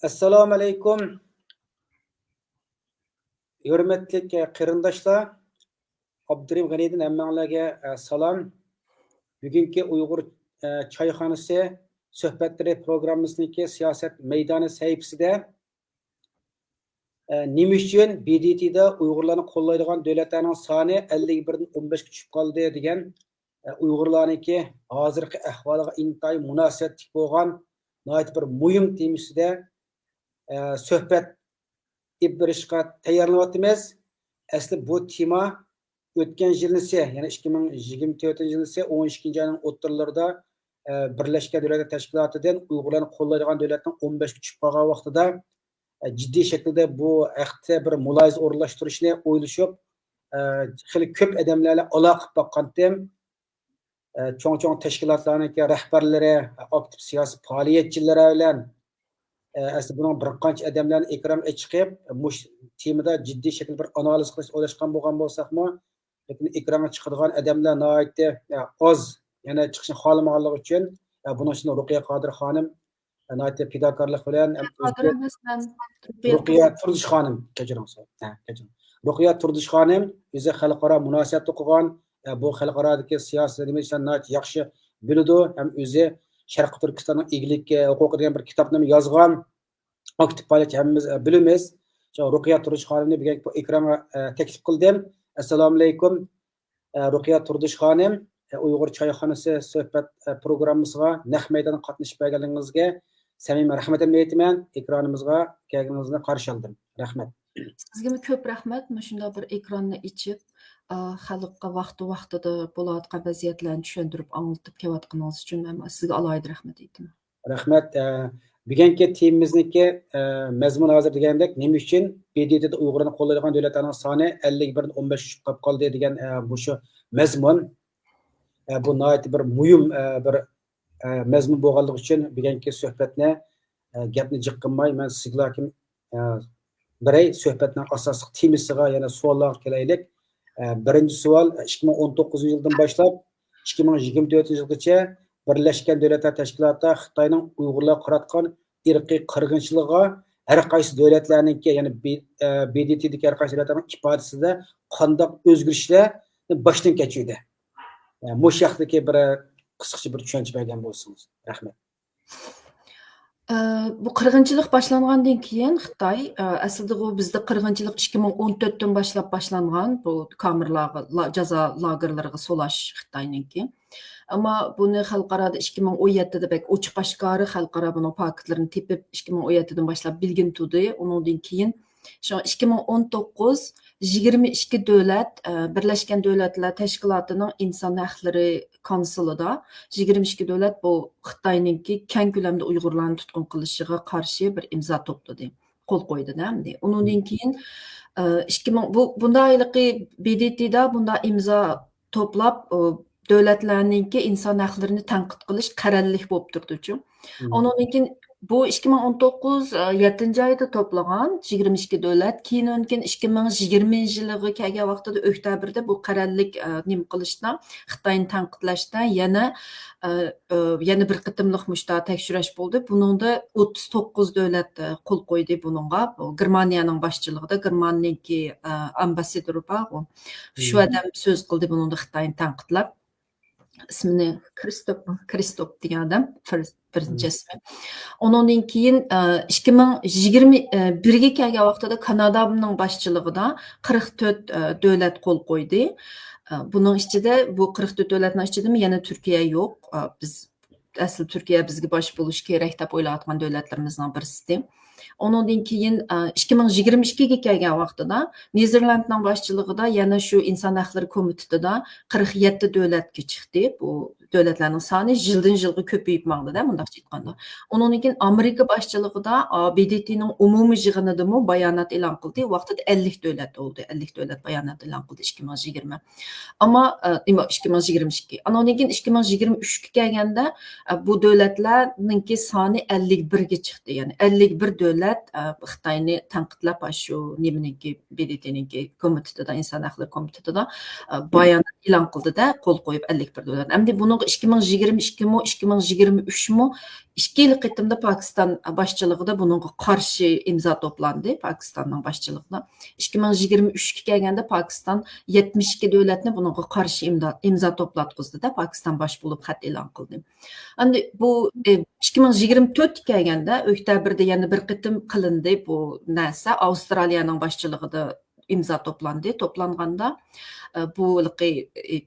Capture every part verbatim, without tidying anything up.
ئەسسالامۇ ئەلەيكۇم. ھۆرمەتلىك، ئە، قېرىنداشلار، ئابدۇرېھىم غېنىدىن ھەممەڭلارگە، ئە، سالام. بۈگۈنكى ئۇيغۇر، ئە، چايخانىسى سۆھبەتلىرى پروگراممىسىنىڭكى سىياسەت مەيدانى سەھىپىسىدە، ئە، نېمە ئۈچۈن ب د ت دا ئۇيغۇرلارنى قوللايدىغان دۆلەتلەرنىڭ سانى ئەللىك بىردىن ئون بەشكە چۈشۈپ قالدى دېگەن، ئە، ئۇيغۇرلارنىڭكى ھازىرقى ئەھۋالىغا ئىنتايىن مۇناسىۋەتلىك بولغان ناھايىتى بىر مۇھىم تېما ئۈستىدە، ئە، سۆھبەت ئېلىپ بېرىشقا تەييارلىنىۋاتىمىز. ئەسلى بۇ تېما ئۆتكەن يىلىسى، يەنى ئىككى مىڭ يىگىرمە تۆتىنچى يىلىسى ئون ئىككىنچى ئاينىڭ ئوتتۇرىلىرىدا، ئە، بىرلەشكەن دۆلەتلەر تەشكىلاتىدىن ئۇيغۇرلارنى قوللايدىغان دۆلەتنىڭ ئون بەشكە چۈشۈپ قالغان ۋاقتىدا، ئە، جىددىي شەكىلدە بۇ ھەقتە بىر مۇلاھىزە ئورۇنلاشتۇرۇشنى ئويلىشىپ، ئە، خېلى كۆپ ئادەملەر بىلەن ئالاقە قىلىپ باققانتىم. ئە، چوڭ-چوڭ تەشكىلاتلارنىڭكى رەھبەرلىرى، ئاكتىپ سىياسىي پائالىيەتچىلىرى بىلەن، ئە، ئەسلى بۇنىڭ بىر قانچە ئادەملەرنى ئېكرانغا چىقىپ، مۇشۇ تېمىدا جىددىي شەكىلدە بىر ئانالىز قىلىش ئويلاشقان بولغان بولساقمۇ، لېكىن ئېكرانغا چىقىدىغان ئادەملەر ناھايىتى، ئە، ئاز. يەنە چىقىشنى خالىمىغانلىقى ئۈچۈن، ئە، بۇنىڭ ئۈچۈن رۇقىيە قادىر خانىم، ئە، ناھايىتى پىداكارلىق بىلەن، ئە، قادىر ئۆزى ئەمەس، مەن رۇقىيە رۇقىيە تۇردۇش خانىم، كەچۈرۈڭ، ھە، كەچۈرۈڭ. رۇقىيە تۇردۇش خانىم ئۆزى خەلقئارا مۇناسىۋەت ئوقۇغان، ئە، بۇ خەلقئارادىكى سىياسىي نېمىنى ناھايىتى ياخشى بىلىدۇ ھەم ئۆزى شەرقىي تۈركىستاننىڭ ئىگىلىك، ئە، ھوقۇقى دېگەن بىر كىتابنى يازغان. ئاكتىپ پائالىيەتچى ھەممىمىز، ئە، بىلىمىز. شۇ رۇقىيە تۇردۇش خانىمنى بۈگۈنكى بۇ ئېكرانغا، ئە، تەكلىپ قىلدىم. ئەسسالامۇئەلەيكۇم. ئە، رۇقىيە تۇردۇش خانىم، ئە، ئۇيغۇر چايخانىسى سۆھبەت، ئە، پروگراممىسىغا نەق مەيدانغا قاتنىشىپ بەرگەنلىكىڭىزگە سەمىمىي رەھمىتىمنى ئېيتىمەن. ئېكرانىمىزغا كەلگىنىڭىزنى قارشى ئالدىم. رەھمەت. سىزگىمۇ كۆپ رەھمەت، مۇشۇنداق بىر ئېكراننى ئېچىپ، ئە، خەلققە ۋاقتى ۋاقتىدا بولۇۋاتقان ۋەزىيەتلەرنى چۈشەندۈرۈپ، ئاڭلىتىپ كېلىۋاتقىنىڭىز ئۈچۈن مەن سىزگە ئالاھىدە رەھمەت ئېيتىمەن. رەھمەت. ئە، بۈگۈنكى تېمىمىزنىڭكى، ئە، مەزمۇنى ھازىر دېگەندەك، نېمە ئۈچۈن ب د ت دا ئۇيغۇرلارنى قوللايدىغان دۆلەتلەرنىڭ سانى ئەللىك بىردىن ئون بەشكە چۈشۈپ قاپ قالدى دېگەن، ئە، مۇشۇ مەزمۇن. ئە، بۇ ناھايىتى بىر مۇھىم، ئە، بىر، ئە، مەزمۇن بولغانلىقى ئۈچۈن بۈگۈنكى سۆھبەتنى، ئە، گەپنى جىق قىلماي، مەن سىزگىلا كىم، ئە، بېرەي، سۆھبەتنىڭ ئاساسلىق تېمىسىغا، يەنە سوئاللارغا كېلەيلىك. ئە، بىرىنچى سوئال، ئىككى مىڭ ئون توققۇزىنچى يىلدىن باشلاپ ئىككى مىڭ يىگىرمە تۆتىنچى يىلغىچە بىرلەشكەن دۆلەتلەر تەشكىلاتىدا خىتاينىڭ ئۇيغۇرلارغا قاراتقان ئىرقىي قىرغىنچىلىقىغا ھەر قايسى دۆلەتلەرنىڭكى، يەنى ب-، ئە، ب د ت دىكى ھەر قايسى دۆلەتلەرنىڭ ئىپادىسىدە قانداق ئۆزگىرىشلەر باشتىن كەچۈردى؟ ئە، مۇشۇ ھەقتىكى بىر قىسقىچە بىر چۈشەنچە بەرگەن بولسىڭىز. رەھمەت. ئە، بۇ قىرغىنچىلىق باشلانغاندىن كېيىن خىتاي، ئە، ئەسلىدە بۇ بىزدە قىرغىنچىلىق ئىككى مىڭ ئون تۆتتىن باشلاپ باشلانغان، بۇ كامېرلارغا، لا-، جازا لاگېرلىرىغا سولاش خىتاينىڭكى. ئەمما بۇنى خەلقئارادا ئىككى مىڭ ئون يەتتىدە بەك ئوچۇق ئاشكارا خەلقئارا بۇنىڭ پاكىتلىرىنى تېپىپ، ئىككى مىڭ ئون يەتتىدىن باشلاپ بىلگىلى تۇردى. ئۇنىڭدىن كېيىن شۇڭا ئىككى مىڭ ئون توققۇز، يىگىرمە ئىككى دۆلەت، ئە، بىرلەشكەن دۆلەتلەر تەشكىلاتىنىڭ ئىنسان ھەقلىرى كونسۇلىدا يىگىرمە ئىككى دۆلەت بۇ خىتاينىڭكى كەڭ كۆلەمدە ئۇيغۇرلارنى تۇتقۇن قىلىشىغا قارشى بىر ئىمزا توپلىدى، قول قويدى ئەمدى. ئۇنىڭدىن كېيىن، ئە، ئىككى مىڭ، بۇ، بۇندا ھېلىقى ب د ت دا بۇندا ئىمزا توپلاپ، ئۇ، دۆلەتلەرنىڭكى ئىنسان ھەقلىرىنى تەنقىد قىلىش قەرەللىك بولۇپ تۇرىدۇچۇ. مم. ئۇنىڭدىن كېيىن بۇ ئىككى مىڭ ئون توققۇز، ئە، يەتتىنچى ئايدا توپلىغان يىگىرمە ئىككى دۆلەت. كېيىن ئۇنىڭدىن كېيىن ئىككى مىڭ يىگىرمىنچى يىلىغا كەلگەن ۋاقتىدا ئۆكتەبىردە بۇ قەرەللىك، ئە، نېمە قىلىشتا، خىتاينى تەنقىدلەشتە يەنە، ئە، ئە، يەنە بىر قېتىملىق مۇشتا تەكشۈرۈش بولدى. بۇنىڭدا ئوتتۇز توققۇز دۆلەت، ئە، قول قويدى بۇنىڭغا. بۇ گېرمانىيەنىڭ باشچىلىقىدا، گېرمانىيەنىڭكى، ئە، ئامباسسادورى بار، ئۇ. شۇ ئادەم سۆز قىلدى بۇنىڭدا خىتاينى تەنقىدلەپ. ئىسمىنى كرىستوپ، كرىستوپ دېگەن ئادەم، بىر-، بىرىنچى ئىسمى. ئۇنىڭدىن كېيىن، ئە، ئىككى مىڭ يىگىرمە بىرگە كەلگەن ۋاقتىدا كانادانىڭ باشچىلىقىدا قىرىق تۆت، ئە، دۆلەت قول قويدى. ئە، بۇنىڭ ئىچىدە، بۇ قىرىق تۆت دۆلەتنىڭ ئىچىدىمۇ يەنە تۈركىيە يوق. ئە، بىز ئەسلى تۈركىيە بىزگە باش بولۇشى كېرەك دەپ ئويلاۋاتقان دۆلەتلىرىمىزنىڭ بىرسى. ئۇنىڭدىن كېيىن، ئە، ئىككى مىڭ يىگىرمە ئىككىگە كەلگەن ۋاقتىدا نېدېرلاندنىڭ باشچىلىقىدا يەنە شۇ ئىنسان ھەقلىرى كومىتېتىدا قىرىق يەتتە دۆلەتكە چىقتى. بۇ دۆلەتلەرنىڭ سانى يىلدىن يىلغا كۆپىيىپ ماڭدىدا، مۇنداقچە ئېيتقاندا. ئۇنىڭدىن كېيىن ئامېرىكا باشچىلىقىدا، ئا، ب د ت نىڭ ئومۇمىي يىغىنىدىمۇ بايانات ئېلان قىلدى. ۋاقتىدا ئەللىك دۆلەت بولدى. ئەللىك دۆلەت بايانات ئېلان قىلدى ئىككى مىڭ يىگىرمە. ئەمما، ئە، ئىككى مىڭ يىگىرمە ئىككى. ئانىڭدىن كېيىن ئىككى مىڭ يىگىرمە ئۈچكە كەلگەندە، ئە، بۇ دۆلەتلەرنىڭكى سانى ئەللىك بىرگە چىقتى. يەنى ئەللىك بىر دۆلەت، ئە، خىتاينى تەنقىدلەپ، ئاشۇ نېمىنىڭكى، ب د ت نىڭكى كومىتېتىدا، ئىنسان ھەقلىرى كومىتېتىدا، ئە، بايانات ئېلان قىلدى-دە، قول قويۇپ ئەللىك بىر دۆلەت. ئەمدى بۇنىڭغا ئىككى مىڭ يىگىرمە ئىككىمۇ، ئىككى مىڭ يىگىرمە ئۈچمۇ، ئىككىلا قېتىمدا پاكىستان باشچىلىقىدا بۇنىڭغا قارشى ئىمزا توپلاندى، پاكىستاننىڭ باشچىلىقىدا. ئىككى مىڭ يىگىرمە ئۈچكە كەلگەندە پاكىستان يەتمىش ئىككى دۆلەتنى بۇنىڭغا قارشى ئىمدا-، ئىمزا توپلاتقۇزدى-دە، پاكىستان باش بولۇپ خەت ئېلان قىلدى. ئەمدى بۇ، ئى، ئىككى مىڭ يىگىرمە تۆتكە كەلگەندە ئۆكتەبىردە يەنە بىر قېتىم قىلىندى بۇ نەرسە. ئاۋسترالىيەنىڭ باشچىلىقىدا ئىمزا توپلاندى. توپلانغاندا، ئى، بۇ ھېلىقى، ئى،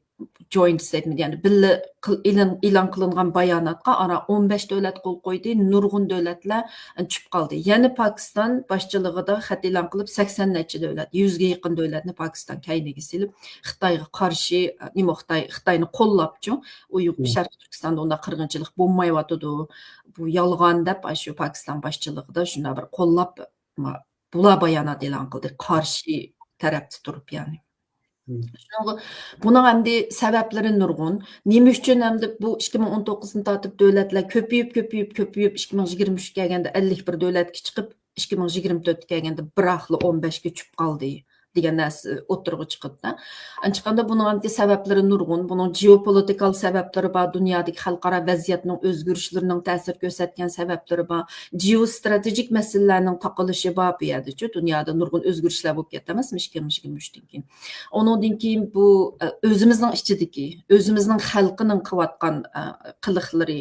جوينت ستېيتمېنت، يەنى بىللە قىل-، ئېلان، ئېلان قىلىنغان باياناتقا ئارا ئون بەش دۆلەت قول قويدى، نۇرغۇن دۆلەتلەر چۈشۈپ قالدى. يەنە پاكىستان باشچىلىقىدا خەت ئېلان قىلىپ، سەكسەن نەچچە دۆلەت، يۈزگە يېقىن دۆلەتنى پاكىستان كەينىگە سېلىپ، خىتايغا قارشى، نېمە، خىتاي، خىتاينى قوللاپچۇ، ئۇيغۇر، شەرقىي تۈركىستاندا ئۇنداق قىرغىنچىلىق بولمايۋاتىدۇ، بۇ يالغان دەپ، ئاشۇ پاكىستان باشچىلىقىدا شۇنداق بىر قوللاپ، ما-، بۇلار بايانات ئېلان قىلدى، قارشى تەرەپتە تۇرۇپ، يەنى. شۇنىڭغا، بۇنىڭ ئەمدى سەۋەبلىرى نۇرغۇن. نېمە ئۈچۈن ئەمدى بۇ ئىككى مىڭ ئون توققۇزدىن تارتىپ دۆلەتلەر كۆپىيىپ، كۆپىيىپ، كۆپىيىپ، ئىككى مىڭ يىگىرمە ئۈچكە كەلگەندە ئەللىك بىر دۆلەتكە چىقىپ، ئىككى مىڭ يىگىرمە تۆتكە كەلگەندە بىراقلا ئون بەشكە چۈشۈپ قالدى دېگەن نەرسە ئوتتۇرىغا چىقىدۇ. ئەنچىقاندا بۇنىڭ ئەمدى سەۋەبلىرى نۇرغۇن. بۇنىڭ جېئوپولىتىكال سەۋەبلىرى بار، دۇنيادىكى خەلقئارا ۋەزىيەتنىڭ ئۆزگىرىشلىرىنىڭ تەسىر كۆرسەتكەن سەۋەبلىرى بار، جېئوستراتېگىك مەسىلىلەرنىڭ تاقىلىشى بار بۇ يەردىچۇ. دۇنيادا نۇرغۇن ئۆزگىرىشلەر بولۇپ كەتتى ئەمەسمۇ ئىككى مىڭ يىگىرمە ئۈچتىن كېيىن. ئۇنىڭدىن كېيىن بۇ، ئە، ئۆزىمىزنىڭ ئىچىدىكى، ئۆزىمىزنىڭ خەلقىنىڭ قىلىۋاتقان، ئە، قىلىقلىرى،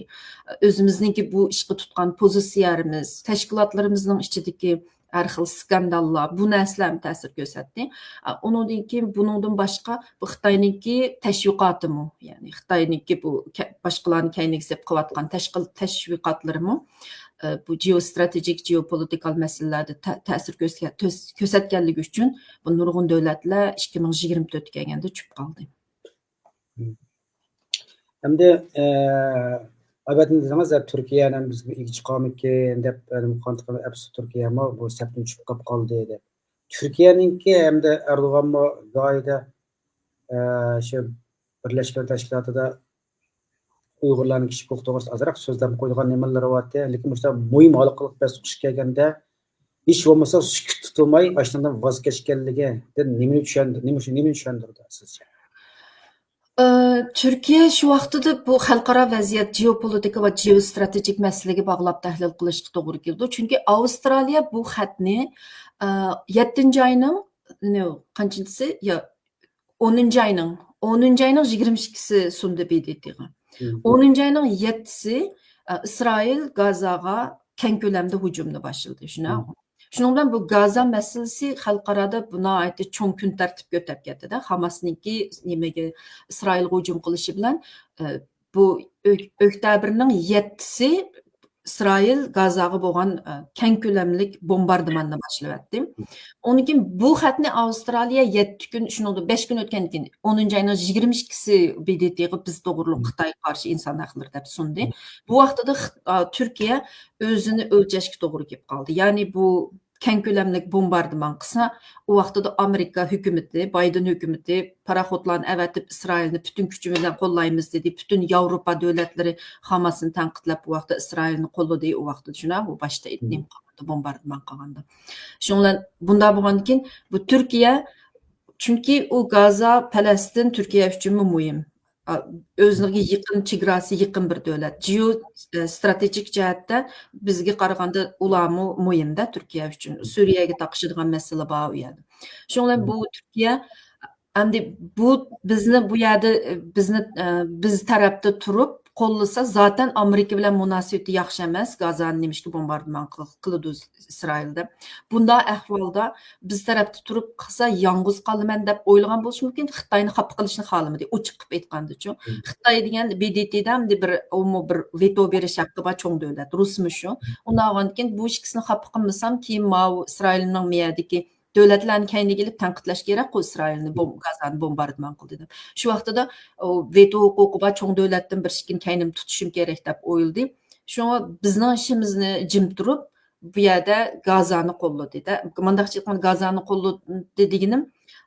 ئۆزىمىزنىڭكى بۇ ئىشقا تۇتقان پوزىتسىيەمىز، تەشكىلاتلىرىمىزنىڭ ئىچىدىكى ھەر خىل سكانداللار، بۇ نەرسىلەرمۇ تەسىر كۆرسەتتى. ئە، ئۇنىڭدىن كېيىن بۇنىڭدىن باشقا بۇ خىتاينىڭكى تەشۋىقاتىمۇ، يەنى خىتاينىڭكى بۇ كە-، باشقىلارنى كەينىگە سېلىپ قىلىۋاتقان تەشكىل-، تەشۋىقاتلىرىمۇ، ئە، بۇ جېئوستراتېگىك، جېئوپولىتىكال مەسىلىلەردە تە-، تەسىر كۆرسە-، تۆس-، كۆرسەتكەنلىكى ئۈچۈن بۇ نۇرغۇن دۆلەتلەر ئىككى مىڭ يىگىرمە تۆتكە كەلگەندە چۈشۈپ قالدى. ئەمدى، ئە، ئەلۋەتتە دېدىڭىز، تۈركىيەنىڭ بىزگە ئىگە چىقارمىكىن دەپ، ئەپسۇس، تۈركىيەمۇ بۇ سەپتىن چۈشۈپ قاپ قالدى دەپ. تۈركىيەنىڭكى ھەمدە ئەردوغانمۇ گاھىدا، ئە، شۇ بىرلەشكەن تەشكىلاتىدا ئۇيغۇرلارنىڭ كىشىلىك ھوقۇقى توغرىسىدا ئازراق سۆزلەپ قويىدىغان نېمىلىرى بارتى. لېكىن مۇشۇنداق مۇھىم ھالقىلىق باسقۇچقا كەلگەندە، ھېچ بولمىسا سۈكۈت تۇتۇلماي، ئاشۇندىن ۋاز كەچكەنلىكىدىن نېمىنى چۈشەندۈر-، نېمە، نېمىنى چۈشەندۈرىدۇ سىزچە؟ ئى، تۈركىيە شۇ ۋاقتىدا بۇ خەلقئارا ۋەزىيەت، جېئوپولىتىكا ۋە جېئوستراتېگىك مەسىلىگە باغلاپ تەھلىل قىلىشقا توغرا كېلىدۇ. چۈنكى ئاۋسترالىيە بۇ خەتنى، ئى، يەتتىنچى ئاينىڭ، نو، قانچىنچىسى؟ يا، ئونىنچى ئاينىڭ، ئونىنچى ئاينىڭ يىگىرمە ئىككىسى سۇندى ب د ت غا. ئونىنچى ئاينىڭ يەتتىسى، ئە، ئىسرائىل گازاغا كەڭ كۆلەمدە ھۇجۇمنى باشلىدى. شۇنداق. شۇنىڭ بىلەن بۇ گازا مەسىلىسى خەلقئارادا بۇ ناھايىتى چوڭ كۈن تەرتىپكە كۆتەرىپ كەتتىدە. ھاماسنىڭكى نېمىگە، ئىسرائىلغا ھۇجۇم قىلىشى بىلەن، ئە، بۇ ئۆك-، ئۆكتەبىرنىڭ يەتتىسى ئىسرائىل گازاغا بولغان، ئە، كەڭ كۆلەملىك بومباردىماننى باشلىۋەتتى. ئۇنىڭدىن كېيىن بۇ خەتنى ئاۋسترالىيە يەتتە كۈن، شۇنىڭدىن بەش كۈن ئۆتكەندىن كېيىن، ئونىنچى ئاينىڭ يىگىرمە ئىككىسى ب د ت غا بىز توغرۇلۇق خىتايغا قارشى ئىنسان ھەقلىرى دەپ سۇندى. بۇ ۋاقتىدا خىت-، ئا، تۈركىيە ئۆزىنى ئۆلچەشكە توغرا كېلىپ قالدى. يەنى بۇ كەڭ كۆلەملىك بومباردىمان قىلسا، ئۇ ۋاقتىدا ئامېرىكا ھۆكۈمىتى، بايدېن ھۆكۈمىتى پاراخوتلارنى ئەۋەتىپ، ئىسرائىلنى پۈتۈن كۈچىمىز بىلەن قوللايمىز دېدى. پۈتۈن ياۋروپا دۆلەتلىرى خاماسنى تەنقىدلەپ، بۇ ۋاقىتتا ئىسرائىلنى قوللىدى. ئۇ ۋاقتىدا شۇنداق، بۇ باشتا نېمە قىلغاندا، بومباردىمان قىلغاندا. شۇنىڭ بىلەن بۇنداق بولغاندىن كېيىن، بۇ تۈركىيە، چۈنكى ئۇ گازا، پەلەستىن تۈركىيە ئۈچۈنمۇ مۇھىم. ئا، ئۆزىگە يېقىن، چېگراسى يېقىن بىر دۆلەت. جېئو، ئە، ستراتېگىك جەھەتتە بىزگە قارىغاندا ئۇلارمۇ مۇھىمدە تۈركىيە ئۈچۈن. سۈرىيەگە تاقىشىدىغان مەسىلە بار ئۇ يەردە. شۇنىڭ بىلەن بۇ تۈركىيە، ئەمدى بۇ بىزنى بۇ يەردە، ئە، بىزنى، ئە، بىز تەرەپتە تۇرۇپ قوللىسا، زاتەن ئامېرىكا بىلەن مۇناسىۋىتى ياخشى ئەمەس، گازانى نېمىشقا بومباردىمان قىل-، قىلىدۇ ئىسرائىل دەپ. بۇنداق ئەھۋالدا بىز تەرەپتە تۇرۇپ قالسا يالغۇز قالىمەن دەپ ئويلىغان بولۇشى مۇمكىن. خىتاينى خاپا قىلىشنى خالىمىدى، ئوچۇق قىلىپ ئېيتقاندىچۇ. خىتاي دېگەن ب د ت دا ئەمدى بىر، ئۇمۇ بىر ۋېتو بېرىش ھەققى بار چوڭ دۆلەت، رۇسمۇ شۇ. ئۇنداق بولغاندىكىن بۇ ئىككىسىنى خاپا قىلمىسام، كېيىن ماۋۇ ئىسرائىلنىڭ مىيەدىكى دۆلەتلەرنى كەينىگە ئېلىپ تەنقىدلەش كېرەكقۇ، ئىسرائىلنى بوم-، گازانى بومباردىمان قىلدى دەپ. شۇ ۋاقتىدا ئۇ ۋېتو ھوقۇقى بار چوڭ دۆلەتتىن بىر ئىككىنى كەينىمدە تۇتۇشۇم كېرەك دەپ ئويلىدى. شۇڭا بىزنىڭ ئىشىمىزنى جىم تۇرۇپ، بۇ يەردە گازانى قوللىدى-دە. مۇنداقچە ئېيتقاندا، گازانى قوللىدى دېگىنىم،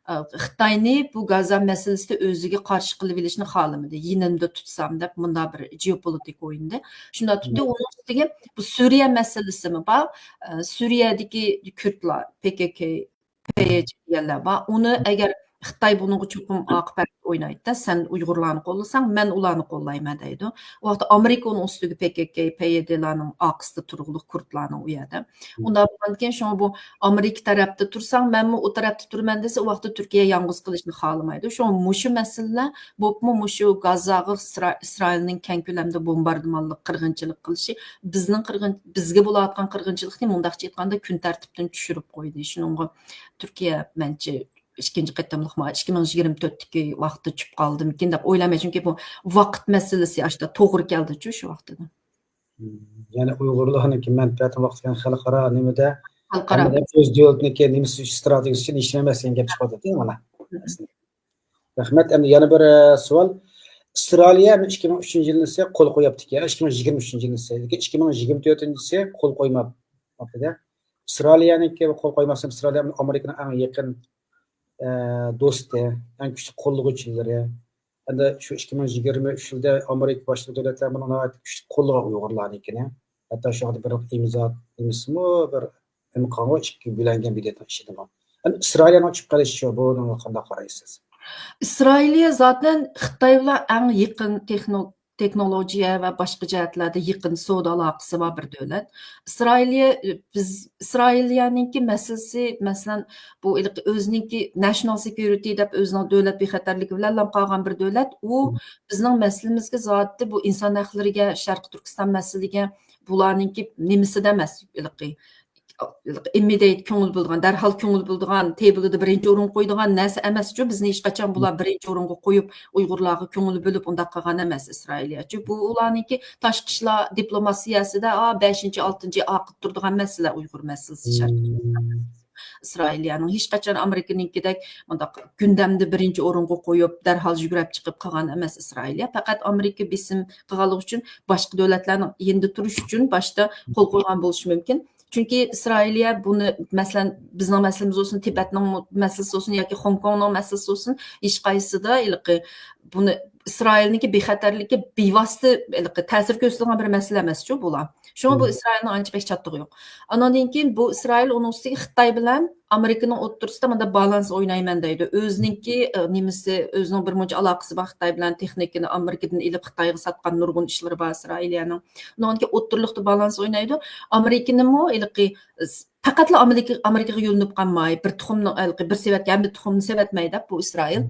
ئە، خىتاينى بۇ گازا مەسىلىسىدە ئۆزىگە قارشى قىلىۋېلىشنى خالىمىدى. يېنىمدا تۇتسام دەپ مۇنداق بىر جېئوپولىتىكا ئوينىدى. شۇنداق تۇتتى. ئۇنىڭ ئۈستىگە بۇ سۈرىيە مەسىلىسىمۇ بار. ئە، سۈرىيەدىكى كۈردلار، پ ك ك، پ ي ج دېگەنلەر بار. ئۇنى ئەگەر خىتاي بۇنىڭغا چوقۇم ئارقا پەردە ئوينايدۇ-دە، سەن ئۇيغۇرلارنى قوللىساڭ، مەن ئۇلارنى قوللايمەن دەيدۇ. ئۇ ۋاقىتتا ئامېرىكا ئۇنىڭ ئۈستىگە پكك، پيدلارنىڭ ئارقىسىدا تۇرغۇلۇق، كۇردلارنىڭ ئۇ يەردە. ئۇنداق بولغاندىكىن، شۇڭا بۇ ئامېرىكا تەرەپتە تۇرساڭ، مەنمۇ ئۇ تەرەپتە تۇرىمەن دېسە، ئۇ ۋاقىتتا تۈركىيە يالغۇز قېلىشنى خالىمايدۇ. شۇڭا مۇشۇ مەسىلىلەر، بولۇپمۇ مۇشۇ گازاغا ئىسرا-، ئىسرائىلنىڭ كەڭ كۆلەمدە بومباردىمانلىق، قىرغىنچىلىق قىلىشى بىزنىڭ قىرغىن-، بىزگە بولۇۋاتقان قىرغىنچىلىقنى مۇنداقچە ئېيتقاندا كۈن تەرتىپتىن چۈشۈرۈپ قويدى. شۇنىڭغا تۈركىيە مەنچە ئىككىنچى قېتىملىق ما-، ئىككى مىڭ يىگىرمە تۆتتىكى ۋاقىتتا چۈشۈپ قالدىمىكىن دەپ ئويلايمەن. چۈنكى بۇ ۋاقىت مەسىلىسى ئاشتا توغرا كەلدىچۇ شۇ ۋاقتىدا. مم. يەنى ئۇيغۇرلارنىڭكى مەنپەئەتى ۋاقتى كەلگەن خەلقئارا نېمىدە خەلقئارا. ھەممىدە ئۆز دۆلىتىنىڭكى نېمىسى ئۈچۈن، ستراتېگىيىسى ئۈچۈن ئىشلىنەلمەس دېگەن گەپ چىقىۋاتىدۇ مانا. مم. رەھمەت. ئەمدى يەنە بىر، ئە، سوئال. ئىسرائىلىيە ئىككى مىڭ ئۈچىنچى يىلىسى قول قويۇپتىكەن، ئىككى مىڭ يىگىرمە ئۈچىنچى يىلىسى، لېكىن ئىككى مىڭ يىگىرمە تۆتىنچىسى قول قويماپتىدە. ئىسرائىلىيەنىڭكى قول قويماسلىقى ئىسرائىلىيە ئامېرىكىنىڭ ئەڭ يېقىن، ئە، دوستى، ئەڭ كۈچلۈك قوللىغۇچىلىرى. ئەمدى شۇ ئىككى مىڭ يىگىرمە ئۈچ يىلدا ئامېرىكا باشلىق دۆلەتلەر بۇنى ناھايىتى كۈچلۈك قوللىغان ئۇيغۇرلارنىڭكىنى. ھەتتا شۇ ھەقتە بىر ئىمزا نېمىسىمۇ، بىر نېمە قىلغانغۇ، ئىككى يۈكلەنگەن ۋىدېئونىڭ ئىچىدىمۇ. ئەمدى ئىسرائىلىيەنىڭ چۈشۈپ قېلىشىچۇ، بۇنىڭغا قانداق قارايسىز؟ ئىسرائىلىيە زاتەن خىتاي بىلەن ئەڭ يېقىن تېخنو-، تېخنولوگىيە ۋە باشقا جەھەتلەردە يېقىن سودا ئالاقىسى بار بىر دۆلەت. ئىسرائىلىيە، بىز، ئىسرائىلىيەنىڭكى مەسىلىسى، مەسىلەن، بۇ ھېلىقى ئۆزىنىڭكى ناشنال سېكيۇرىتى دەپ ئۆزىنىڭ دۆلەت بىخەتەرلىكى بىلەنلا قالغان بىر دۆلەت. ئۇ بىزنىڭ مەسىلىمىزگە زادى بۇ ئىنسان ھەقلىرىگە، شەرقىي تۈركىستان مەسىلىگە، بۇلارنىڭكى نېمىسىدە ئەمەس، ھېلىقى، ھېلىقى ئىممىدىيەت كۆڭۈل بۆلىدىغان، دەرھال كۆڭۈل بۆلىدىغان، تېبىلىدا بىرىنچى ئورۇنغا قويىدىغان نەرسە ئەمەسچۇ. بىزنى ھېچقاچان بۇلار بىرىنچى ئورۇنغا قويۇپ، ئۇيغۇرلارغا كۆڭۈل بۆلۈپ ئۇنداق قىلغان ئەمەس ئىسرائىلىيەچۇ. بۇ ئۇلارنىڭكى تاشقى ئىشلار دىپلوماتىيەسىدە، ئا، بەشىنچى، ئالتىنچى ئارقىدا تۇرىدىغان مەسىلە ئۇيغۇر مەسىلىسى، شەرقىي تۈركىستان مەسىلىسى. ئىسرائىلىيەنىڭ ھېچقاچان ئامېرىكىنىڭكىدەك مۇنداق گۈندەمدە بىرىنچى ئورۇنغا قويۇپ، دەرھال يۈگرەپ چىقىپ قىلغان ئەمەس ئىسرائىلىيە. پەقەت ئامېرىكا بېسىم قىلغانلىقى ئۈچۈن باشقا دۆلەتلەرنىڭ يېنىدا تۇرۇش ئۈچۈن باشتا قول قويغان بولۇشى مۇمكىن. چۈنكى ئىسرائىلىيە بۇنى، مەسىلەن، بىزنىڭ مەسىلىمىز بولسۇن، تىبەتنىڭ مەسىلىسى بولسۇن ياكى خوڭكوڭنىڭ مەسىلىسى بولسۇن، ھېچقايسىسىدا ھېلىقى بۇنى ئىسرائىلنىڭكى بىخەتەرلىكى بىۋاسىتە ھېلىقى تەسىر كۆرسىتىدىغان بىر مەسىلە ئەمەسچۇ بۇلار. شۇڭا بۇ ئىسرائىلنىڭ ئانچە بەك چاتىقى يوق. ئانىڭدىن كېيىن بۇ ئىسرائىل ئۇنىڭ ئۈستىگە خىتاي بىلەن ئامېرىكىنىڭ ئوتتۇرىسىدا مۇنداق بالانس ئوينايمەن دەيدۇ. ئۆزىنىڭكى، ئە، نېمىسى، ئۆزىنىڭ بىر مۇنچە ئالاقىسى بار خىتاي بىلەن، تېخنىكىنى ئامېرىكىدىن ئېلىپ خىتايغا ساتقان نۇرغۇن ئىشلىرى بار ئىسرائىلىيەنىڭ. ئۇنىڭدىكى ئوتتۇرىلىقتا بالانس ئوينايدۇ. ئامېرىكىنىمۇ ھېلىقى، ئىس-، پەقەتلا ئامېرىكا، ئامېرىكىغا يۆلىنىپ قالماي، بىر تۇخۇمنى، ھېلىقى بىر سېۋەتكە ھەممە تۇخۇمنى سېۋەتمەي دەپ بۇ ئىسرائىل.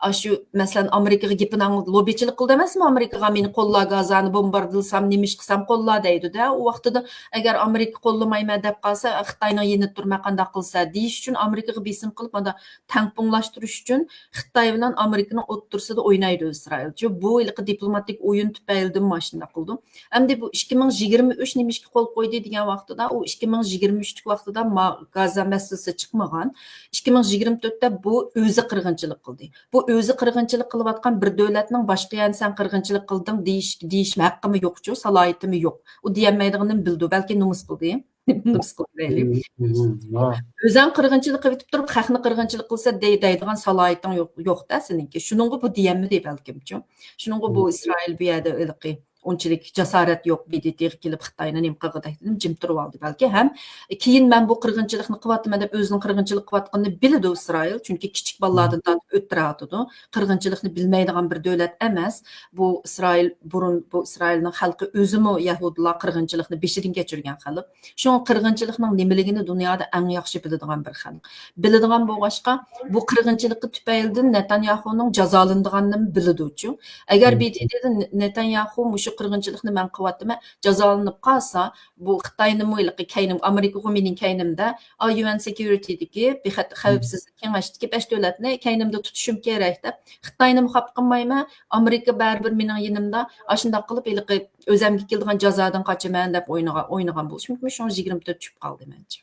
ئاشۇ، مەسىلەن، ئامېرىكىغا گېپىنى ئاڭلىدى، لوببىچىلىك قىلدى ئەمەسمۇ ئامېرىكىغا، مېنى قوللا، گازانى بومباردىلىسام، نېمە ئىش قىلسام قوللا دەيدۇ-دە. ئۇ ۋاقتىدا ئەگەر ئامېرىكا قوللىمايمەن دەپ قالسا، خىتاينىڭ يېنىدا تۇرماي قانداق قىلسا دېيىش ئۈچۈن ئامېرىكىغا بېسىم قىلىپ، مانا تەڭپۇڭلاشتۇرۇش ئۈچۈن خىتاي بىلەن ئامېرىكىنىڭ ئوتتۇرىسىدا ئوينايدۇ ئىسرائىل. چۈ-، بۇ ھېلىقى دىپلوماتىك ئويۇن تۈپەيلىدىن مانا شۇنداق قىلىدۇ. ئەمدى بۇ ئىككى مىڭ يىگىرمە ئۈچ نېمىشقا قول قويدى دېگەن ۋاقتىدا، ئۇ ئىككى مىڭ يىگىرمە ئۈچتىكى ۋاقتىدا ما-، گازا مەسىلىسى چىقمىغان. ئىككى مىڭ يىگىرمە تۆتتە بۇ ئۆزى قىرغىنچىلىق قىلدى. بۇ ئۆزى قىرغىنچىلىق قىلىۋاتقان بىر دۆلەتنىڭ باشقا يەرنى سەن قىرغىنچىلىق قىلدىڭ دېيىش، دېيىش ھەققىمۇ يوقچۇ، سالاھىيىتىمۇ يوق. ئۇ دېيەلمەيدىغىنىنى بىلىدۇ، بەلكى نومۇس قىلدى. نومۇس قىلدى دەيلى. مم، مم، ھا. ئۆزەڭ قىرغىنچىلىق قىلىۋېتىپ تۇرۇپ، خەقنى قىرغىنچىلىق قىلسا دەي-، دەيدىغان سالاھىيىتىڭ يوق، يوق-دە سېنىڭكى. شۇنىڭغا بۇ دېيەلمىدى بەلكىمچۇ. شۇنىڭغا بۇ مم. ئىسرائىل بۇ يەردە ھېلىقى ئۇنچىلىك جاسارەت يوق، ب د ت غا كېلىپ خىتاينى نېمە قىلغۇدەك دېدىم، جىم تۇرۇۋالدى بەلكى. ھەم كېيىن مەن بۇ قىرغىنچىلىقنى قىلىۋاتىمەن دەپ ئۆزىنىڭ قىرغىنچىلىق قىلىۋاتقىنىنى بىلىدۇ ئىسرائىل. چۈنكى كىچىك بالىلاردىن تارتىپ ئۆتتۈرۈۋاتىدۇ. قىرغىنچىلىقنى بىلمەيدىغان بىر دۆلەت ئەمەس. بۇ ئىسرائىل بۇرۇن، بۇ ئىسرائىلنىڭ خەلقى ئۆزىمۇ يەھۇدىيلار قىرغىنچىلىقنى بېشىدىن كەچۈرگەن خەلق. شۇڭا قىرغىنچىلىقنىڭ نېمىلىكىنى دۇنيادا ئەڭ ياخشى بىلىدىغان بىر خەلق. بىلىدىغان بولغاچقا، بۇ قىرغىنچىلىقى تۈپەيلىدىن نېتانياھۇنىڭ جازالىنىدىغانلىقىنى بىلىدۇچۇ. ئەگەر ب د ت نېتانياھۇ مۇشۇ قىرغىنچىلىقنى مەن قىلىۋاتىمەن، جازالىنىپ قالسا، بۇ خىتاينىمۇ ھېلىقى كەينىم، ئامېرىكىغۇ مېنىڭ كەينىمدە، ئا، يۇ ئېن سېكيۇرىتىدىكى بىخەت-، خەۋپسىزلىك كېڭەشتىكى بەش دۆلەتنى كەينىمدە تۇتۇشۇم كېرەك دەپ، خىتاينىمۇ خاپا قىلمايمەن، ئامېرىكا بەرىبىر مېنىڭ يېنىمدا، ئاشۇنداق قىلىپ ھېلىقى ئۆزەمگە كېلىدىغان جازادىن قاچىمەن دەپ ئوينىغان، ئوينىغان بولۇشى مۇمكىن. شۇڭا يىگىرمە تۆت چۈشۈپ قالدى مەنچە.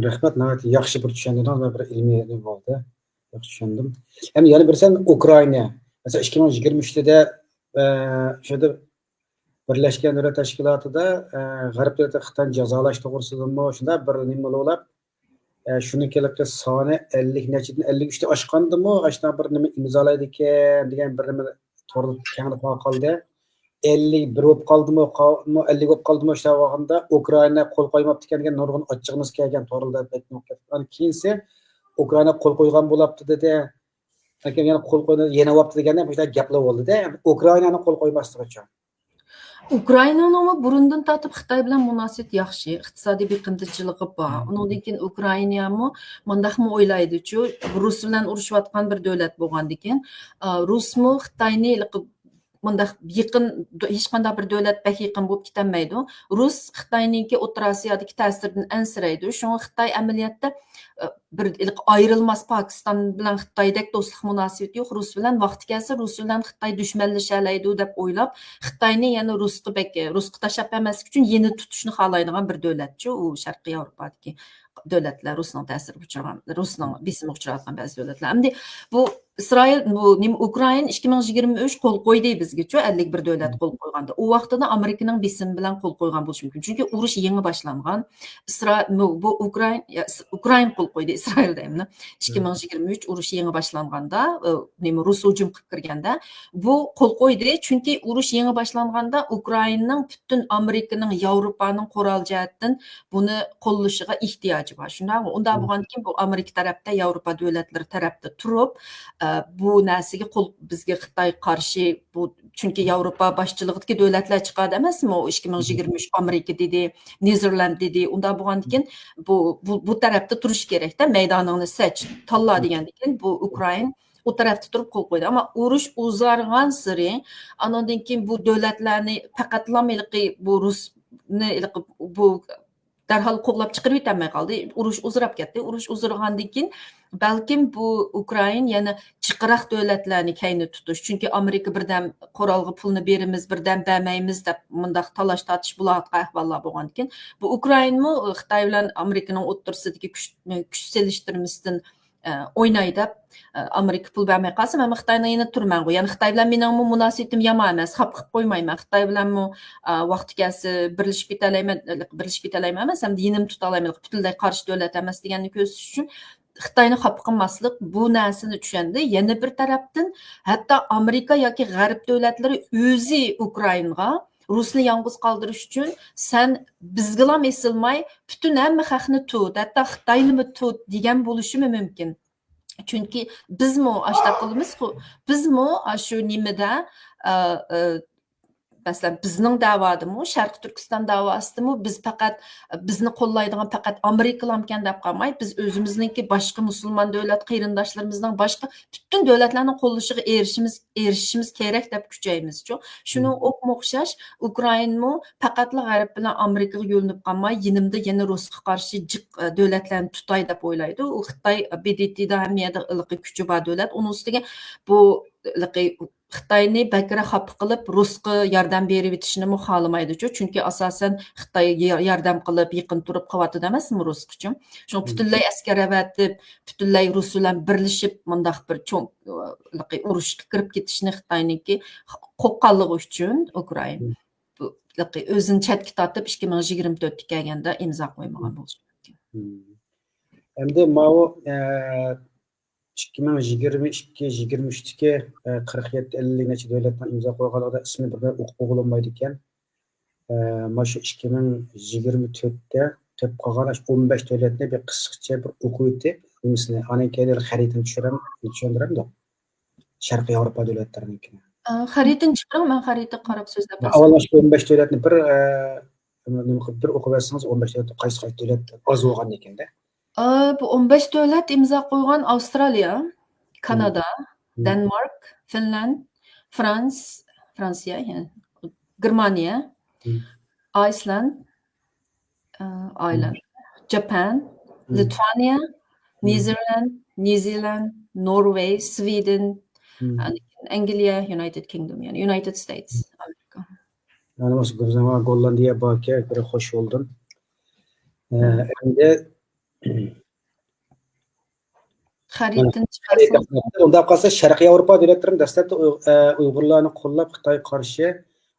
رەھمەت، ناھايىتى ياخشى بىر چۈشەندۈردىڭىز، بىر ئىلمىي نېمە بولدى. ياخشى چۈشەندىم. ھەم يەنە بىرسى ئۇكرائىنا. مەسىلەن، ئىككى مىڭ يىگىرمە ئۈچتە، ئە، شۇ يەردە بىرلەشكەن دۆلەت تەشكىلاتىدا، ئە، غەرب دۆلىتى خىتاينى جازالاش توغرىسىدىمۇ شۇنداق بىر نېمە بولۇپ، ئە، شۇنىڭ ھېلىقى سانى ئەللىك نەچچىدىن ئەللىك ئۈچتىن ئاشقاندىمۇ، ئاشۇنداق بىر نېمە ئىمزالايدىكەن دېگەن بىر نېمە توردا كەڭ تارقالدى. ئەللىك بىر بولۇپ قالدىمۇ، قا-، ئەللىك بولۇپ قالدىمۇ، شۇنداق بولغاندا ئۇكرائىنا قول قويماپتىكەن دېگەن نۇرغۇن ئاچچىقىمىز كەلگەن توردا بەك نوقۇپ كەتتى. ئاندىن كېيىنسى ئۇكرائىنا قول قويغان بولاپتۇ دېدى. لېكىن يەنە قول قويدى، يېنىۋاپتۇ دېگەندەك بۇ يەردە گەپلەر بولدى-دە، ئۇكرائىنانى قول قويماسلىقىچۇ. ئۇكرائىنانىڭمۇ بۇرۇندىن تارتىپ خىتاي بىلەن مۇناسىۋىتى ياخشى، ئىقتىسادىي بېقىندىچىلىقى بار. ئۇنىڭدىن كېيىن ئۇكرائىنامۇ مۇنداقمۇ ئويلايدۇچۇ، رۇس بىلەن ئۇرۇشۇۋاتقان بىر دۆلەت بولغاندىكىن، ئا، رۇسمۇ خىتاينى ھېلىقى مۇنداق يېقىن، ھېچقانداق بىر دۆلەت بەك يېقىن بولۇپ كېتەلمەيدۇ. رۇس خىتاينىڭكى ئوتتۇرا ئاسىيادىكى تەسىرىدىن ئەنسىرەيدۇ. شۇڭا خىتاي ئەمەلىيەتتە، ئە، بىر ئايرىلماس پاكىستان بىلەن خىتايدەك دوستلۇق مۇناسىۋىتى يوق. رۇس بىلەن ۋاقتى كەلسە رۇس بىلەن خىتاي دۈشمەنلىشەلەيدۇ دەپ ئويلاپ، خىتاينى يەنە رۇسقا بەك، رۇسقا تاشلاپ بەرمەسلىك ئۈچۈن يېنىدا تۇتۇشنى خالايدىغان بىر دۆلەتچۇ ئۇ شەرقىي ياۋروپادىكى دۆلەتلەر، رۇسنىڭ تەسىرىگە ئۇچرىغان، رۇسنىڭ بېسىمىغا ئۇچراۋاتقان بەزى دۆلەتلەر. ئەمدى بۇ ئىسرائىل، بۇ نېمە، ئۇكرائىنا ئىككى مىڭ يىگىرمە ئۈچ قول قويدى بىزگىچۇ، ئەللىك بىر دۆلەت قول قويغاندا. ئۇ ۋاقتىدا ئامېرىكىنىڭ بېسىمى بىلەن قول قويغان بولۇشى مۇمكىن. چۈنكى ئۇرۇش يېڭى باشلانغان. ئىسرا-، بۇ، بۇ ئۇكرائىنا، يا، ئىس-، ئۇكرائىنا قول قويدى، ئىسرائىل دەيمەن. ئىككى مىڭ يىگىرمە ئۈچ ئۇرۇش يېڭى باشلانغاندا، ئى، نېمە، رۇس ھۇجۇم قىلىپ كىرگەندە، بۇ قول قويدى. چۈنكى ئۇرۇش يېڭى باشلانغاندا ئۇكرائىنىنىڭ پۈتۈن ئامېرىكىنىڭ، ياۋروپانىڭ قورال جەھەتتىن بۇنى قوللىشىغا ئېھتىياجى بار. شۇنداقمۇ؟ ئۇنداق بولغاندىكىن بۇ ئامېرىكا تەرەپتە، ياۋروپا دۆلەتلىرى تەرەپتە تۇرۇپ، ئە، بۇ نەرسىگە قول، بىزگە خىتاي قارشى، بۇ، چۈنكى ياۋروپا باشچىلىقىدىكى دۆلەتلەر چىقاردى ئەمەسمۇ؟ ئىككى مىڭ يىگىرمە ئۈچ ئامېرىكا دېدى، نېدېرلاند دېدى. ئۇنداق بولغاندىكىن بۇ، بۇ، بۇ تەرەپتە تۇرۇش كېرەكتە، مەيدانىڭنى سەچ، تاللا دېگەندىكىن بۇ ئۇكرائىنا ئۇ تەرەپتە تۇرۇپ قول قويدى. ئەمما ئۇرۇش ئۇزارغانسېرى، ئانىڭدىن كېيىن بۇ دۆلەتلەرنى پەقەتلا ھېلىقى بۇ رۇسنى ھېلىقى بۇ دەرھال قوغلاپ چىقىرىۋېتەلمەي قالدى. ئۇرۇش ئۇزىراپ كەتتى. ئۇرۇش ئۇزىرغاندىن كېيىن بەلكىم بۇ ئۇكرائىنا يەنە جىقراق دۆلەتلەرنى كەينىدە تۇتۇش. چۈنكى ئامېرىكا بىردەم قورالغا پۇلنى بېرىمىز، بىردەم بەرمەيمىز دەپ مۇنداق تالاش تارتىش بولۇۋاتقان ئەھۋاللار بولغاندىكىن، بۇ ئۇكرائىنىمۇ خىتاي بىلەن ئامېرىكىنىڭ ئوتتۇرىسىدىكى كۈچ، كۈچ سېلىشتۇرمىسىدىن ئە، ئويناي دەپ، ئە، ئامېرىكا پۇل بەرمەي قالسا، مەنمۇ خىتاينىڭ يېنىدا تۇرىمەنغۇ. يەنى خىتاي بىلەن مېنىڭمۇ مۇناسىۋىتىم يامان ئەمەس، خاپا قىلىپ قويمايمەن. خىتاي بىلەنمۇ، ئە، ۋاقتى كەلسە بىرلىشىپ كېتەلەيمەن، بىرلىشىپ كېتەلەيمەن ئەمەس، ھەمدە يېنىمدا تۇتالايمەن، پۈتۈنلەي قارشى دۆلەت ئەمەس دېگەننى كۆرسىتىش ئۈچۈن خىتاينى خاپا قىلماسلىق، بۇ نەرسىنى چۈشەندى. يەنە بىر تەرەپتىن، ھەتتا ئامېرىكا ياكى غەرب دۆلەتلىرى ئۆزى ئۇكرائىنغا رۇسنى يالغۇز قالدۇرۇش ئۈچۈن سەن بىزگىلا ئېسىلماي، پۈتۈن ھەممە خەقنى تۇت، ھەتتا خىتاينىمۇ تۇت دېگەن بولۇشىمۇ مۇمكىن. چۈنكى بىزمۇ ئاشۇنداق قىلىمىزغۇ، بىزمۇ ئاشۇ نېمىدە، ئە، ئە، مەسىلەن، بىزنىڭ دەۋادىمۇ، شەرقىي تۈركىستان دەۋاسىدىمۇ بىز پەقەت، بىزنى قوللايدىغان پەقەت ئامېرىكىلامكەن دەپ قالماي، بىز ئۆزىمىزنىڭكى باشقا مۇسۇلمان دۆلەت قېرىنداشلىرىمىزنىڭ باشقا پۈتۈن دۆلەتلەرنىڭ قوللىشىغا ئېرىشىمىز، ئېرىشىشىمىز كېرەك دەپ كۈچەيمىزچۇ. شۇنىڭ ئوپمۇ ئوخشاش ئۇكرائىنمۇ پەقەتلا غەرب بىلەن ئامېرىكىغا يۆلىنىپ قالماي، يېنىمدا يەنە رۇسقا قارشى جىق، ئە، دۆلەتلەرنى تۇتاي دەپ ئويلايدۇ. ئۇ خىتاي ب د ت دا ھەممە يەردە ھېلىقى كۈچى بار دۆلەت. ئۇنىڭ ئۈستىگە بۇ ھېلىقى خىتاينى بەكرەك خاپا قىلىپ، رۇسقا ياردەم بېرىۋېتىشنىمۇ خالىمايدۇچۇ. چۈنكى ئاساسەن خىتاي يا-، ياردەم قىلىپ، يېقىن تۇرۇپ قىلىۋاتىدۇ ئەمەسمۇ رۇسقىچۇ. شۇڭا پۈتۈنلەي ئەسكەر ئەۋەتىپ، پۈتۈنلەي رۇس بىلەن بىرلىشىپ، مۇنداق بىر چوڭ، ئۇرۇشقا كىرىپ كېتىشنى خىتاينىڭكى قورققانلىقى ئۈچۈن ئۇكرائىنا بۇ، ئۆزىنى چەتكە تارتىپ، ئىككى مىڭ يىگىرمە تۆتكە كەلگەندە ئىمزا قويمىغان بولۇشى مۇمكىن. ئەمدى ماۋۇ، ئە، ئىككى مىڭ يىگىرمە ئىككى، يىگىرمە ئۈچتىكى، ئە، قىرىق يەتتە، ئەللىك نەچچە دۆلەتنىڭ ئىمزا قويغانلىقىدا ئىسمى بىردەم ئوقۇپ بولمايدىكەن. ئە، مانا شۇ ئىككى مىڭ يىگىرمە تۆتتە قېلىپ قالغان شۇ ئون بەش دۆلەتنى بىر قىسقىچە بىر ئوقۇپ ئۆتۈپ، نېمىسىنى، ئاندىن كېيىن خەرىتىنى چۈشۈرەم، چۈشەندۈرەمدۇ؟ شەرقىي ياۋروپا دۆلەتلىرىنىڭكىنى. ئە، خەرىتىنى چىقىرىڭ، مەن خەرىتىگە قاراپ سۆزلەپ بەرسەم. ئاۋۋال شۇ ئون بەش دۆلەتنى بىر، ئە، نېمە قىلىپ بىر ئوقۇپ بەرسىڭىز، ئون بەش دۆلەت قايسى، قايسى دۆلەت ئاز بولغان ئىكەن-دە. ئە، بۇ ئون بەش دۆلەت ئىمزا قويغان: ئاۋسترالىيە، كانادا، دەنمارك، فىنلاند، فرانس-، فرانسىيە، يەنى گېرمانىيە، ئايسلاند، ئە، ئايلاند، جاپان، لىتۋانىيە، نېدېرلاند، نيۇزىلاند، نورۋېي، سۋىدىن، ئەنگلىيە، يۇنايتېد كىنگدوم، يەنى يۇنايتېد ستېيتس، ئامېرىكا. يەنى بولمىسا گوللاندىيە باركەن، بىر خوش بولدۇم. ئە، ئەمدى خەرىتىنى چىقارسىڭىز. ئۇنداق قالسا، شەرقىي ياۋروپا دۆلەتلىرىمۇ دەسلەپتە ئۇي-، ئە، ئۇيغۇرلارنى قوللاپ خىتايغا قارشى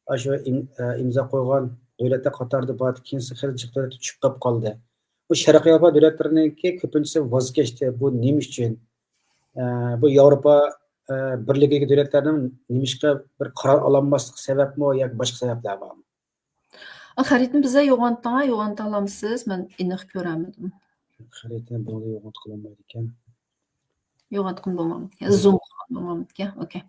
ئاشۇ ئىم-، ئە، ئىمزا قويغان دۆلەتلەر قاتارىدا بار، كېيىنسى خېلى جىق دۆلەتكە چۈشۈپ قېلىپ قالدى. بۇ شەرقىي ياۋروپا دۆلەتلىرىنىڭكى كۆپىنچىسى ۋاز كەچتى. بۇ نېمە ئۈچۈن؟ ئە، بۇ ياۋروپا، ئە، بىرلىكىدىكى دۆلەتلەرنىڭ نېمىشقا بىر قارار ئالالماسلىقى سەۋەبمۇ ياكى باشقا سەۋەبلەر بارمۇ؟ ئا، خەرىتىنى بىزگە يوغانتىڭا، يوغانتالامسىز؟ مەن ئېنىق كۆرەلمىدىم. خەرىتىنى بۇنىڭدا يوغانتقىلى بولمايدىكەن. يوغان قىلغان بولمامدىكەن، زۇم قىلغان بولمامدىكەن. ئوكەي.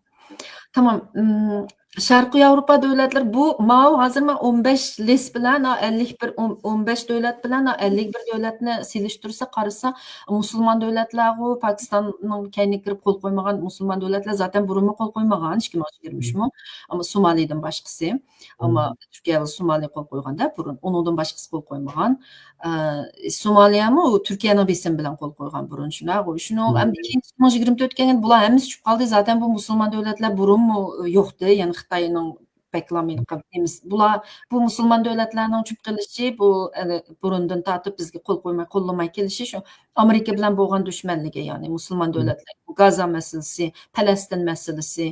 تامام. ئىم، شەرقىي ياۋروپا دۆلەتلىرى بۇ، ماۋۇ ھازىر مەن ئون بەش لىست بىلەن، ھا، ئەللىك بىر، ئون، ئون بەش دۆلەت بىلەن، ھا، ئەللىك بىر دۆلەتنى سېلىشتۇرسا، قارىسا، مۇسۇلمان دۆلەتلەرغۇ، پاكىستاننىڭ كەينىگە كىرىپ قول قويمىغان مۇسۇلمان دۆلەتلەر زاتەن بۇرۇنمۇ قول قويمىغان، ئىككى مىڭ يىگىرمە ئۈچمۇ. ئەمما سومالىدىن باشقىسى. ئەمما تۈركىيە ۋە سومالى قول قويغاندا بۇرۇن، ئۇنىڭدىن باشقىسى قول قويمىغان. ئە، سومالىيەمۇ تۈركىيەنىڭ بېسىمى بىلەن قول قويغان بۇرۇن، شۇنداق. شۇنىڭ ئەمدى كېيىن ئىككى مىڭ يىگىرمە تۆتكە كەلگەندە بۇلار ھەممىسى چۈشۈپ قالدى. زاتەن بۇ مۇسۇلمان دۆلەتلەر بۇرۇنمۇ يوقتى، يەنى خىتاينىڭ بەكلا مېنى قىلىپ نېمىس-، بۇلار، بۇ مۇسۇلمان دۆلەتلەرنىڭ چۈشۈپ قېلىشى، بۇ، ئە، بۇرۇندىن تارتىپ بىزگە قول قويماي، قوللىماي كېلىشى شۇ ئامېرىكا بىلەن بولغان دۈشمەنلىكى، يەنى مۇسۇلمان دۆلەتلەر، بۇ گازا مەسىلىسى، پەلەستىن مەسىلىسى،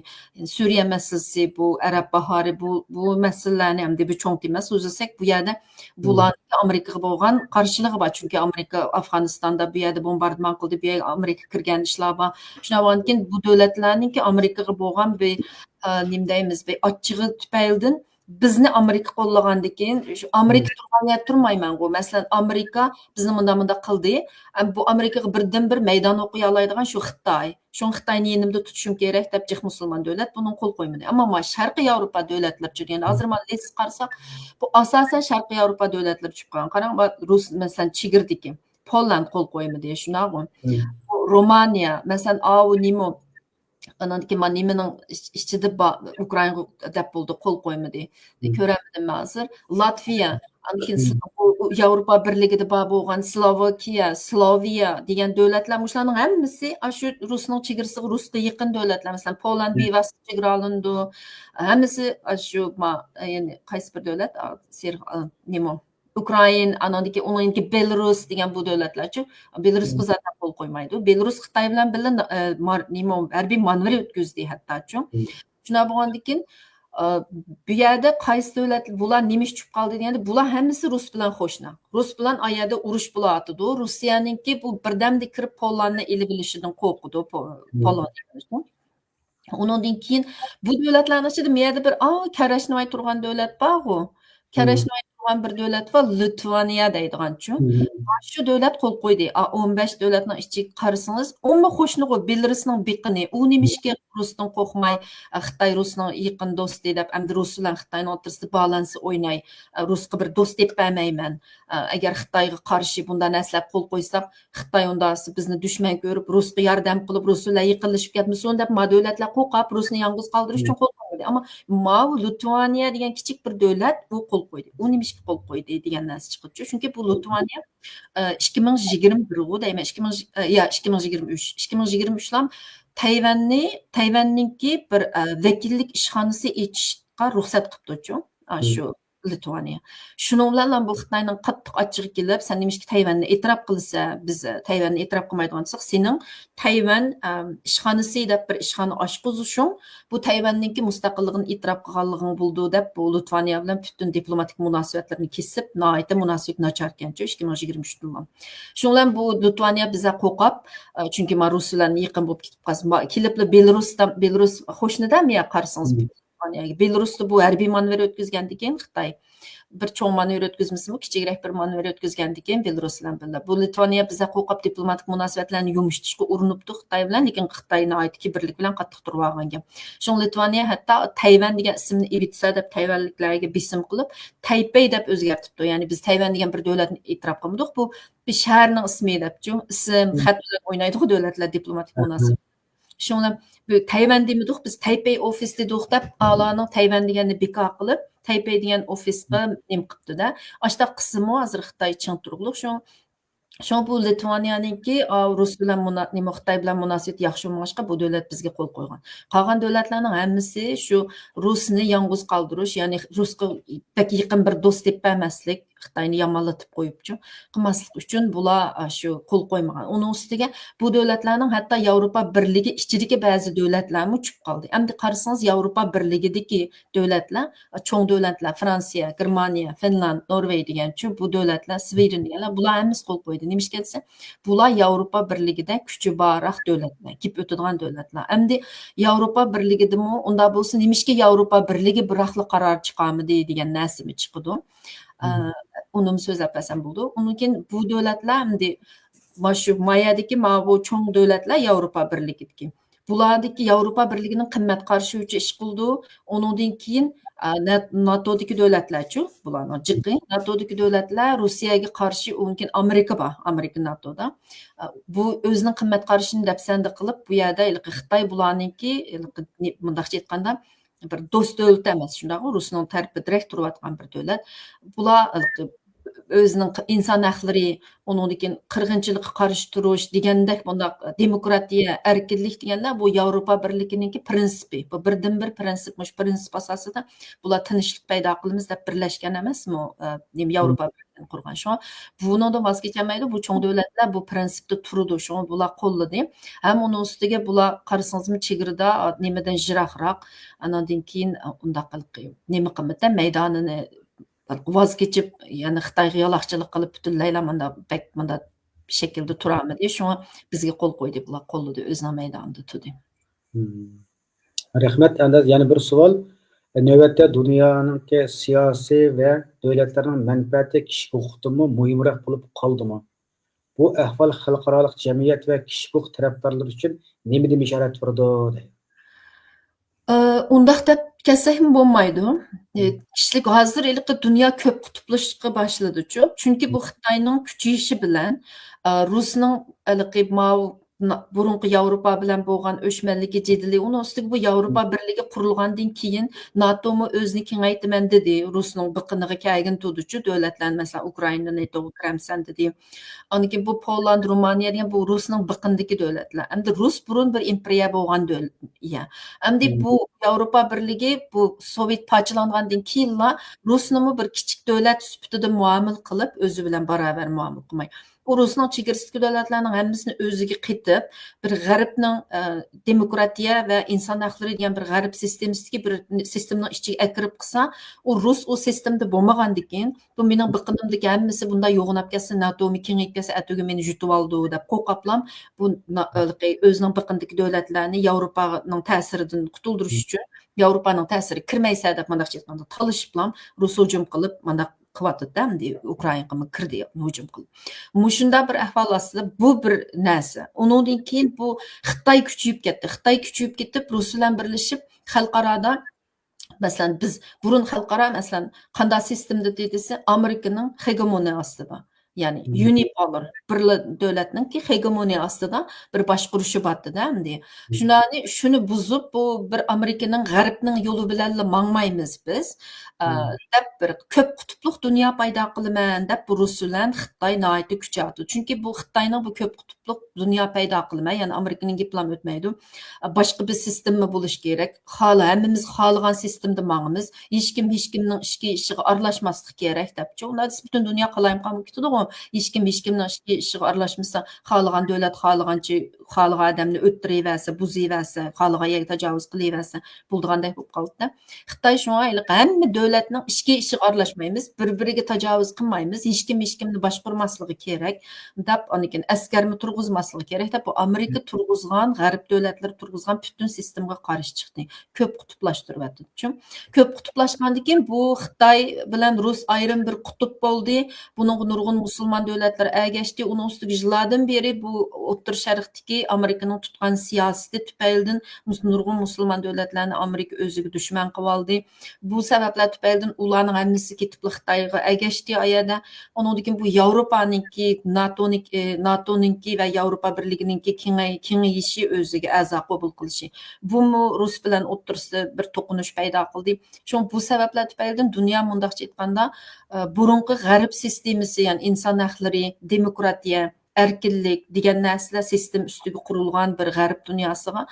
سۈرىيە مەسىلىسى، بۇ ئەرەب باھارى، بۇ، بۇ مەسىلىلەرنى ئەمدى بىر چوڭ تېما سۆزلىسەك، بۇ يەردە بۇلارنىڭ ئامېرىكىغا بولغان قارشىلىقى بار. چۈنكى ئامېرىكا ئافغانىستاندا بۇ يەردە بومباردىمان قىلدى، بۇ يەرگە ئامېرىكا كىرگەن ئىشلار بار. شۇنداق بولغاندىكىن بۇ دۆلەتلەرنىڭكى ئامېرىكىغا بولغان بىر، ئە، نېمە دەيمىز، بىر ئاچچىقى تۈپەيلىدىن بىزنى ئامېرىكا قوللىغاندىكىن، شۇ ئامېرىكا تۇرغان يەردە تۇرمايمەنغۇ. مەسىلەن، ئامېرىكا بىزنى مۇنداق، مۇنداق قىلدى. ئەم، بۇ ئامېرىكىغا بىردىن بىر مەيدان ئوقۇيالايدىغان شۇ خىتاي. شۇڭا خىتاينى يېنىمدا تۇتۇشۇم كېرەك دەپ جىق مۇسۇلمان دۆلەت بۇنىڭغا قول قويمىدى. ئەمما ما شەرقىي ياۋروپا دۆلەتلىرى چۈشىدىكەن. ھازىر مانا لىست قارىساق، بۇ ئاساسەن شەرقىي ياۋروپا دۆلەتلىرى چۈشۈپ قالغان. قاراڭ، ما رۇس، مەسىلەن، چېگرىدىكى پوللاند قول قويمىدى، شۇنداقغۇ؟ بۇ رومانىيە، مەسىلەن، ئاۋۇ نېمە، ئانان كېيىن مانا نېمىنىڭ ئىچ-، ئىچىدە با-، ئۇكرائىنغا دەپ بولدى، قول قويمىدى. كۆرەلمىدىم مەن ھازىر. لاتۋىيە، ئاندىن كېيىن سل-، ئۇ، ئۇ ياۋروپا بىرلىكىدە بار بولغان سلوۋاكىيە، سلوۋېنىيە دېگەن دۆلەتلەر، مۇشۇلارنىڭ ھەممىسى ئاشۇ رۇسنىڭ چېگرىسىغا، رۇسقا يېقىن دۆلەتلەر. مەسىلەن، پوللاند بىۋاسىتە چېگرا ئالىنىدۇ. ھەممىسى ئاشۇ ما-، يەنى قايسى بىر دۆلەت؟ ئا، سېرىق، ئا، نېمە؟ ئۇكرائىن، ئانىڭدىكى، ئۇنىڭدىكى بېلىرۇس دېگەن بۇ دۆلەتلەرچۇ. بېلىرۇسقا زادى قول قويمايدۇ. بېلىرۇس خىتاي بىلەن بىللە، ئە، مار-، نېمە، ھەربىي مانېۋىر ئۆتكۈزدى ھەتتاچۇ. شۇنداق بولغاندىكىن، ئە، بۇ يەردە قايسى دۆلەت، بۇلار نېمە ئىش چۈشۈپ قالدى دېگەندە، بۇلار ھەممىسى رۇس بىلەن قوشنا. رۇس بىلەن ئا يەردە ئۇرۇش بولۇۋاتىدۇ. روسىيەنىڭكى بۇ بىردەمدە كىرىپ پوللاندنى ئېلىۋېلىشىدىن قورقىدۇ، پو-، پولونىيە. ئۇنىڭدىن كېيىن بۇ دۆلەتلەرنىڭ ئىچىدە مۇ يەردە بىر، ئا، كەرەشنىۋاي تۇرغان دۆلەت بارغۇ. كەرەشنىۋاي تۇرغان بىر دۆلەت بار، لىتۋانىيە دەيدىغانچۇ. شۇ دۆلەت قول قويدى. ئا، ئون بەش دۆلەتنىڭ ئىچىگە قارىسىڭىز، ئومما قوشنىغۇ، بېلىرۇسنىڭ بېقىنى. ئۇ نېمىشقا رۇستىن قورقماي، ئا، خىتاي رۇسنىڭ يېقىن دوستى دەپ، ئەمدى رۇس بىلەن خىتاينىڭ ئوتتۇرىسىدا بالانس ئويناي، ئا، رۇسقا بىر دوست دەپ بەرمەيمەن. ئا، ئەگەر خىتايغا قارشى بۇنداق نەرسىلەر قول قويساق، خىتاي ئۇنداقسا بىزنى دۈشمەن كۆرۈپ، رۇسقا ياردەم قىلىپ، رۇس بىلەن يېقىنلىشىپ كەتمىسۇن دەپ، ما دۆلەتلەر قورقۇپ، رۇسنى يالغۇز قالدۇرۇش ئۈچۈن قول قويمىدى. ئەمما ماۋۇ لىتۋانىيە دېگەن كىچىك بىر دۆلەت، ئۇ قول قويدى. ئۇ نېمىشقا قول قويدى دېگەن نەرسە چىقىدۇچۇ. چۈنكى بۇ لىتۋانىيە، ئە، ئىككى مىڭ يىگىرمە بىرغۇ دەيمەن، ئىككى مىڭ، ئە، يا، ئىككى مىڭ يىگىرمە ئۈچ، ئىككى مىڭ يىگىرمە ئۈچ تەيۋەننى، تەيۋەننىڭكى بىر، ئە، ۋەكىللىك ئىشخانىسى ئېچىشقا رۇخسەت قىپتۇچۇ. ئا، شۇ. لىتۋانىيە. شۇنىڭ بىلەن بۇ خىتاينىڭ قاتتىق ئاچچىقى كېلىپ، سەن نېمىشقا تەيۋەننى ئېتىراپ قىلىسەن؟ بىز، ئە، تەيۋەننى ئېتىراپ قىلمايدىغان بولساق، سېنىڭ تەيۋەن، ئەم، ئىشخانىسى دەپ بىر ئىشخانا ئاچقۇزۇشۇڭ، بۇ تەيۋەننىڭكى مۇستەقىللىقىنى ئېتىراپ قىلغانلىقىڭ بولىدۇ دەپ، بۇ لىتۋانىيە بىلەن پۈتۈن دىپلوماتىك مۇناسىۋەتلىرىنى كېسىپ، ناھايىتى مۇناسىۋىتى ناچاركەنچۇ ئىككى مىڭ يىگىرمە ئۈچتىنلا. شۇنىڭ بىلەن بۇ لىتۋانىيە بىزە قورقاپ، ئە، چۈنكى ما رۇس بىلەن يېقىن بولۇپ كېتىپ قالسا، ما-، كېلىپلا بېلىرۇستا، بېلىرۇس قوشنىدا مۇ يا قارىسىڭىز، يەنى بېلىرۇستا بۇ ھەربىي مانېۋىر ئۆتكۈزگەندىن كېيىن خىتاي، بىر چوڭ مانېۋىر ئۆتكۈزمىسىمۇ، كىچىكرەك بىر مانېۋىر ئۆتكۈزگەندىن كېيىن بېلىرۇس بىلەن بىللە. بۇ لىتۋانىيە بىزە قورقۇپ دىپلوماتىك مۇناسىۋەتلەرنى يۇمشىتىشقا ئۇرۇنۇپتۇ خىتاي بىلەن، لېكىن خىتاي ناھايىتى كىبىرلىك بىلەن قاتتىق تۇرۇۋالغان گەپ. شۇڭا لىتۋانىيە ھەتتا تەيۋەن دېگەن ئىسىمنى ئېۋىتسە دەپ تەيۋەنلىكلەرگە بېسىم قىلىپ، تەيپەي دەپ ئۆزگەرتىپتۇ. يەنى بىز تەيۋەن دېگەن بىر دۆلەتنى ئېتىراپ قىلمىدۇق. بۇ بىر شەھەرنىڭ ئىسمى دەپچۇ، ئىسىم، خەت بىلەن ئوينايدىغۇ دۆلەتلەر دىپلوماتىك مۇناسىۋەت. شۇڭا بۇ تەيۋەن دېمىدۇق، بىز تەيپەي ئوفىس دېدۇق دەپ، ئالانىڭ تەيۋەن دېگەننى بىكار قىلىپ، تەيپەي دېگەن ئوفىسقا نېمە قىپتۇ-دە. ئاشتاق قىسمىمۇ ھازىر خىتاي چىڭ تۇرغۇلۇق. شۇڭ-، شۇڭا بۇ لىتۋانىيەنىڭكى، ئا، رۇس بىلەن مۇنا-، نېمە، خىتاي بىلەن مۇناسىۋىتى ياخشى بولمىغاچقا، بۇ دۆلەت بىزگە قول قويغان. قالغان دۆلەتلەرنىڭ ھەممىسى شۇ رۇسنى يالغۇز قالدۇرۇش، يەنى رۇسقا بەك يېقىن بىر دوست دەپ بەرمەسلىك، خىتاينى يامانلىتىپ قويۇپچۇ، قىلماسلىق ئۈچۈن بۇلار، ئا، شۇ قول قويمىغان. ئۇنىڭ ئۈستىگە بۇ دۆلەتلەرنىڭ ھەتتا ياۋروپا بىرلىكى ئىچىدىكى بەزى دۆلەتلەرمۇ چۈشۈپ قالدى. ئەمدى قارىسىڭىز، ياۋروپا بىرلىكىدىكى دۆلەتلەر، ئا، چوڭ دۆلەتلەر، فرانسىيە، گېرمانىيە، فىنلاند، نورۋېگىيە دېگەنچۇ، بۇ دۆلەتلەر، سۋېدېن دېگەنلەر، بۇلار ھەممىسى قول قويدى. نېمىشقا دېسە، بۇلار ياۋروپا بىرلىكىدە كۈچى بارراق دۆلەتلەر، گېپى ئۆتىدىغان دۆلەتلەر. ئەمدى ياۋروپا بىرلىكىدىمۇ ئۇنداق بولسا، نېمىشقا ياۋروپا بىرلىكى بىراقلا قارار چىقارمىدى دېگەن نەرسىمۇ چىقىدۇ. ئە، ئۇنىمۇ سۆزلەپ بەرسەم بولىدۇ. ئۇنىڭ كېيىن بۇ دۆلەتلەر ئەمدى مانا شۇ مايەدىكى ماۋۇ چوڭ دۆلەتلەر ياۋروپا بىرلىكىدىكى. بۇلاردىكى ياۋروپا بىرلىكىنىڭ قىممەت قارىشى بويىچە ئىش قىلىدۇ. ئۇنىڭدىن كېيىن، ئا، نات-، ناتودىكى دۆلەتلەرچۇ، بۇلارنىڭ جىقى. ناتودىكى دۆلەتلەر روسىيەگە قارشى، ئۇنىڭدىن كېيىن ئامېرىكا بار، ئامېرىكا ناتودا. ئا، بۇ ئۆزىنىڭ قىممەت قارىشىنى دەپسەندە قىلىپ، بۇ يەردە ھېلىقى خىتاي بۇلارنىڭكى، ھېلىقى نى-، مۇنداقچە ئېيتقاندا، بىر دوست دۆلىتى ئەمەس، شۇنداقمۇ؟ روسنىڭ تەرىپىدە دىرېكت تۇرۇۋاتقان بىر دۆلەت. بۇلار، ئا، ئۆزىنىڭ ئىنسان ھەقلىرى، ئۇنىڭدىن كېيىن قىرغىنچىلىققا قارشى تۇرۇش دېگەندەك، بۇنداق دېموكراتىيە، ئەركىنلىك دېگەنلەر بۇ ياۋروپا بىرلىكىنىڭكى پىرىنسىپى. بۇ بىردىنبىر پىرىنسىپ، مۇشۇ پىرىنسىپ ئاساسىدا بۇلار تىنچلىق پەيدا قىلىمىز دەپ بىرلەشكەن ئەمەسمۇ؟ ئە، نېمە، ياۋروپا بىرلىكىنى قۇرغان. شۇڭا بۇنىڭدىن ۋاز كېچەلمەيدۇ. بۇ چوڭ دۆلەتلەر بۇ پىرىنسىپتا تۇرىدۇ. شۇڭا بۇلار قوللىدى. ھەم ئۇنىڭ ئۈستىگە بۇلار قارىسىڭىزمۇ چېگرىدا، ئا، نېمىدىن يىراقراق، ئاناندىن كېيىن، ئا، ئۇنداق قىلىپ نېمە قىلمىدى، مەيدانىنى ۋاز كېچىپ، يەنى خىتايغا يالاقچىلىق قىلىپ، پۈتۈنلەيلا مانداق بەك مانداق شەكىلدە تۇرالمىدى. شۇڭا بىزگە قول قويدى، بۇلار قوللىدى، ئۆزىنىڭ مەيدانىدا تۇردى. مم. رەھمەت. ئەندى يەنە بىر سوئال. نۆۋەتتە دۇنيانىڭكى سىياسىي ۋە دۆلەتلەرنىڭ مەنپەئەتى كىشىلىك ھوقۇقتىنمۇ مۇھىمراق بولۇپ قالدىمۇ؟ بۇ ئەھۋال خەلقئارالىق جەمئىيەت ۋە كىشىلىك ھوقۇق تەرەپدارلىرى ئۈچۈن نېمىدىن بېشارەت بېرىدۇ؟ دەيدۇ. ئە، ئۇنداق دەپ كەتسەكمۇ بولمايدۇ. ئە، كىشىلىك ھازىر ھېلىقى دۇنيا كۆپ قۇتۇپلىشىشقا باشلىدىچۇ. چۈنكى بۇ خىتاينىڭ كۈچىيىشى بىلەن، ئە، رۇسنىڭ ھېلىقى ماۋۇ نا-، بۇرۇنقى ياۋروپا بىلەن بولغان ئۆچمەنلىكى، جېدىلى، ئۇنىڭ ئۈستىگە بۇ ياۋروپا بىرلىكى قۇرۇلغاندىن كېيىن ناتومۇ ئۆزىنى كېڭەيتىمەن دېدى، رۇسنىڭ بېقىنىغا كەلگىن تۇردىچۇ، دۆلەتلەرنى، مەسىلەن، ئۇكرائىنا نېتوغا كىرەمسەن دېدى. ئاندىن كېيىن بۇ پوللاند، رومانىيە دېگەن بۇ رۇسنىڭ بېقىنىدىكى دۆلەتلەر. ئەمدى رۇس بۇرۇن بىر ئىمپېرىيە بولغان دۆل-، يە. ئەمدى بۇ ياۋروپا بىرلىكى بۇ سوۋېت پارچىلانغاندىن كېيىنلا رۇسنىمۇ بىر كىچىك دۆلەت سۈپىتىدە مۇئامىلە قىلىپ، ئۆزى بىلەن باراۋەر مۇئامىلە قىلماي. ئۇ رۇسنىڭ چېگرىسىدىكى دۆلەتلەرنىڭ ھەممىسىنى ئۆزىگە قېتىپ، بىر غەربنىڭ، ئە، دېموكراتىيە ۋە ئىنسان ھەقلىرى دېگەن بىر غەرب سىستېمىسىدىكى بىر سىستېمىنىڭ ئىچىگە ئەكىرىپ قىلسا، ئۇ رۇس ئۇ سىستېمىدا بولمىغاندىكىن، بۇ مېنىڭ بېقىنىمدىكى ھەممىسى بۇنداق يوغىناپ كەتسە، ناتومۇ كېڭىيىپ كەتسە، ئەتىگۈن مېنى يۇتۇۋالىدۇ دەپ قورقاپلام، بۇ نا-، ھېلىقى ئۆزىنىڭ بېقىنىدىكى دۆلەتلەرنى ياۋروپانىڭ تەسىرىدىن قۇتۇلدۇرۇش ئۈچۈن، ياۋروپانىڭ تەسىرىگە كىرمەيسەن دەپ، مۇنداقچە ئېيتقاندا، تالىشىپلام، رۇس ھۇجۇم قىلىپ، مانداق قىلىۋاتىدۇ ئەمدى ئۇكرائىناغىمۇ كىردى ھۇجۇم قىلىپ. مۇشۇنداق بىر ئەھۋال ئاستىدا بۇ بىر نەرسە. ئۇنىڭدىن كېيىن بۇ خىتاي كۈچىيىپ كەتتى. خىتاي كۈچىيىپ كېتىپ، رۇس بىلەن بىرلىشىپ، خەلقئارادا، مەسىلەن، بىز بۇرۇن خەلقئارا، مەسىلەن، قانداق سىستېمىدا دېسە، ئامېرىكىنىڭ خېگېمونىيە ئاستىدا. يەنى يۇنىپولار، بىرلا دۆلەتنىڭكى خېگېمونىيە ئاستىدا بىر باشقۇرۇشى بارتىدە ئەمدى. شۇلارنى، شۇنى بۇزۇپ، بۇ بىر ئامېرىكىنىڭ، غەربنىڭ يولى بىلەنلا ماڭمايمىز بىز، ئە، دەپ بىر كۆپ قۇتۇپلۇق دۇنيا پەيدا قىلىمەن دەپ بۇ رۇس بىلەن خىتاي ناھايىتى كۈچەيتىدۇ. چۈنكى بۇ خىتاينىڭ بۇ كۆپ قۇتۇپلۇق دۇنيا پەيدا قىلىمەن، يەنى ئامېرىكىنىڭ گېپىلا ئۆتمەيدۇ. باشقا بىر سىستېما بولۇشى كېرەك. خالا-، ھەممىمىز خالىغان سىستېمىدا ماڭىمىز. ھېچكىم ھېچكىمنىڭ ئىچكى ئىشىغا ئارىلاشماسلىق كېرەك دەپچۇ. ئۇنداق دېسە پۈتۈن دۇنيا قالايمىقان بولۇپ كېتىدىغۇ. ھېچكىم ھېچكىمنىڭ ئىچكى ئىشىغا ئارىلاشمىسا، خالىغان دۆلەت خالىغانچە، خالىغان ئادەمنى ئۆلتۈرۈۋەرسە، بۇزۇۋەرسە، خالىغان يەرگە تاجاۋۇز قىلىۋەرسە بولىدىغاندەك بولۇپ قالدى. خىتاي شۇڭا ھېلىقى ھەممە دۆلەتنىڭ ئىچكى ئىشىغا ئارىلاشمايمىز، بىر-بىرىگە تاجاۋۇز قىلمايمىز، ھېچكىم ھېچكىمنى باشقۇرماسلىقى كېرەك دەپ، ئاندىن كېيىن ئەسكەرمۇ تۇرغۇزماسلىقى كېرەك دەپ، بۇ ئامېرىكا تۇرغۇزغان، غەرب دۆلەتلىرى تۇرغۇزغان پۈتۈن سىستېمىغا قارشى چىقتى. كۆپ قۇتۇپلاشتۇرۇۋەتتى. كۆپ قۇتۇپلاشقاندىن كېيىن بۇ خىتاي بىلەن رۇس ئايرىم بىر قۇتۇپ بولدى. بۇنىڭغا نۇرغۇن مۇسۇلمان دۆلەتلەر ئەگەشتى. ئۇنىڭ ئۈستىگە يىللاردىن بېرى بۇ ئوتتۇرا شەرقتىكى ئامېرىكىنىڭ تۇتقان سىياسىتى تۈپەيلىدىن مۇس-، نۇرغۇن مۇسۇلمان دۆلەتلەرنى ئامېرىكا ئۆزىگە دۈشمەن قىلىۋالدى. بۇ سەۋەبلەر تۈپەيلىدىن ئۇلارنىڭ ھەممىسى كېتىپلا خىتايغا ئەگەشتى ئايەدە. ئۇنىڭدىن كېيىن بۇ ياۋروپانىڭكى، ناتونىڭكى، ئى، ناتونىڭكى ۋە ياۋروپا بىرلىكىنىڭكى كېڭەي-، كېڭىيىشى، ئۆزىگە ئەزا قوبۇل قىلىشى. بۇمۇ رۇس بىلەن ئوتتۇرىسىدا بىر توقۇنۇش پەيدا قىلدى. شۇڭا بۇ سەۋەبلەر تۈپەيلىدىن دۇنيا مۇنداقچە ئېيتقاندا، ئى، بۇرۇنقى غەرب سىستېمىسى، يەنى ئىنسان ھەقلىرى، دېموكراتىيە، ئەركىنلىك دېگەن نەرسىلەر سىستېما ئۈستىگە قۇرۇلغان بىر غەرب دۇنياسىغا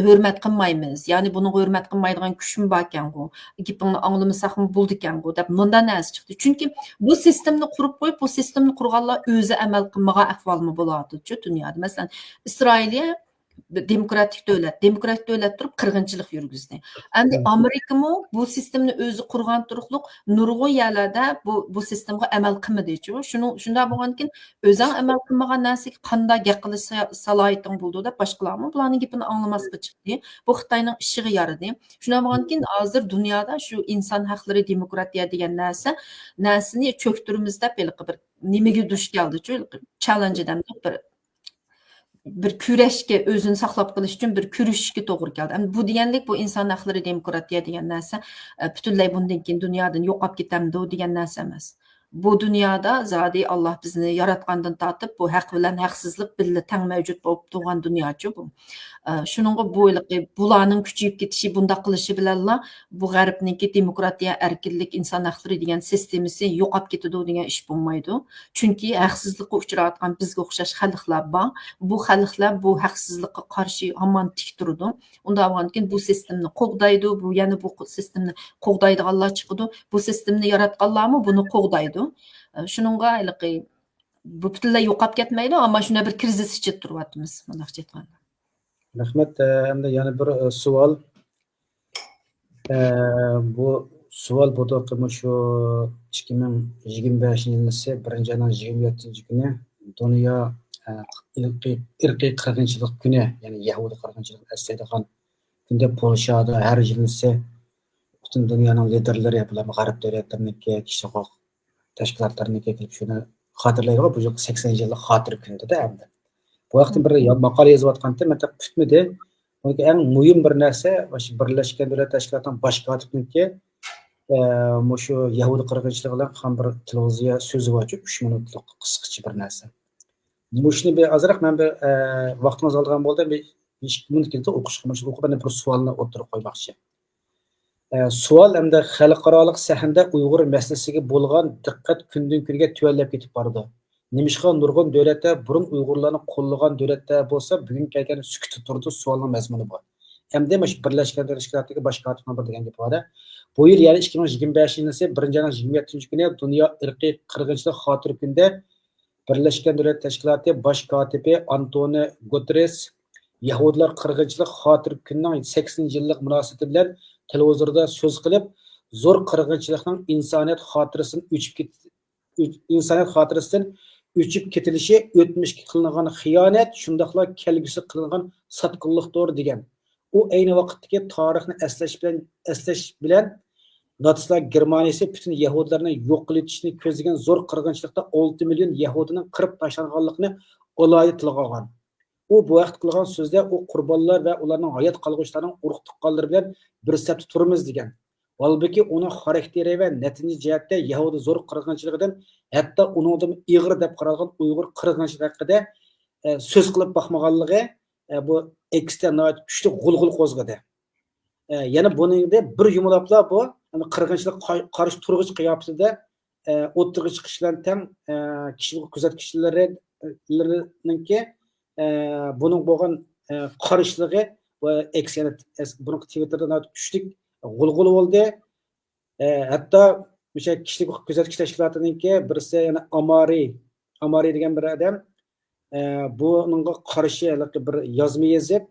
ھۆرمەت قىلمايمىز. يەنى بۇنىڭغا ھۆرمەت قىلمايدىغان كۈچمۇ باركەنغۇ، گېپىڭنى ئاڭلىمىساقمۇ بولىدىكەنغۇ دەپ مۇنداق نەرسە چىقتى. چۈنكى بۇ سىستېمىنى قۇرۇپ قويۇپ، بۇ سىستېمىنى قۇرغانلار ئۆزى ئەمەل قىلمىغان ئەھۋالمۇ بولۇۋاتىدۇچۇ دۇنيادا. مەسىلەن، ئىسرائىلىيە دېموكراتىك دۆلەت، دېموكراتىك دۆلەت تۇرۇپ قىرغىنچىلىق يۈرگۈزدى. ئەمدى ئامېرىكىمۇ بۇ سىستېمىنى ئۆزى قۇرغان تۇرۇقلۇق نۇرغۇن يەرلەردە بۇ، بۇ سىستېمىغا ئەمەل قىلمىدىچۇ. شۇنىڭ، شۇنداق بولغاندىكىن ئۆزۈڭ ئەمەل قىلمىغان نەرسىگە قانداق گەپ قىلىش سا-، سالاھىيىتىڭ بولىدۇ دەپ باشقىلارمۇ بۇلارنىڭ گېپىنى ئاڭلىماسقا چىقتى. بۇ خىتاينىڭ ئىشىغا يارىدى. شۇنداق بولغاندىكىن ھازىر دۇنيادا شۇ ئىنسان ھەقلىرى، دېموكراتىيە دېگەن نەرسە، نەرسىنى چۆكتۈرىمىز دەپ ھېلىقى بىر نېمىگە دۇچ كەلدىچۇ، ھېلىقى چاللېنج دەمدۇق بىر بىر كۈرەشكە، ئۆزىنى ساقلاپ قېلىش ئۈچۈن بىر كۈرىشىشكە توغرا كەلدى. ئەمدى بۇ دېگەنلىك، بۇ ئىنسان ھەقلىرى، دېموكراتىيە دېگەن نەرسە، ئە، پۈتۈنلەي بۇندىن كېيىن دۇنيادىن يوقاپ كېتەمدۇ دېگەن نەرسە ئەمەس. بۇ دۇنيادا زادى ئاللا بىزنى ياراتقاندىن تارتىپ، بۇ ھەق بىلەن ھەقسىزلىق بىللە تەڭ مەۋجۇت بولۇپ تۇرغان دۇنياچۇ بۇ. ئە، شۇنىڭغا بۇ ھېلىقى بۇلارنىڭ كۈچىيىپ كېتىشى، بۇنداق قىلىشى بىلەنلا بۇ غەربنىڭكى دېموكراتىيە، ئەركىنلىك، ئىنسان ھەقلىرى دېگەن سىستېمىسى يوقاپ كېتىدۇ دېگەن ئىش بولمايدۇ. چۈنكى ھەقسىزلىققا ئۇچراۋاتقان بىزگە ئوخشاش خەلقلەر بار. بۇ خەلقلەر بۇ ھەقسىزلىققا قارشى ھامان تىك تۇرىدۇ. ئۇنداق بولغاندىكىن بۇ سىستېمىنى قوغدايدۇ، بۇ يەنە بۇ سىستېمىنى قوغدايدىغانلار چىقىدۇ. بۇ سىستېمىنى ياراتقانلارمۇ بۇنى قوغدايدۇ. ئە، شۇنىڭغا ھېلىقى بۇ پۈتۈنلەي يوقاپ كەتمەيدۇ، ئەمما شۇنداق بىر كىرىزىس ئىچىدە تۇرۇۋاتىمىز، مۇنداقچە ئېيتقاندا. رەھمەت. ئە، ئەمدى يەنە بىر، ئە، سوئال. ئە، بۇ سوئال بۇدۇقى مۇشۇ ئىككى مىڭ يىگىرمە بەشىنچى يىلىسى بىرىنچى ئاينىڭ يىگىرمە يەتتىنچى كۈنى دۇنيا، ئە، ئىرقىي، ئىرقىي قىرغىنچىلىق كۈنى، يەنى يەھۇدىي قىرغىنچىلىقىنى ئەسلەيدىغان كۈندە پولشادا ھەر يىلىسى پۈتۈن دۇنيانىڭ لىدېرلىرى، بۇلارمۇ غەرب دۆلەتلىرىنىڭكى، كىشىلىك ھوقۇق تەشكىلاتلىرىنىڭكى كېلىپ شۇنى خاتىرىلەيدىغان بۇ يىلقى سەكسىنىنچى يىللىق خاتىرە كۈنىدە ئەمدى. بۇ ھەقتە بىر يا-، ماقالە يېزىۋاتقانتىم، مەن تېخى پۈتمىدى. بۇنىڭكى ئەڭ مۇھىم بىر نەرسە، مۇشۇ بىرلەشكەن دۆلەت تەشكىلاتىنىڭ باش كاتىپىنىڭكى، ئە، مۇشۇ يەھۇدىي قىرغىنچىلىقى بىلەن قىلغان بىر تېلېۋىزىيە سۆزى بارچۇ، ئۈچ مىنۇتلۇق قىسقىچە بىر نەرسە. مۇشۇنى بىر ئازراق مەن بىر، ئە، ۋاقتىڭىزنى ئالىدىغان بولدۇم، بىر ئىككى مىنۇت كېتىدۇ ئوقۇشقا، مۇشۇنى ئوقۇپ، مەن بىر سوئالنى ئوتتۇرىغا قويماقچى. ئە، سوئال ئەمدى خەلقئارالىق سەھنىدە ئۇيغۇر مەسىلىسىگە بولغان دىققەت كۈندىن كۈنگە تۆۋەنلەپ كېتىپ بارىدۇ. نېمىشقا نۇرغۇن دۆلەتلەر بۇرۇن ئۇيغۇرلارنى قوللىغان دۆلەتلەر بولسا بۈگۈنگە كەلگەندە سۈكۈتتە تۇرىدۇ؟ سوئالنىڭ مەزمۇنى بۇ. ئەمدى مۇشۇ بىرلەشكەن دۆلەتلەر تەشكىلاتىدىكى باش كاتىپنىڭ بىر دېگەن گېپى بار. بۇ يىل، يەنى ئىككى مىڭ يىگىرمە بەشىنچى يىلى بىرىنچى ئاينىڭ يىگىرمە يەتتىنچى كۈنى دۇنيا ئىرقىي قىرغىنچىلىق خاتىرە كۈنىدە بىرلەشكەن دۆلەت تەشكىلاتى باش كاتىپى ئانتونىئو گۇتېررېس يەھۇدىيلار قىرغىنچىلىق خاتىرە كۈنىنىڭ سەكسىنىنچى يىللىق مۇناسىۋىتى بىلەن تېلېۋىزوردا سۆز قىلىپ، زور قىرغىنچىلىقنىڭ ئىنسانىيەت خاتىرىسىدىن ئۆچۈپ كېت-، ئىنسانىيەت خاتىرىسىدىن ئۆچۈپ كېتىلىشى ئۆتمۈشكە قىلىنغان خىيانەت، شۇنداقلا كەلگۈسىگە قىلىنغان ساتقىنلىقتۇر، دېگەن. ئۇ ئەينى ۋاقىتتىكى تارىخنى ئەسلەش بىلەن، ئەسلەش بىلەن ناتسىستلار گېرمانىيىسى پۈتۈن يەھۇدىيلارنى يوق قىلىۋېتىشنى كۆزلىگەن زور قىرغىنچىلىقتا ئالتە مىليون يەھۇدىينىڭ قىرىپ تاشلانغانلىقىنى ئالاھىدە تىلغا ئالغان. ئۇ بۇ ھەقتە قىلغان سۆزىدە ئۇ قۇربانلار ۋە ئۇلارنىڭ ھايات قالغۇچىلارنىڭ ئۇرۇق تۇغقانلىرى بىلەن بىر سەپتە تۇرىمىز دېگەن. ھالبۇكى، ئۇنىڭ خاراكتېرى ۋە نەتىجە جەھەتتە يەھۇدىي زور قىرغىنچىلىقىدىن، ھەتتا ئۇنىڭدىن ئېغىر دەپ قارالغان ئۇيغۇر قىرغىنچىلىقى ھەققىدە، ئە، سۆز قىلىپ باقمىغانلىقى، ئە، بۇ ئېكستە ناھايىتى كۈچلۈك غۇلغۇلا قوزغىدى. ئە، يەنە بۇنىڭدا بىر يۇمىلاپلا بۇ، يەنى قىرغىنچىلىققا قا-، قارشى تۇرغۇچ قىياپىتىدە، ئە، ئوتتۇرىغا چىقىش بىلەن تەڭ، ئە، كىشىلىك ھوقۇق كۆزەتكۈچىلىرى، لىرىنىڭكى، ئە، بۇنىڭغا بولغان، ئە، قارشىلىقى ۋە ئەكس، يەنى ئەس-، بۇنىڭ تىۋىتتېردا ناھايىتى كۈچلۈك غۇلغۇلا بولدى. ئە، ھەتتا مۇشۇ كىشىلىك ھوقۇق كۆزەتكۈچى تەشكىلاتىنىڭكى بىرسى، يەنى ئامارى، ئامارى دېگەن بىر ئادەم، ئە، بۇنىڭغا قارشى ھېلىقى بىر يازما يېزىپ،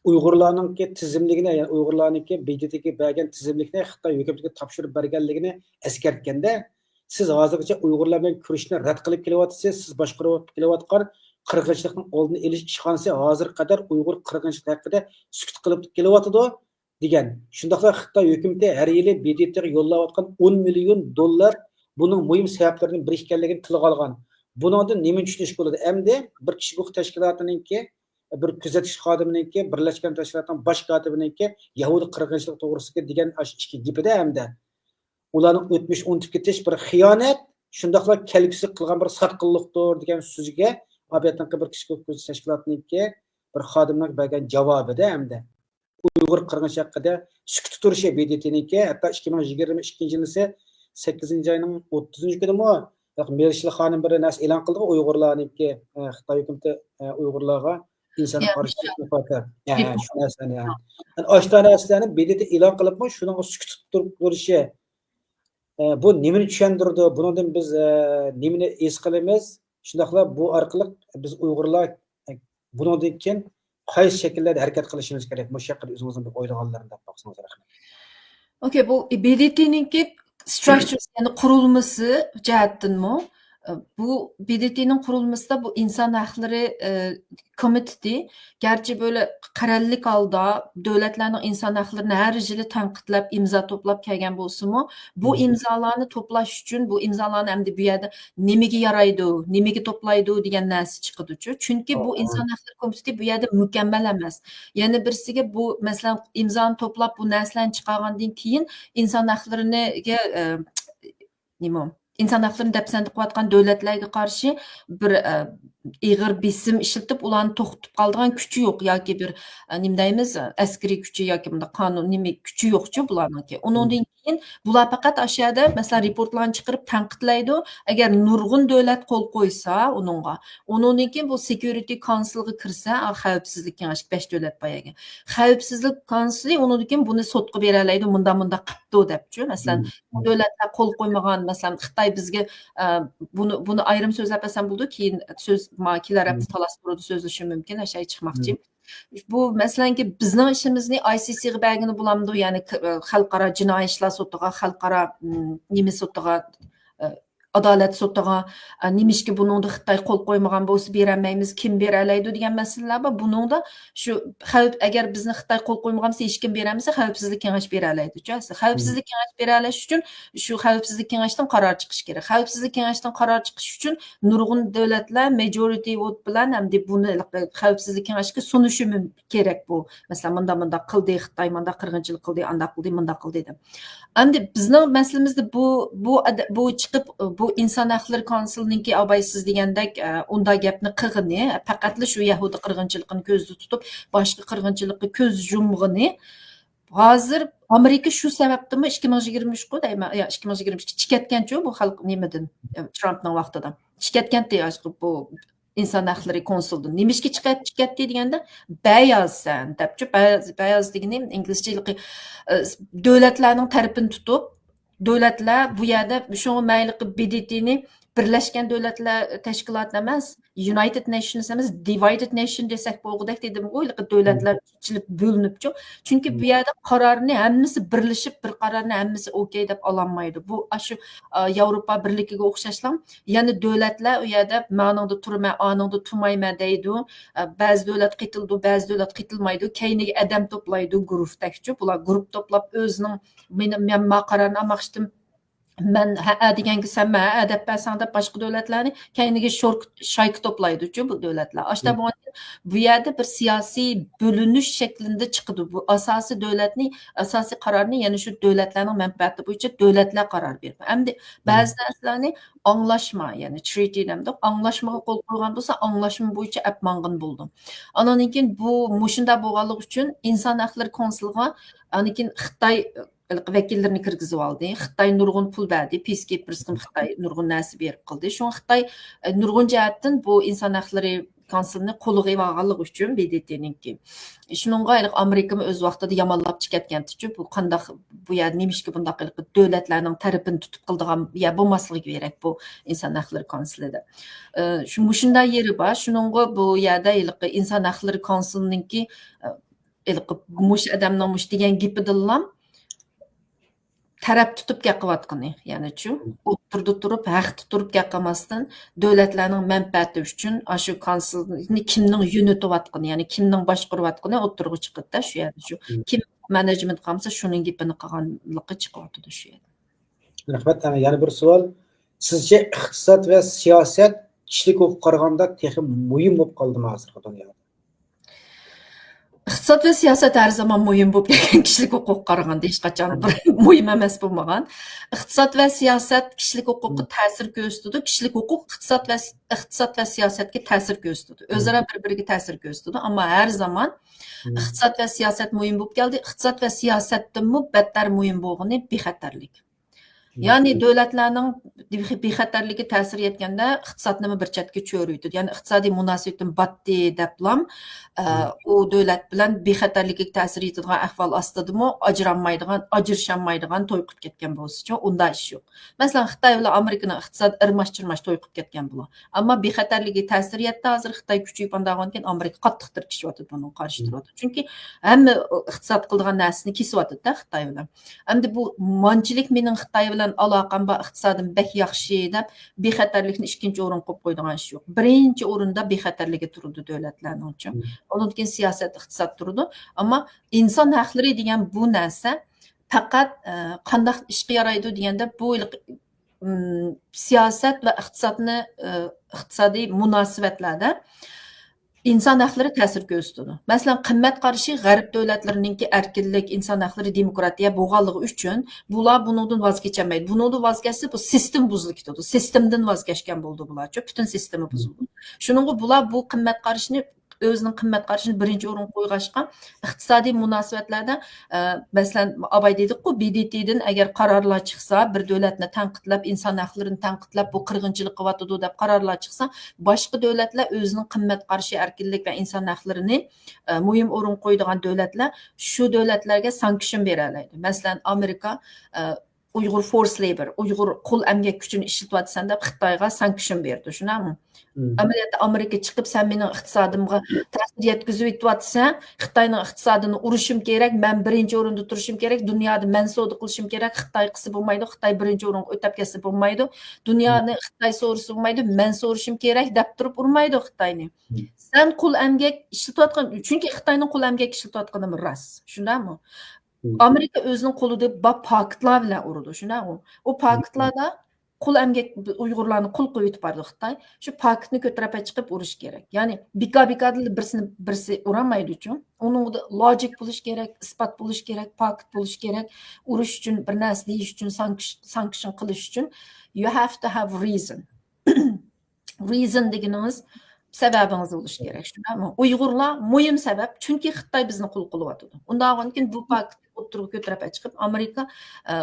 ئۇيغۇرلارنىڭكى تىزىملىكىنى، يەنى ئۇيغۇرلارنىڭكى ب د ت گە بەرگەن تىزىملىكنى خىتاي ھۆكۈمىتىگە تاپشۇرۇپ بەرگەنلىكىنى ئەسكەرتكەندە، سىز ھازىرغىچە ئۇيغۇرلار بىلەن كۈرىشىشنى رەت قىلىپ كېلىۋاتىسىز، سىز باشقۇرۇپ كېلىۋاتقان قىرغىنچىلىقنىڭ ئالدىنى ئېلىش ئىشخانىسى ھازىرغا قەدەر ئۇيغۇر قىرغىنچىلىقى ھەققىدە سۈكۈت قىلىپ كېلىۋاتىدۇ، دېگەن. شۇنداقلا خىتاي ھۆكۈمىتى ھەر يىلى ب د ت غا يوللاۋاتقان ئون مىليون دوللار بۇنىڭ مۇھىم سەۋەبلىرىدىن بىرى ئىكەنلىكىنى تىلغا ئالغان. بۇنىڭدىن نېمىنى چۈشىنىشكە بولىدۇ؟ ئەمدى بىر كىشىلىك ھوقۇق تەشكىلاتىنىڭكى، بىر كۆزەتكۈچى خادىمىنىڭكى، بىرلەشكەن تەشكىلاتنىڭ باش كاتىپىنىڭكى يەھۇدىي قىرغىنچىلىقى توغرىسىدىكى دېگەن ئاشۇ ئىككى گېپىدە ھەمدە ئۇلارنىڭ ئۆتمۈشىنى ئۇنتۇپ كېتىش بىر خىيانەت، شۇنداقلا كەلگۈسىگە قىلغان بىر ساتقىنلىقتۇر دېگەن سۆزىگە ئاپەتنىڭكى بىر كىشىلىك ھوقۇق تەشكىلاتىنىڭكى بىر خادىمىنىڭ بەرگەن جاۋابىدا ھەمدە ئۇيغۇر قىرغىنچىلىقى ھەققىدە سۈكۈتتە تۇرۇشى ب د ت نىڭكى، ھەتتا ئىككى مىڭ يىگىرمە ئىككىنچى يىلى سەككىزىنچى ئاينىڭ ئوتتۇزىنچى كۈنىمۇ مېرشىل خانىم بىر نەرسە ئېلان قىلدىغۇ ئۇيغۇرلارنىڭكى، ئە، خىتاي ھۆكۈمىتى، ئە، ئۇيغۇرلارغا ئىنسانغا قارشى مۇكاپات. ھە، ھە، شۇ نەرسىلەرنى، ھە. ئاشۇ نەرسىلەرنى ب د ت ئېلان قىلىپمۇ شۇنىڭغا سۈكۈتتە تۇرۇپ تۇرۇشى، ئە، بۇ نېمىنى چۈشەندۈرىدۇ؟ بۇنىڭدىن بىز، ئە، نېمىنى ھېس قىلىمىز؟ شۇنداقلا بۇ ئارقىلىق بىز ئۇيغۇرلار، ئە، بۇنىڭدىن كېيىن قايسى شەكىللەردە ھەرىكەت قىلىشىمىز كېرەك؟ مۇشۇ ھەققىدە ئۆزىڭىزنىڭ بىر ئويلىغانلىرىنى دەپ باقسىڭىز رەھمەت. ئوكەي، بۇ ب د ت نىڭكى ستراكچېرسى، يەنى قۇرۇلمىسى جەھەتتىنمۇ، بۇ ب د ت نىڭ قۇرۇلمىسىدا بۇ ئىنسان ھەقلىرى، ئە، كومىتېتى، گەرچە بۆلە قەرەللىك ھالدا دۆلەتلەرنىڭ ئىنسان ھەقلىرىنى ھەر يىلى تەنقىدلەپ، ئىمزا توپلاپ كەلگەن بولسىمۇ، بۇ ئىمزالارنى توپلاش ئۈچۈن، بۇ ئىمزالارنى ئەمدى بۇ يەردە نېمىگە يارايدۇ، نېمىگە توپلايدۇ دېگەن نەرسە چىقىدۇچۇ. چۈنكى بۇ ئىنسان ھەقلىرى كومىتېتى بۇ يەردە مۇكەممەل ئەمەس. يەنە بىرسىگە بۇ، مەسىلەن، ئىمزانى توپلاپ، بۇ نەرسىلەرنى چىقارغاندىن كېيىن ئىنسان ھەقلىرىنىگە، ئە، نېمە، ئىنسان ھەقلىرىنى دەپسەندە قىلىۋاتقان دۆلەتلەرگە قارشى بىر، ئە، ئېغىر بېسىم ئىشلىتىپ، ئۇلارنى توختىتىپ قالىدىغان كۈچى يوق ياكى بىر، ئە، نېمە دەيمىز، ئەسكىرىي كۈچى ياكى بۇنداق قانۇن، نېمە، كۈچى يوقچۇ بۇلارنىڭكى. ئۇنىڭدىن كېيىن بۇلار پەقەت ئاشۇ يەردە، مەسىلەن، رېپورتلارنى چىقىرىپ تەنقىدلەيدۇ. ئەگەر نۇرغۇن دۆلەت قول قويسا ئۇنىڭغا، ئۇنىڭدىن كېيىن بۇ سېكيۇرىتى كونسىلغا كىرسە، ئا، خەۋپسىزلىك كېڭەشكە بەش دۆلەت بار ئىكەن. خەۋپسىزلىك كونسىلى ئۇنىڭدىن كېيىن بۇنى سوتقا بېرەلەيدۇ، مۇنداق، مۇنداق قىپتۇ دەپچۇ. مەسىلەن، بۇ دۆلەتلەر قول قويمىغان، مەسىلەن، خىتاي بىزگە، ئە، بۇنى، بۇنى ئايرىم سۆزلەپ بەرسەم بولىدۇ، كېيىن سۆز، ما-، كېلەر ھەپتە تالاس تۇرىدۇ، سۆزلىشىمىز مۇمكىن، ئاشۇ چىقماقچى. بۇ، مەسىلەنكى، بىزنىڭ ئىشىمىزنى ئاي سىي سىغا بەرگىلى بولامدۇ؟ يەنى ك-، خەلقئارا جىنايى ئىشلار سوتىغا، خەلقئارا، م، نېمە سوتىغا، ئە، ئادالەت سوتىغا، ئە، نېمىشقا بۇنىڭدا خىتاي قول قويمىغان بولسا بېرەلمەيمىز، كىم بېرەلەيدۇ دېگەن مەسىلىلەر بار. بۇنىڭدا شۇ خەۋپ، ئەگەر بىزنى خىتاي قول قويمىغان بولسا، ھېچكىم بېرەلمىسە، خەۋپسىزلىك كېڭەشى بېرەلەيدۇچۇ. ئەسلى خەۋپسىزلىك كېڭەشى بېرەلەش ئۈچۈن شۇ خەۋپسىزلىك كېڭەشتىن قارار چىقىش كېرەك. خەۋپسىزلىك كېڭەشتىن قارار چىقىش ئۈچۈن نۇرغۇن دۆلەتلەر ماجورىتى ۋوت بىلەن ئەمدى بۇنى خەۋپسىزلىك كېڭەشكە سۇنۇشى مۇم-، كېرەك بۇ. مەسىلەن، مۇنداق، مۇنداق قىلدى، خىتاي مۇنداق قىرغىنچىلىق قىلدى، ئانداق قىلدى، مۇنداق قىلدى دەپ. ئەمدى بىزنىڭ مەسىلىمىزدە بۇ، بۇ ئەد-، بۇ چىقىپ، بۇ ئىنسان ھەقلىرى كونسىلنىڭكى ئابايسىز دېگەندەك، ئە، ئۇنداق گەپنى قىلغىنى، پەقەتلا شۇ يەھۇدىي قىرغىنچىلىقىنى كۆزدە تۇتۇپ، باشقا قىرغىنچىلىققا كۆز يۇمغىنى، ھازىر ئامېرىكا شۇ سەۋەبتىنمۇ ئىككى مىڭ يىگىرمە ئۈچ قۇ دەيمەن، يا، ئىككى مىڭ يىگىرمە ئىككى چىقىپ كەتكەنچۇ بۇ خەلق نېمىدىن، ئە، ترامپنىڭ ۋاقتىدا. چىقىپ كەتكەنتى بۇ ئىنسان ھەقلىرى كونسۇلدىن. نېمىشقا چىقىپ، چىقىپ كەتتى دېگەندە، بەياز سەن دەپچۇ، بەياز، بەياز دېگىنى ئىنگلىزچىلىقى، ئە، دۆلەتلەرنىڭ تەرىپىنى تۇتۇپ، دۆلەتلەر بۇ يەردە شۇڭا مەيلى ب د ت نى بىرلەشكەن دۆلەتلەر تەشكىلاتى ئەمەس، يۇنايتېد نېشنس ئەمەس، دىۋايدېد نېشن دېسەك بولغۇدەك دېدىمغۇ، ھېلىقى دۆلەتلەر ئىچىلىپ بۆلۈنۈپچۇ. چۈنكى بۇ يەردە قارارنى ھەممىسى بىرلىشىپ، بىر قارارنى ھەممىسى ئوكەي دەپ ئالالمايدۇ. بۇ ئاشۇ، ئا، ياۋروپا بىرلىكىگە ئوخشاشلا، يەنە دۆلەتلەر ئۇ يەردە مانىڭدا تۇرىمەن، ئانىڭدا تۇرمايمەن دەيدۇ. ئە، بەزى دۆلەت قېتىلىدۇ، بەزى دۆلەت قېتىلمايدۇ. كەينىگە ئادەم توپلايدۇ، گۇرۇپتەكچۇ. بۇلار گۇرۇپ توپلاپ ئۆزىنىڭ مېنى، مەن ما قارارنى ئالماقچىدىم. مەن ھەئە دېگەنگە سەن مەن ھەئە دەپ بەرسەڭ دەپ باشقا دۆلەتلەرنى كەينىگە شور-، شايكا توپلايدۇ-چۇ بۇ دۆلەتلەر. ئاشتا بولغاندىكىن بۇ يەردە بىر سىياسىي بۆلۈنۈش شەكلىندە چىقىدۇ. بۇ ئاساسىي دۆلەتنى، ئاساسىي قارارنى يەنە شۇ دۆلەتلەرنىڭ مەنپەئەتى بويىچە دۆلەتلەر قارار بېرىدۇ. ئەمدى بەزى نەرسىلەرنى ئاڭلاشما، يەنى ترىتى دەمدۇق، ئاڭلاشمىغا قول قويغان بولسا، ئاڭلاشما بويىچە ئەپ ماڭغىنى بولىدۇ. ئانىڭدىن كېيىن بۇ مۇشۇنداق بولغانلىقى ئۈچۈن ئىنسان ھەقلىرى كونسۇلىغا ئاندىن كېيىن خىتاي ۋەكىللىرىنى كىرگۈزۈۋالدى. خىتاي نۇرغۇن پۇل بەردى. پىسكىپېرسكىمۇ خىتاي نۇرغۇن نەرسە بېرىپ قىلدى. شۇڭا خىتاي، ئە، نۇرغۇن جەھەتتىن بۇ ئىنسان ھەقلىرى كونسۇلىنى قولىغا ئېلىۋالغانلىقى ئۈچۈن ب د ت نىڭكى. شۇنىڭغا ھېلىقى ئامېرىكىمۇ ئۆز ۋاقتىدا يامانلاپ چىقىپ كەتكەنتىچۇ. بۇ قانداق، بۇ يەردە نېمىشقا بۇنداق ھېلىقى دۆلەتلەرنىڭ تەرىپىنى تۇتۇپ قىلىدىغان يەر بولماسلىقى كېرەك بۇ ئىنسان ھەقلىرى كونسۇلى دەپ. ئە، شۇ، مۇشۇنداق يېرى بار. شۇنىڭغا بۇ يەردە ھېلىقى ئىنسان ھەقلىرى كونسۇلىنىڭكى، ئە، ھېلىقى مۇشۇ ئادەمنىڭ مۇشۇ دېگەن گېپىدىنلا تەرەپ تۇتۇپ گەپ قىلىۋاتقىنى، يەنىچۇ، ئوتتۇرىدا تۇرۇپ، ھەقتە تۇرۇپ گەپ قىلماستىن، دۆلەتلەرنىڭ مەنپەئەتى ئۈچۈن ئاشۇ كونسۇلنى كىمنىڭ يۆنىتىۋاتقىنى، يەنى كىمنىڭ باشقۇرۇۋاتقىنى ئوتتۇرىغا چىقىدىدا، شۇ يەردە شۇ كىم مەنېجمېنت قىلمىسا، شۇنىڭ گېپىنى قىلغانلىقى چىقىۋاتىدۇ شۇ يەردە. رەھمەت. يەنە بىر سوئال. سىزچە ئىقتىساد ۋە سىياسەت كىشىلىك ھوقۇققا قارىغاندا تېخى مۇھىم بولۇپ قالدىمۇ ھازىرقى دۇنيادا؟ ئىقتىساد ۋە سىياسەت ھەر زامان مۇھىم بولۇپ كەلگەن، كىشىلىك ھوقۇققا قارىغاندا ھېچقاچان بىر مۇھىم ئەمەس بولمىغان. ئىقتىساد ۋە سىياسەت كىشىلىك ھوقۇققا تەسىر كۆرسىتىدۇ، كىشىلىك ھوقۇق ئىقتىساد ۋە، ئىقتىساد ۋە سىياسەتكە تەسىر كۆرسىتىدۇ. ئۆزئارا بىر-بىرىگە تەسىر كۆرسىتىدۇ. ئەمما ھەر زامان ئىقتىساد ۋە سىياسەت مۇھىم بولۇپ كەلدى. ئىقتىساد ۋە سىياسەتتىنمۇ بەتتەر مۇھىم بولغىنى بىخەتەرلىك. يەنى دۆلەتلەرنىڭ بىخ-، بىخەتەرلىكى تەسىر يەتكەندە، ئىقتىسادنىمۇ بىر چەتكە چۆرۈۋېتىدۇ. يەنى ئىقتىسادىي مۇناسىۋىتىم باتتى دەپلام، ئە، ئۇ دۆلەت بىلەن بىخەتەرلىكىگە تەسىر يېتىدىغان ئەھۋال ئاستىدىمۇ ئاجرالمايدىغان، ئاجرىشالمايدىغان توي قىلىپ كەتكەن بولسىچۇ، ئۇنداق ئىش يوق. مەسىلەن، خىتاي بىلەن ئامېرىكىنىڭ ئىقتىسادى ئىرماش-چىرماش توي قىلىپ كەتكەن بولا. ئەمما بىخەتەرلىكىگە تەسىر يەتتى، ھازىر خىتاي كۈچىيىپ ئانداق بولغاندىكىن ئامېرىكا قاتتىق تىركىشىۋاتىدۇ، بۇنىڭغا قارشى تۇرۇۋاتىدۇ. چۈنكى ھەممە ئىقتىساد قىلىدىغان نەرسىسىنى كېسىۋاتىدۇ-دە خىتاي بىلەن. ئەمدى بۇ مانچىلىك مېنىڭ خىتاي بىلەن ئالاقەم بار، ئىقتىسادىم بەك ياخشى دەپ، بىخەتەرلىكنى ئىككىنچى ئورۇنغا قويۇپ قويىدىغان ئىش يوق. بىرىنچى ئورۇندا بىخەتەرلىكى تۇرىدۇ دۆلەتلەرنىڭچۇ. ئۇنىڭدىن كېيىن سىياسەت، ئىقتىساد تۇرىدۇ. ئەمما ئىنسان ھەقلىرى دېگەن بۇ نەرسە پەقەت، ئە، قانداق ئىشقا يارايدۇ دېگەندە، بۇ ھېلىقى، ئىم، سىياسەت ۋە ئىقتىسادنى، ئە، ئىقتىسادىي مۇناسىۋەتلەردە ئىنسان ھەقلىرى تەسىر كۆرسىتىدۇ. مەسىلەن، قىممەت قارىشى غەرب دۆلەتلىرىنىڭكى ئەركىنلىك، ئىنسان ھەقلىرى، دېموكراتىيە بولغانلىقى ئۈچۈن بۇلار بۇنىڭدىن ۋاز كېچەلمەيدۇ. بۇنىڭدىن ۋاز كەچسە، بۇ سىستېما بۇزۇلۇپ كېتىدۇ. سىستېمىدىن ۋاز كەچكەن بولىدۇ بۇلارچۇ. پۈتۈن سىستېما بۇزۇلىدۇ. شۇنىڭغا بۇلار بۇ قىممەت قارىشىنى، ئۆزىنىڭ قىممەت قارىشىنى بىرىنچى ئورۇنغا قويغاچقا، ئىقتىسادىي مۇناسىۋەتلەردە، ئە، مەسىلەن، ئاباي دېدۇققۇ، ب د ت دىن ئەگەر قارارلار چىقسا، بىر دۆلەتنى تەنقىدلەپ، ئىنسان ھەقلىرىنى تەنقىدلەپ، بۇ قىرغىنچىلىق قىلىۋاتىدۇ دەپ قارارلار چىقسا، باشقا دۆلەتلەر ئۆزىنىڭ قىممەت قارىشى، ئەركىنلىك ۋە ئىنسان ھەقلىرىنى، ئە، مۇھىم ئورۇنغا قويىدىغان دۆلەتلەر شۇ دۆلەتلەرگە سانكشن بېرەلەيدۇ. مەسىلەن، ئامېرىكا، ئە، ئۇيغۇر فورس لېبور، ئۇيغۇر قۇل ئەمگەك كۈچىنى ئىشلىتىۋاتىسەن دەپ خىتايغا سانكشن بېرىدۇ، شۇنداقمۇ؟ ئەمەلىيەتتە ئامېرىكا چىقىپ، سەن مېنىڭ ئىقتىسادىمغا تەسىر يەتكۈزۈۋېتىۋاتىسەن، خىتاينىڭ ئىقتىسادىنى ئۇرۇشۇم كېرەك، مەن بىرىنچى ئورۇندا تۇرۇشۇم كېرەك، دۇنيادا مەن سودا قىلىشىم كېرەك، خىتاي قىلسا بولمايدۇ، خىتاي بىرىنچى ئورۇنغا ئۆتۈپ كەتسە بولمايدۇ، دۇنيانى خىتاي سورىسا بولمايدۇ، مەن سورىشىم كېرەك دەپ تۇرۇپ ئۇرمايدۇ خىتاينى. سەن قۇل ئەمگەك ئىشلىتىۋاتقان، چۈنكى خىتاينىڭ قۇل ئەمگەك ئىشلىتىۋاتقىنىمۇ راست، شۇنداقمۇ؟ ئامېرىكا ئۆزىنىڭ قولىدا بار پاكىتلار بىلەن ئۇرىدۇ، شۇنداقمۇ؟ ئۇ پاكىتلاردا قۇل ئەمگەك، ئۇيغۇرلارنى قۇل قىلىۋېتىپ بارىدۇ خىتاي. شۇ پاكىتنى كۆتۈرۈپ چىقىپ ئۇرۇش كېرەك. يەنى بىكار-بىكاردىلا بىرسىنى بىرسى ئۇرالمايدۇچۇ. ئۇنىڭدا لوجىك بولۇش كېرەك، ئىسپات بولۇش كېرەك، پاكىت بولۇش كېرەك. ئۇرۇش ئۈچۈن، بىر نەرسە دېيىش ئۈچۈن، سانكش-، سانكشن قىلىش ئۈچۈن you have to have reason. رىزىن دېگىنىڭىز سەۋەبىڭىز بولۇشى كېرەك، شۇنداقمۇ؟ ئۇيغۇرلار مۇھىم سەۋەب، چۈنكى خىتاي بىزنى قۇل قىلىۋاتىدۇ. ئۇنداق بولغاندىن كېيىن بۇ پاكىتنى ئوتتۇرىغا كۆتۈرۈپ چىقىپ، ئامېرىكا، ئە،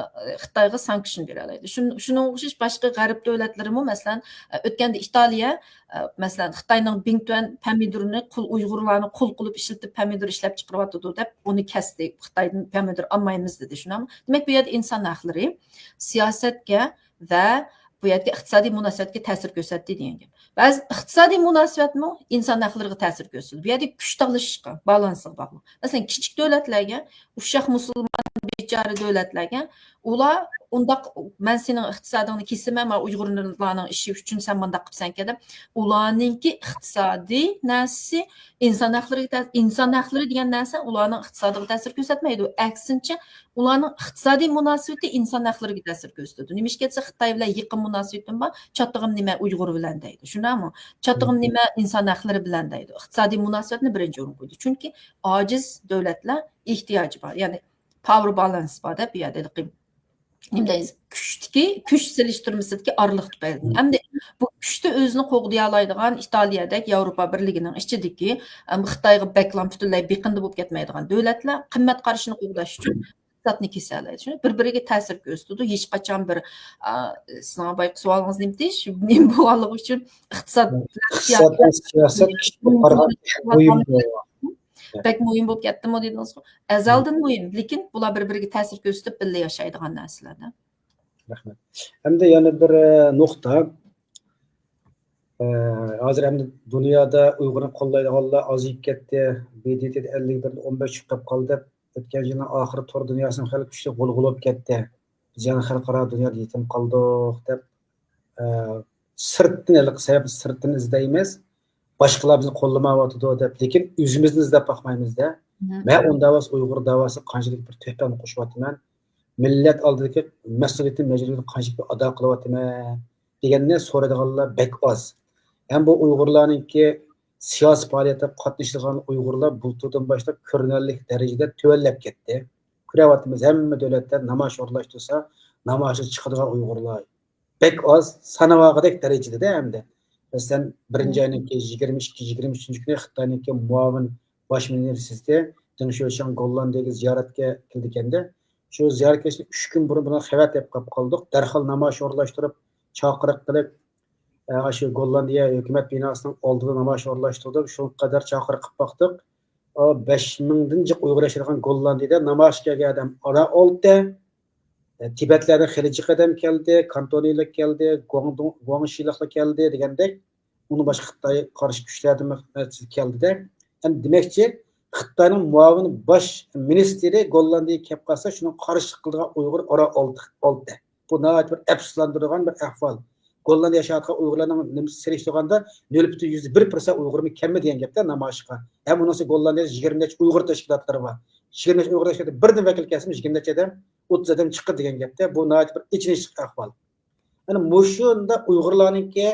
خىتايغا سانكشن بېرەلەيدۇ. شۇن-، شۇنىڭغا ئوخشاش باشقا غەرب دۆلەتلىرىمۇ، مەسىلەن، ئە، ئۆتكەندە ئىتالىيە، ئە، مەسىلەن، خىتاينىڭ بىڭتۈەن پەمىدۇرىنى قۇل، ئۇيغۇرلارنى قۇل قىلىپ ئىشلىتىپ، پەمىدۇر ئىشلەپ چىقىرىۋاتىدۇ دەپ، ئۇنى كەستى. خىتايدىن پەمىدۇر ئالمايمىز دېدى، شۇنداقمۇ؟ دېمەك، بۇ يەردە ئىنسان ھەقلىرى، سىياسەتكە ۋە بۇ يەردىكى ئىقتىسادىي مۇناسىۋەتكە تەسىر كۆرسەتتى دېگەن گەپ. بەزى ئىقتىسادىي مۇناسىۋەتمۇ ئىنسان ھەقلىرىغا تەسىر كۆرسىتىدۇ. بۇ يەردە كۈچ تالىشىشقا، بالانسىغا باغلىق. مەسىلەن، كىچىك دۆلەتلەرگە، ئۇششاق مۇسۇلمان بىچارە دۆلەتلەرگە، ئۇلار ئۇنداق، مەن سېنىڭ ئىقتىسادىڭنى كېسىمەن، مانا ئۇيغۇرلارنىڭ ئىشى ئۈچۈن سەن مۇنداق قىپسەنكەن دەپ، ئۇلارنىڭكى ئىقتىسادىي نەرسىسى ئىنسان ھەقلىرىگە تەس-، ئىنسان ھەقلىرى دېگەن نەرسە ئۇلارنىڭ ئىقتىسادىغا تەسىر كۆرسەتمەيدۇ. ئەكسىنچە، ئۇلارنىڭ ئىقتىسادىي مۇناسىۋىتى ئىنسان ھەقلىرىگە تەسىر كۆرسىتىدۇ. نېمىشقا دېسە، خىتاي بىلەن يېقىن مۇناسىۋىتىم بار، چاتىقىم نېمە ئۇيغۇر بىلەن دەيدۇ. شۇنداقمۇ؟ چاتىقىم نېمە ئىنسان ھەقلىرى بىلەن دەيدۇ. ئىقتىسادىي مۇناسىۋەتنى بىرىنچى ئورۇنغا قويىدۇ. چۈنكى ئاجىز دۆلەتلەر ئېھتىياجى بار. يەنى power balance بار دەپ بۇ يەردە ھېلىقى نېمە دەيمىز، كۈچتىكى، كۈچ سېلىشتۇرمىسىدىكى ئارىلىق تۈپەيلىدىن. ئەمدى بۇ كۈچتە ئۆزىنى قوغدىيالايدىغان ئىتالىيەدەك ياۋروپا بىرلىكىنىڭ ئىچىدىكى، ئەم، خىتايغا بەكلا پۈتۈنلەي بېقىندى بولۇپ كەتمەيدىغان دۆلەتلەر قىممەت قارىشىنى قوغداش ئۈچۈن ئىقتىسادنى كېسەلەيدۇ. شۇ بىر-بىرىگە تەسىر كۆرسىتىدۇ. ھېچقاچان بىر، ئا، سىزنىڭ بايىقى سوئالىڭىز نېمە ئىدى؟ شۇ نېمە بولغانلىقى ئۈچۈن ئىقتىساد بىلەن ئىقتىساد بىلەن سىياسەت كىشىگە قارىغان مۇھىم بولغان. بەك مۇھىم بولۇپ كەتتىمۇ دېدىڭىزغۇ؟ ئەزەلدىن مۇھىم، لېكىن بۇلار بىر-بىرىگە تەسىر كۆرسىتىپ بىللە ياشايدىغان نەرسىلەردە. رەھمەت. ئەمدى يەنە بىر، ئە، نۇقتا. ئە، ھازىر ئەمدى دۇنيادا ئۇيغۇرنى قوللايدىغانلار ئازىيىپ كەتتى. ب د ت ئەللىك بىردىن ئون بەش چىقىپ قالدى دەپ، ئۆتكەن يىلنىڭ ئاخىرى تور دۇنياسىنىڭ خەلقى كۈچلۈك غۇلغۇلا بولۇپ كەتتى. بىز يەنە خەلقئارا دۇنيادا يېتىم قالدۇق دەپ، ئە، سىرتتىن، ھېلىقى سەۋەبنى سىرتتىن ئىزدەيمىز. باشقىلار بىزنى قوللىمايۋاتىدۇ دەپ، لېكىن ئۆزىمىزنى ئىزدەپ باقمايمىز-دە. مەن ئۇنداق بولسا ئۇيغۇر داۋاسىغا قانچىلىك بىر تۆھپەمنى قوشۇۋاتىمەن. مىللەت ئالدىدىكى مەسئۇلىيىتىم، مەجبۇرىيىتىم قانچىلىك بىر ئادا قىلىۋاتىمەن دېگەننى سورايدىغانلار بەك ئاز. ھەم بۇ ئۇيغۇرلارنىڭكى سىياسىي پائالىيەتتە قاتنىشىدىغان ئۇيغۇرلار بۇلتۇردىن باشلاپ كۆرۈنەرلىك دەرىجىدە تۆۋەنلەپ كەتتى. كۆرۈۋاتىمىز، ھەممە دۆلەتلەر نامايىش ئورۇنلاشتۇرسا، نامايىشقا چىقىدىغان ئۇيغۇرلار بەك ئاز، سانىۋالغۇدەك دەرىجىدە ئەمدى. مەسىلەن، بىرىنچى ئاينىڭكى يىگىرمە ئىككى، يىگىرمە ئۈچىنچى كۈنى خىتاينىڭكى مۇئاۋىن باش مۇنىتسىتى دېڭ شۆشياڭ گوللاندىيەگە زىيارەتكە كېلىدىكەندە، شۇ زىيارەتكە كېلىشتىن ئۈچ كۈن بۇرۇن بۇنىڭ خەۋەر تېپىپ قاپ قالدۇق. دەرھال نامايىش ئورۇنلاشتۇرۇپ، چاقىرىق قىلىپ، ئە، شۇ گوللاندىيە ھۆكۈمەت بىناسىنىڭ ئالدىدا نامايىش ئورۇنلاشتۇردۇق. شۇنىڭ قەدەر چاقىرىق قىلىپ باقتۇق. ئا، بەش مىڭدىن جىق ئۇيغۇر ياشايدىغان گوللاندىيەدە نامايىشقا كەلگەن ئادەم ئارا ئالتە. ئە، تىبەتلەردىن خېلى جىق ئادەم كەلدى، كانتونىلىق كەلدى، گۇاڭدۇڭ-، گۇاڭشىلىقلار كەلدى دېگەندەك. ئۇنىڭ باشقا خىتاي قارشى كۈچلەردىن كەلدى-دە. ئەمدى دېمەكچى، خىتاينىڭ مۇئاۋىن باش مىنىستىرى گوللاندىيەگە كەپ قالسا، شۇنىڭ قارشىلىق قىلىدىغان ئۇيغۇر ئارا ئالتە، ئالتە. بۇ ناھايىتى بىر ئەپسۇسلاندۇرىدىغان بىر ئەھۋال. گوللاندىيە ياشاۋاتقان ئۇيغۇرلارنىڭ نېمىسى سېلىشتۇرغاندا نۆل پۈتۈن يۈزدە بىر پىرسەنت ئۇيغۇرمۇ كەلمىدى دېگەن گەپتە نامايىشقا. ھەم ئۇنىڭ ئۈستىگە گوللاندىيەدە يىگىرمە نەچچە ئۇيغۇر تەشكىلاتلىرى بار. يىگىرمە نەچچە ئۇيغۇر تەشكىلاتى بىردىن ۋەكىل كەلسىمۇ يىگىرمە نەچچە ئادەم، ئوتتۇز ئادەم چىقتى دېگەن گەپتە. بۇ ناھايىتى بىر ئېچىنىشلىق ئەھۋال. يەنى مۇشۇنداق ئۇيغۇرلارنىڭكى،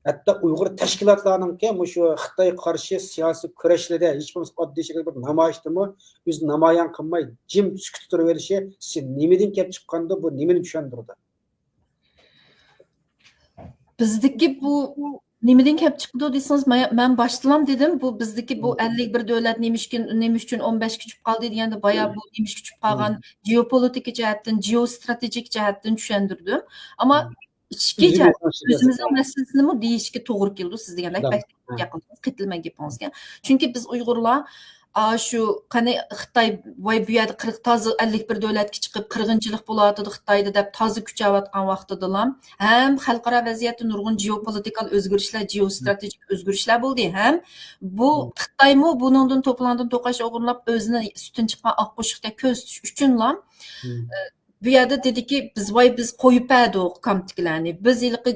ھەتتا ئۇيغۇر تەشكىلاتلارنىڭكى مۇشۇ خىتايغا قارشى سىياسىي كۈرەشلىرىدە ھېچ بولمىسا ئاددىي شەكىلدە بىر نامايىشتىمۇ ئۆزىنى نامايان قىلماي، جىم سۈكۈتتە تۇرۇۋېلىشى سىز نېمىدىن كەپ چىققاندۇ، بۇ نېمىنى چۈشەندۈرىدۇ؟ بىزدىكى بۇ نېمىدىن كەپ چىقىدۇ دېسىڭىز، مە-، مەن باشتىلام دېدىم، بۇ بىزدىكى بۇ ئەللىك بىر دۆلەت نېمە ئۈچۈن، نېمە ئۈچۈن ئون بەشكە چۈشۈپ قالدى دېگەندە، بايا بۇ نېمە ئۈچۈن چۈشۈپ قالغان، جېئوپولىتىكا جەھەتتىن، جېئوستراتېگىك جەھەتتىن چۈشەندۈردۈم. ئەمما ئىچكى جەھەت، ئۆزىمىزنىڭ مەسىلىسىنىمۇ دېيىشكە توغرا كېلىدۇ، سىز دېگەندەك بەك يېقىن قېتىلمەن گېپىڭىزگە. چۈنكى بىز ئۇيغۇرلار، ئا، شۇ، قېنى خىتاي، ۋاي، بۇ يەردە قىرىق تازا ئەللىك بىر دۆلەتكە چىقىپ، قىرغىنچىلىق بولۇۋاتىدۇ خىتايدا دەپ تازا كۈچەۋاتقان ۋاقتىدىلا، ھەم خەلقئارا ۋەزىيەتتە نۇرغۇن جېئوپولىتىكال ئۆزگىرىشلەر، جېئوستراتېگىك ئۆزگىرىشلەر بولدى، ھەم بۇ خىتايمۇ بۇنىڭدىن توپىلاڭدىن توقاچ ئورۇنلاپ، ئۆزىنى سۈتىدىن چىققان ئاق قوشۇقتەك كۆرسىتىش ئۈچۈنلا، ئە، بۇ يەردە دېدىكى، بىز، ۋاي، بىز قويۇپ بەردۇق كامتىكلارنى، بىز ھېلىقى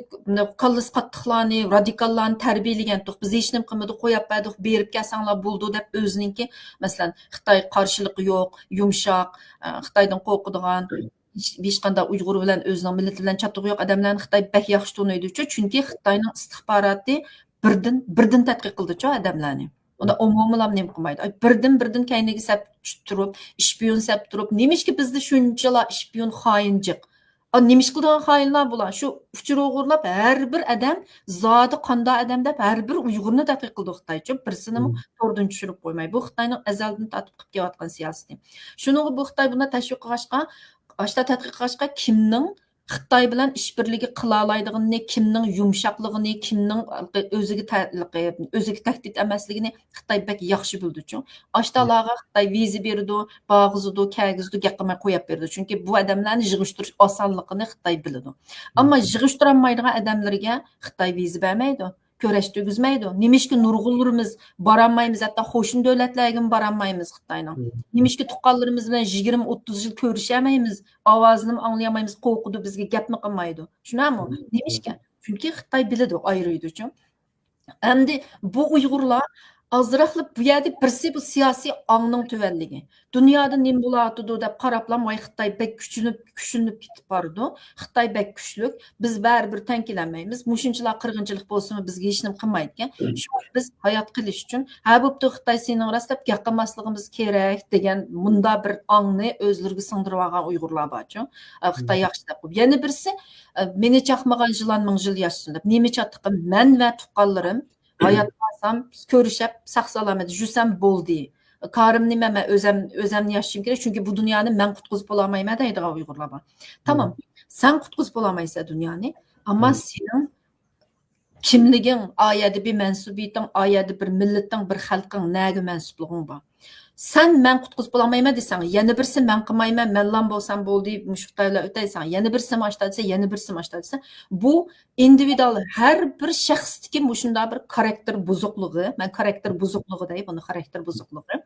كاللىسى قاتتىقلارنى، رادىكاللارنى تەربىيەلىگەنتۇق، بىز ھېچنېمە قىلمىدۇق، قويۇپ بەردۇق، بېرىپ كەلسەڭلار بولىدۇ دەپ، ئۆزىنىڭكى، مەسىلەن، خىتاي قارشىلىقى يوق، يۇمشاق، ئە، خىتايدىن قورقىدىغان، ھېچ، ھېچقانداق ئۇيغۇر بىلەن، ئۆزىنىڭ مىللىتى بىلەن چاتىقى يوق ئادەملەرنى خىتاي بەك ياخشى تونۇيدۇچۇ، چۈنكى خىتاينىڭ ئىستىخباراتى بىردىن، بىردىن تەتقىق قىلدىچۇ ئادەملەرنى. ئۇندا ئومۇمىيلا نېمە قىلمايدۇ. ئاي، بىردىن، بىردىن كەينىگە سەپ تۇرۇپ، ئىشپىيون سەپ تۇرۇپ، نېمىشقا بىزدە شۇنچىلا ئىشپىيون، خائىن جىق؟ ئا، نېمىشقا قىلىدىغان خائىنلار بۇلار؟ شۇ ئۇچۇر ئوغرىلاپ، ھەر بىر ئادەم زادى قانداق ئادەم دەپ، ھەر بىر ئۇيغۇرنى تەتقىق قىلىدۇ خىتايچۇ. بىرسىنىمۇ توردىن چۈشۈرۈپ قويماي. بۇ خىتاينىڭ ئەزەلدىن تارتىپ قىلىپ كېلىۋاتقان سىياسىتى. شۇنىڭغا بۇ خىتاي بۇنداق تەشۋىق قىلغاچقا، ئاشتا تەتقىق قىلغاچقا، كىمنىڭ خىتاي بىلەن ئىشبىرلىكى قىلالايدىغىنىنى، كىمنىڭ يۇمشاقلىقىنى، كىمنىڭ ئۆزىگە تە-، ئۆزىگە تەھدىت ئەمەسلىكىنى خىتاي بەك ياخشى بىلىدۇچۇ. ئاشتالارغا خىتاي ۋىزا بېرىدۇ، بارغۇزىدۇ، كەلگۈزىدۇ، گەپ قىلماي قويۇپ بېرىدۇ. چۈنكى بۇ ئادەملەرنى يىغىشتۇرۇش ئاسانلىقىنى خىتاي بىلىدۇ. ئەمما يىغىشتۇرالمايدىغان ئادەملىرىگە خىتاي ۋىزا بەرمەيدۇ. كۆرۈشتۈرگۈزمەيدۇ. نېمىشقا نۇرغۇنلىرىمىز بارالمايمىز، ھەتتا قوشنا دۆلەتلەرگىمۇ بارالمايمىز خىتاينىڭ؟ نېمىشقا تۇغقانلىرىمىز بىلەن يىگىرمە، ئوتتۇز يىل كۆرۈشەلمەيمىز، ئاۋازىنىمۇ ئاڭلىيالمايمىز، قورقىدۇ، بىزگە گەپمۇ قىلمايدۇ. شۇنداقمۇ؟ نېمىشقا؟ چۈنكى خىتاي بىلىدۇ، ئايرىيدۇچۇ. ئەمدى بۇ ئۇيغۇرلار ئازراقلا بۇ يەردە بىرسى بۇ سىياسىي ئاڭنىڭ تۆۋەنلىكى. دۇنيادا نېمە بولۇۋاتىدۇ دەپ قاراپلا، ۋاي، خىتاي بەك كۈچىنىپ، كۈچىنىپ كېتىپ بارىدۇ. خىتاي بەك كۈچلۈك. بىز بەرىبىر تەڭ كېلەلمەيمىز. مۇشۇنچىلا قىرغىنچىلىق بولسىمۇ بىزگە ھېچنېمە قىلمايدىكەن. شۇڭا بىز ھايات قېلىش ئۈچۈن، ھە، بوپتۇ، خىتاي سېنىڭ راست دەپ گەپ قىلماسلىقىمىز كېرەك دېگەن مۇنداق بىر ئاڭنى ئۆزلىرىگە سىڭدۈرۈۋالغان ئۇيغۇرلار بارچۇ. ئە، خىتاي ياخشى دەپ قويۇپ. يەنە بىرسى، ئە، مېنى چاقمىغان يىلان مىڭ يىل ياشىسۇن دەپ. نېمە چاتىقىم؟ مەن ۋە تۇغقانلىرىم ھايات قالسام، كۆرۈشەپ، ساق-سالامەت يۈرسەم بولدى. كارىمنى مەن، مەن ئۆزەم، ئۆزەمنى ياشىشىم كېرەك، چۈنكى بۇ دۇنيانى مەن قۇتقۇزۇپ بولالمايمەن دەيدىغان ئۇيغۇرلار بار. تامام، سەن قۇتقۇزۇپ بولالمايسەن دۇنيانى، ئەمما سېنىڭ كىملىكىڭ، ئا يەردە بىر مەنسۇبىيىتىڭ، ئا يەردە بىر مىللىتىڭ، بىر خەلقىڭ، نەگە مەنسۇپلۇقۇڭ بار. سەن مەن قۇتقۇزۇپ بولالمايمەن دېسەڭ، يەنە بىرسى مەن قىلمايمەن، مەنلام بولسام بولدى، مۇشۇ خىتاي بىلەن ئۆتەي دېسەڭ، يەنە بىرسى ماشتا دېسە، يەنە بىرسى ماشتا دېسە، بۇ ئىندىۋىدۇئال ھەر بىر شەخستىكى مۇشۇنداق بىر خاراكتېر بۇزۇقلۇقى، مەن خاراكتېر بۇزۇقلۇقى دەي، بۇنى خاراكتېر بۇزۇقلۇقى،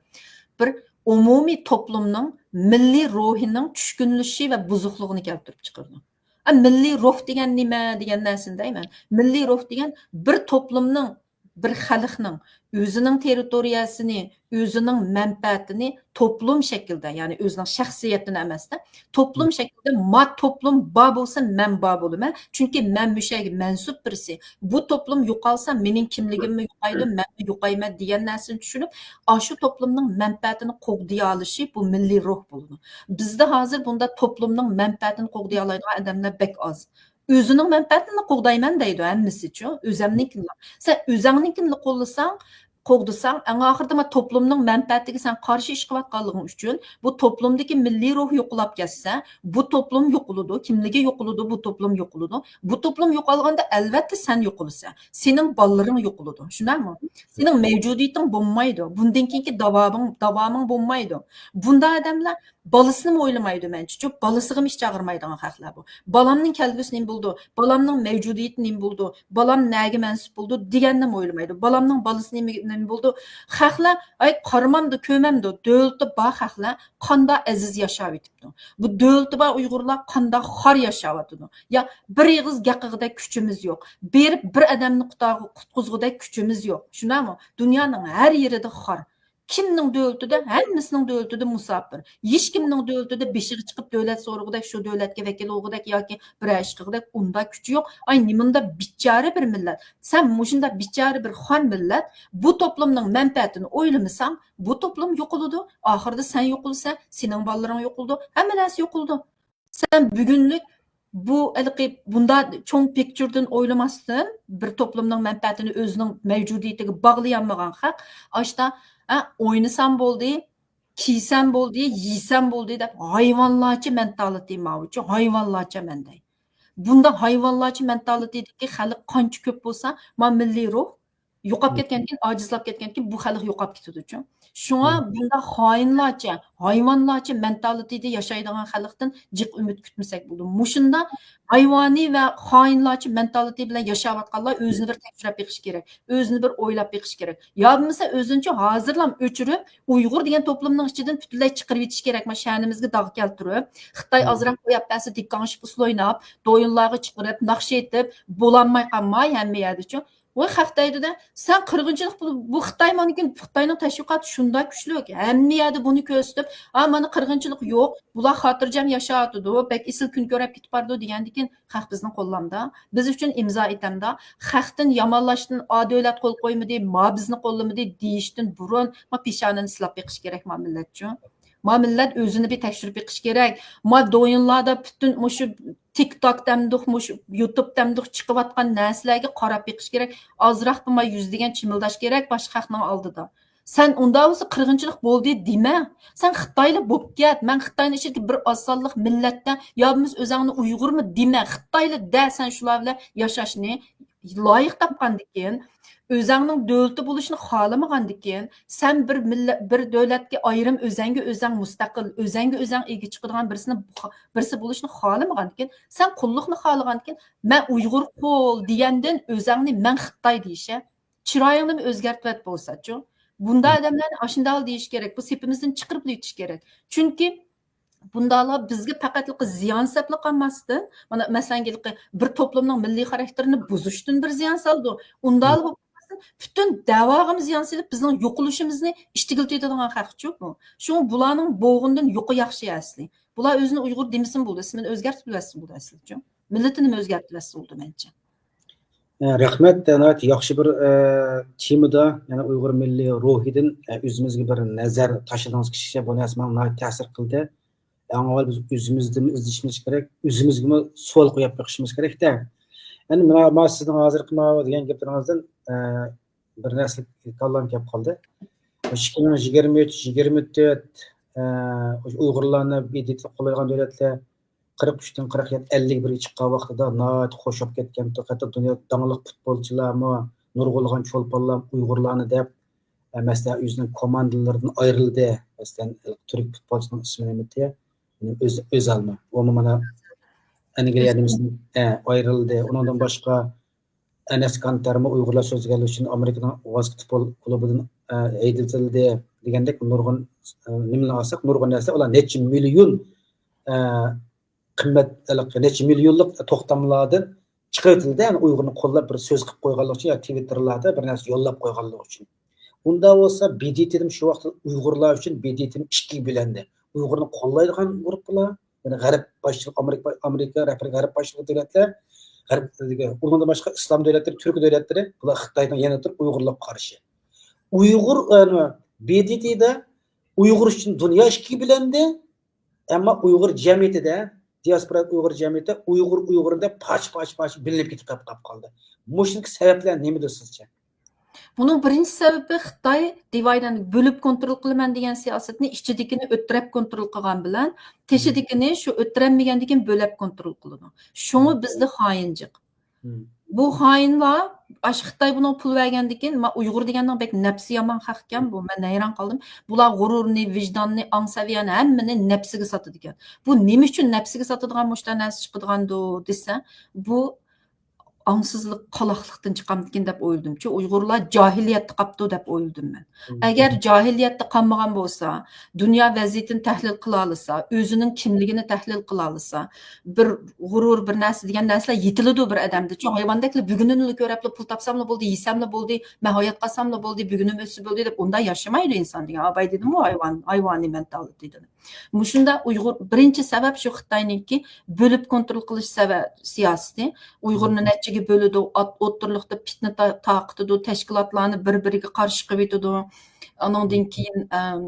بىر ئومۇمىي توپلۇمنىڭ مىللىي روھىنىڭ چۈشكۈنلىشىشى ۋە بۇزۇقلۇقىنى كەلتۈرۈپ چىقىرىدۇ. ئە، مىللىي روھ دېگەن نېمە دېگەن نەرسىنى دەيمەن. مىللىي روھ دېگەن بىر توپلۇمنىڭ، بىر خەلقنىڭ ئۆزىنىڭ تېررىتورىيەسىنى، ئۆزىنىڭ مەنپەئەتىنى توپلۇم شەكلىدە، يەنى ئۆزىنىڭ شەخسىيىتىنى ئەمەستە، توپلۇم شەكلىدە، ما توپلۇم بار بولسا، مەن بار بولىمەن. چۈنكى مەن مۇشۇ يەرگە مەنسۇپ بىرسى. بۇ توپلۇم يوقالسا، مېنىڭ كىملىكىممۇ يوقايدۇ، مەنمۇ يوقايمەن دېگەن نەرسىنى چۈشىنىپ، ئاشۇ توپلۇمنىڭ مەنپەئەتىنى قوغدىيالىشى بۇ مىللىي روھ بولىدۇ. بىزدە ھازىر بۇنداق توپلۇمنىڭ مەنپەئەتىنى قوغدىيالايدىغان ئادەملەر بەك ئاز. ئۆزىنىڭ مەنپەئەتىنى قوغدايمەن دەيدۇ ھەممىسىچۇ، ئۆزەمنىڭكىنىلا. سەن ئۆزەڭنىڭكىنىلا قوللىساڭ، قوغدىساڭ، ئەڭ ئاخىرىدا ما توپلۇمنىڭ مەنپەئەتىگە سەن قارشى ئىش قىلىۋاتقانلىقىڭ ئۈچۈن بۇ توپلۇمدىكى مىللىي روھ يوقىلاپ كەتسە، بۇ توپلۇم يوقىلىدۇ، كىملىكى يوقىلىدۇ، بۇ توپلۇم يوقىلىدۇ. بۇ توپلۇم يوقالغاندا، ئەلۋەتتە، سەن يوقىلىسەن، سېنىڭ بالىلىرىڭ يوقىلىدۇ، شۇنداقمۇ؟ سېنىڭ مەۋجۇدىيىتىڭ بولمايدۇ، بۇندىن كېيىنكى داۋامىڭ، داۋامىڭ بولمايدۇ. بۇنداق ئادەملەر بالىسىنىمۇ ئويلىمايدۇ، مەنچىچۇ. بالىسىغىمۇ ھېچ چاغرىمايدىغان خەقلەر بۇ. بالامنىڭ كەلگۈسى نېمە بولىدۇ؟ بالامنىڭ مەۋجۇدىيىتى نېمە بولىدۇ؟ بالام نەگە مەنسۇپ بولىدۇ؟ دېگەننىمۇ ئويلىمايدۇ. بالامنىڭ بالىسى نېمە، نېمە بولىدۇ؟ خەقلەر، ئاي، قارىمامدۇ، كۆرمەمدۇ، دۆلىتى بار خەقلەر قانداق ئەزىز ياشاۋېتىپتۇ؟ بۇ دۆلىتى بار ئۇيغۇرلار قانداق خار ياشاۋاتىدۇ؟ يا بىر ئېغىز گەپ قىلغۇدەك كۈچىمىز يوق. بېرىپ بىر ئادەمنى قۇتار-، قۇتقۇزغۇدەك كۈچىمىز يوق. شۇنداقمۇ؟ دۇنيانىڭ ھەر يېرىدە خار. كىمنىڭ دۆلىتىدە؟ ھەممىسىنىڭ دۆلىتىدە مۇساپىر. ھېچكىمنىڭ دۆلىتىدە بېشىغا چىقىپ دۆلەت سورىغۇدەك، شۇ دۆلەتكە ۋەكىل بولغۇدەك ياكى بىرەر ئىش قىلغۇدەك ئۇنداق كۈچى يوق. ئاي، نېمانداق بىچارە بىر مىللەت. سەن مۇشۇنداق بىچارە بىر خار مىللەت، بۇ توپلۇمنىڭ مەنپەئەتىنى ئويلىمىساڭ، بۇ توپلۇم يوقىلىدۇ. ئاخىرىدا سەن يوقىلىسەن، سېنىڭ بالىلىرىڭ يوقىلىدۇ، ھەممە نەرسە يوقىلىدۇ. سەن بۈگۈنلۈك بۇ ھېلىقى بۇنداق چوڭ پىكچىردىن ئويلىماستىن، بىر توپلۇمنىڭ مەنپەئەتىنى ئۆزىنىڭ مەۋجۇدىيىتىگە باغلىيالمىغان خەق، ئاشتا، ھە، ئوينىسام بولدى، كىيسەم بولدى، يېسەم بولدى دەپ ھايۋانلارچە مېنتالىتى ماۋۇچۇ، ھايۋانلارچە مەن دەي. بۇنداق ھايۋانلارچە مېنتالىتىدىكى خەلق قانچە كۆپ بولسا، ما مىللىي روھ يوقاپ كەتكەندىكىن، ئاجىزلاپ كەتكەندىكىن بۇ خەلق يوقاپ كېتىدۇچۇ. شۇڭا بۇنداق خائىنلارچە، ھايۋانلارچە مېنتالىتىدە ياشايدىغان خەلقتىن جىق ئۈمىد كۈتمىسەك بولىدۇ. مۇشۇنداق ھايۋانىي ۋە خائىنلارچە مېنتالىتى بىلەن ياشاۋاتقانلار ئۆزىنى بىر تەكشۈرۈپ بېقىشى كېرەك. ئۆزىنى بىر ئويلاپ بېقىشى كېرەك. يا بولمىسا ئۆزىنىچۇ ھازىرلام ئۆچۈرۈپ، ئۇيغۇر دېگەن توپلۇمنىڭ ئىچىدىن پۈتۈنلەي چىقىرىۋېتىشى كېرەك. ما شەنىمىزگە داغ كەلتۈرۈپ، خىتاي ئازراق قويۇپ بەرسە، دىكاڭشىپ ئۇسسۇل ئويناپ، دويۇنلارغا چىقىرىپ، ناخشا ئېيتىپ، بولالماي قالماي ھەممە يەردىچۇ. ۋاي، خەق دەيدۇ-دە، سەن قىرغىنچىلىق بۇ، بۇ خىتاي مانىكىن، خىتاينىڭ تەشۋىقاتى شۇنداق كۈچلۈك، ھەممە يەردە بۇنى كۆرسىتىپ، ھا، مانا قىرغىنچىلىق يوق، بۇلار خاتىرجەم ياشاۋاتىدۇ، بەك ئېسىل كۈن كۆرۈپ كېتىپ بارىدۇ دېگەندىكىن، خەق بىزنى قوللامدا، بىز ئۈچۈن ئىمزا ئېتەمدا، خەقتىن يامانلاشتىن، ئا دۆلەت قول قويمىدى، ما بىزنى قوللىمىدى دېيىشتىن بۇرۇن، ما پېشانىنى سىلاپ بېقىش كېرەك، ما مىللەتچۇ. ما مىللەت ئۆزىنى بىر تەكشۈرۈپ بېقىش كېرەك. ما دويۇنلاردا پۈتۈن مۇشۇ تىك توك دەمدۇق، مۇشۇ يۇتۇب دەمدۇق چىقىۋاتقان نەرسىلەرگە قاراپ بېقىش كېرەك. ئازراق ما يۈز دېگەن چىمىلداش كېرەك باشقا خەقنىڭ ئالدىدا. سەن ئۇنداق بولسا قىرغىنچىلىق بولدى دېمە. سەن خىتايلا بوپ كەت. مەن خىتاينىڭ ئىچىدىكى بىر ئاز سانلىق مىللەتتە يا بولمىسا ئۆزۈڭنى ئۇيغۇرمۇ دېمە. خىتايلا دە سەن شۇلار بىلەن ياشاشنى. لايىق تاپقاندىكىن، ئۆزەڭنىڭ دۆلىتى بولۇشنى خالىمىغاندىكىن، سەن بىر مىللەت، بىر دۆلەتكە ئايرىم، ئۆزەڭگە ئۆزەڭ مۇستەقىل، ئۆزەڭگە ئۆزەڭ ئىگە چىقىدىغان بىرسىنى، بىرسى بولۇشنى خالىمىغاندىكىن، سەن قۇللۇقنى خالىغاندىكىن، مەن ئۇيغۇر قۇل دېگەندىن ئۆزەڭنى مەن خىتاي دېيىشە، چىرايىڭنىمۇ ئۆزگەرتىۋەت بولساچۇ. بۇنداق ئادەملەرنى ئاشۇنداق دېيىش كېرەك، بۇ سېپىمىزدىن چىقىرىپ ئۆتۈش كېرەك. چۈنكى بۇنداقلار بىزگە پەقەتلا زىيان سەپلا قالماستىن، مانا، مەسىلەن، ھېلىقى بىر توپلۇمنىڭ مىللىي خاراكتېرىنى بۇزۇشتىن بىر زىيان سالىدۇ. ئۇنداقلا بولۇپ قالماستىن، پۈتۈن دەۋاغىمۇ زىيان سېلىپ، بىزنىڭ يوقىلىشىمىزنى ئىشتىگىلىتىدىغان خەقچۇ بۇ. شۇڭا بۇلارنىڭ بوغۇنىدىن يۇقا ياخشى ئەسلى. بۇلار ئۆزىنى ئۇيغۇر دېمىسىمۇ بولىدۇ، ئىسمىنى ئۆزگەرتىۋەتسە بولىدۇ ئەسلىچۇ. مىللىتىنىمۇ ئۆزگەرتىۋەتسە بولىدۇ، مەنچە. ئە، رەھمەت. ناھايىتى ياخشى بىر، ئە، تېمىدا، يەنى ئۇيغۇر مىللىي روھىدىن، ئە، ئۆزىمىزگە بىر نەزەر تاشلىدىڭىز كىشىچە، بۇ نەرسە ماڭا ناھايىتى تەسىر قىلدى. ئەڭ ئاۋۋال بىز ئۆزىمىزدىن ئىزدىشىمىز كېرەك، ئۆزىمىزگىمۇ سوئال قويۇپ بېقىشىمىز كېرەكتە. ئەنە مانا، مانا سىزنىڭ ھازىرقى ماۋۇ دېگەن گەپلىرىڭىزدىن، ئە، بىر نەرسە كاللام كەپ قالدى. ئىككى مىڭ يىگىرمە ئۈچ، يىگىرمە تۆت، ئە، ئۇيغۇرلارنى بىدىتى قوللايدىغان دۆلەتلەر قىرىق ئۈچتىن قىرىق يەتتە، ئەللىك بىرگە چىققان ۋاقتىدا ناھايىتى خوش بولۇپ كەتكەنتى. ھەتتا دۇنيادا داڭلىق پۇتبولچىلارمۇ، نۇرغۇنلىغان چولپانلار ئۇيغۇرلارنى دەپ، ئە، مەسىلەن، ئۆزىنىڭ كوماندىلىرىدىن ئايرىلدى. مەسىلەن، تۈرك پۇتبولچىسىنىڭ ئىسمى نېمىدى؟ ئۆز-، ئۆزالمۇ. ئۇمۇ مانا ئەنگلىيەدە، ئە، ئايرىلدى. ئۇنىڭدىن باشقا، ئەنەس كانتەرمۇ ئۇيغۇرلار سۆزلىگەنلىكى ئۈچۈن ئامېرىكىنىڭ ۋاسكېتبول كۇلۇبىدىن، ئە، ھەيدىتىلدى دېگەندەك نۇرغۇن، ئە، نېمىلەرنى ئالساق، نۇرغۇن نەرسە، ئۇلار نەچچە مىليون، ئە، قىممەت، نەچچە مىليونلۇق توختاملاردىن چىقىۋېتىلدى. يەنى ئۇيغۇرنى قوللاپ بىر سۆز قىلىپ قويغانلىقى ئۈچۈن يا تىۋىتتېرلاردا بىر نەرسە يوللاپ قويغانلىقى ئۈچۈن. ئۇنداق بولسا، بىدىتىدىمۇ شۇ ۋاقىتتا ئۇيغۇرلار ئۈچۈن بىدىتىدىمۇ ئىككىگە بۆلۈندى. ئۇيغۇرنى قوللايدىغان گۇرۇپپىلار، يەنى غەرب باشچىلىق، ئامېرىكا، ئامېرىكا رەھبىرىي غەرب باشچىلىق دۆلەتلەر، غەرب، ئۇنىڭدىن باشقا ئىسلام دۆلەتلىرى، تۈرك دۆلەتلىرى، بۇلار خىتاينىڭ يەنە تۇرۇپ ئۇيغۇرلارغا قارشى. ئۇيغۇر، ئە، بىدىتىدە ئۇيغۇر ئۈچۈن دۇنيا ئىككىگە بۆلۈندى، ئەمما ئۇيغۇر جەمئىيىتىدە، دىياسپورا ئۇيغۇر جەمئىيىتى ئۇيغۇر، ئۇيغۇر دەپ پارچە، پارچە، پارچە بۆلۈنۈپ كېتىپ قاپ-، قاپ قالدى. مۇشۇنىڭكى سەۋەبلەر نېمىدۇر سىزچە؟ بۇنىڭ بىرىنچى سەۋەبى خىتاي دىۋايدەن بۆلۈپ كونترول قىلىمەن دېگەن سىياسەتنى ئىچىدىكىنى ئۆتتۈرەپ كونترول قىلغان بىلەن، تېشىدىكىنى شۇ ئۆتتۈرەلمىگەندىكىن بۆلەپ كونترول قىلىدۇ. شۇڭا بىزدە خائىن جىق. بۇ خائىنلار، ئاشۇ خىتاي بۇنىڭغا پۇل بەرگەندىكىن، ما ئۇيغۇر دېگەننىڭ بەك نەپسى يامان خەق ئىكەن بۇ، مەن ھەيران قالدىم. بۇلار غۇرۇرنى، ۋىجداننى، ئاڭ سەۋىيەنى ھەممىنى نەپسىگە ساتىدىكەن. بۇ نېمە ئۈچۈن نەپسىگە ساتىدىغان مۇشۇنداق نەرسە چىقىدىغاندۇ دېسە، بۇ ئاڭسىزلىق، قالاقلىقتىن چىقامدىكىن دەپ ئويلىدىمچۇ. ئۇيغۇرلار جاھىلىيەتتە قاپتۇ دەپ ئويلىدىم مەن. ئەگەر جاھىلىيەتتە قالمىغان بولسا، دۇنيا ۋەزىيىتىنى تەھلىل قىلالىسا، ئۆزىنىڭ كىملىكىنى تەھلىل قىلالىسا، بىر غۇرۇر، بىر نەرسە دېگەن نەرسىلەر يېتىلىدۇ بىر ئادەمدە. چۈنكى ھايۋاندەكلا بۈگۈنۈملا كۆرەپلا پۇل تاپساملا بولدى، يېسەملا بولدى، مەن ھايات قالساملا بولدى، بۈگۈنۈم ئۆتسە بولدى دەپ ئۇنداق ياشىمايدۇ ئىنسان دېگەن. ئاباي دېدىمغۇ، ھايۋان، ھايۋانىي مېنتالىتى دېدى. مۇشۇنداق ئۇيغۇر، بىرىنچى سەۋەب شۇ خىتاينىڭكى بۆلۈپ كونترول قىلىش سەۋە-، سىياسىتى. ئۇيغۇرنى نەچچىگە بۆلىدۇ، ئات-، ئوتتۇرىلىقتا پىتنە تا-، تارقىتىدۇ، تەشكىلاتلارنى بىر-بىرىگە قارشى قىلىۋېتىدۇ. ئانىڭدىن كېيىن، ئەم،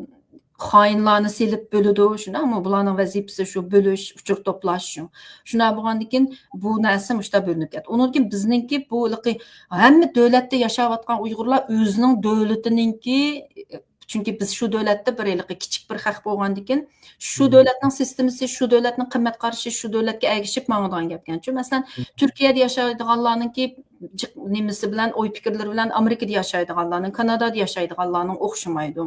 خائىنلارنى سېلىپ بۆلىدۇ، شۇنداقمۇ؟ بۇلارنىڭ ۋەزىپىسى شۇ، بۆلۈش، ئۇچۇر توپلاش شۇ. شۇنداق بولغاندىن كېيىن بۇ نەرسە مۇشۇنداق بۆلۈنۈپ كەتتى. ئۇنىڭدىن كېيىن بىزنىڭكى بۇ ھېلىقى ھەممە دۆلەتتە ياشاۋاتقان ئۇيغۇرلار ئۆزىنىڭ دۆلىتىنىڭكى، چۈنكى بىز شۇ دۆلەتتە بىر ھېلىقى كىچىك بىر خەق بولغاندىكىن، شۇ دۆلەتنىڭ سىستېمىسى، شۇ دۆلەتنىڭ قىممەت قارىشى، شۇ دۆلەتكە ئەگىشىپ ماڭىدىغان گەپكەنچۇ. مەسىلەن، تۈركىيەدە ياشايدىغانلارنىڭكى جىق-، نېمىسى بىلەن، ئوي پىكىرلىرى بىلەن ئامېرىكىدا ياشايدىغانلارنىڭ، كانادادا ياشايدىغانلارنىڭ ئوخشىمايدۇ.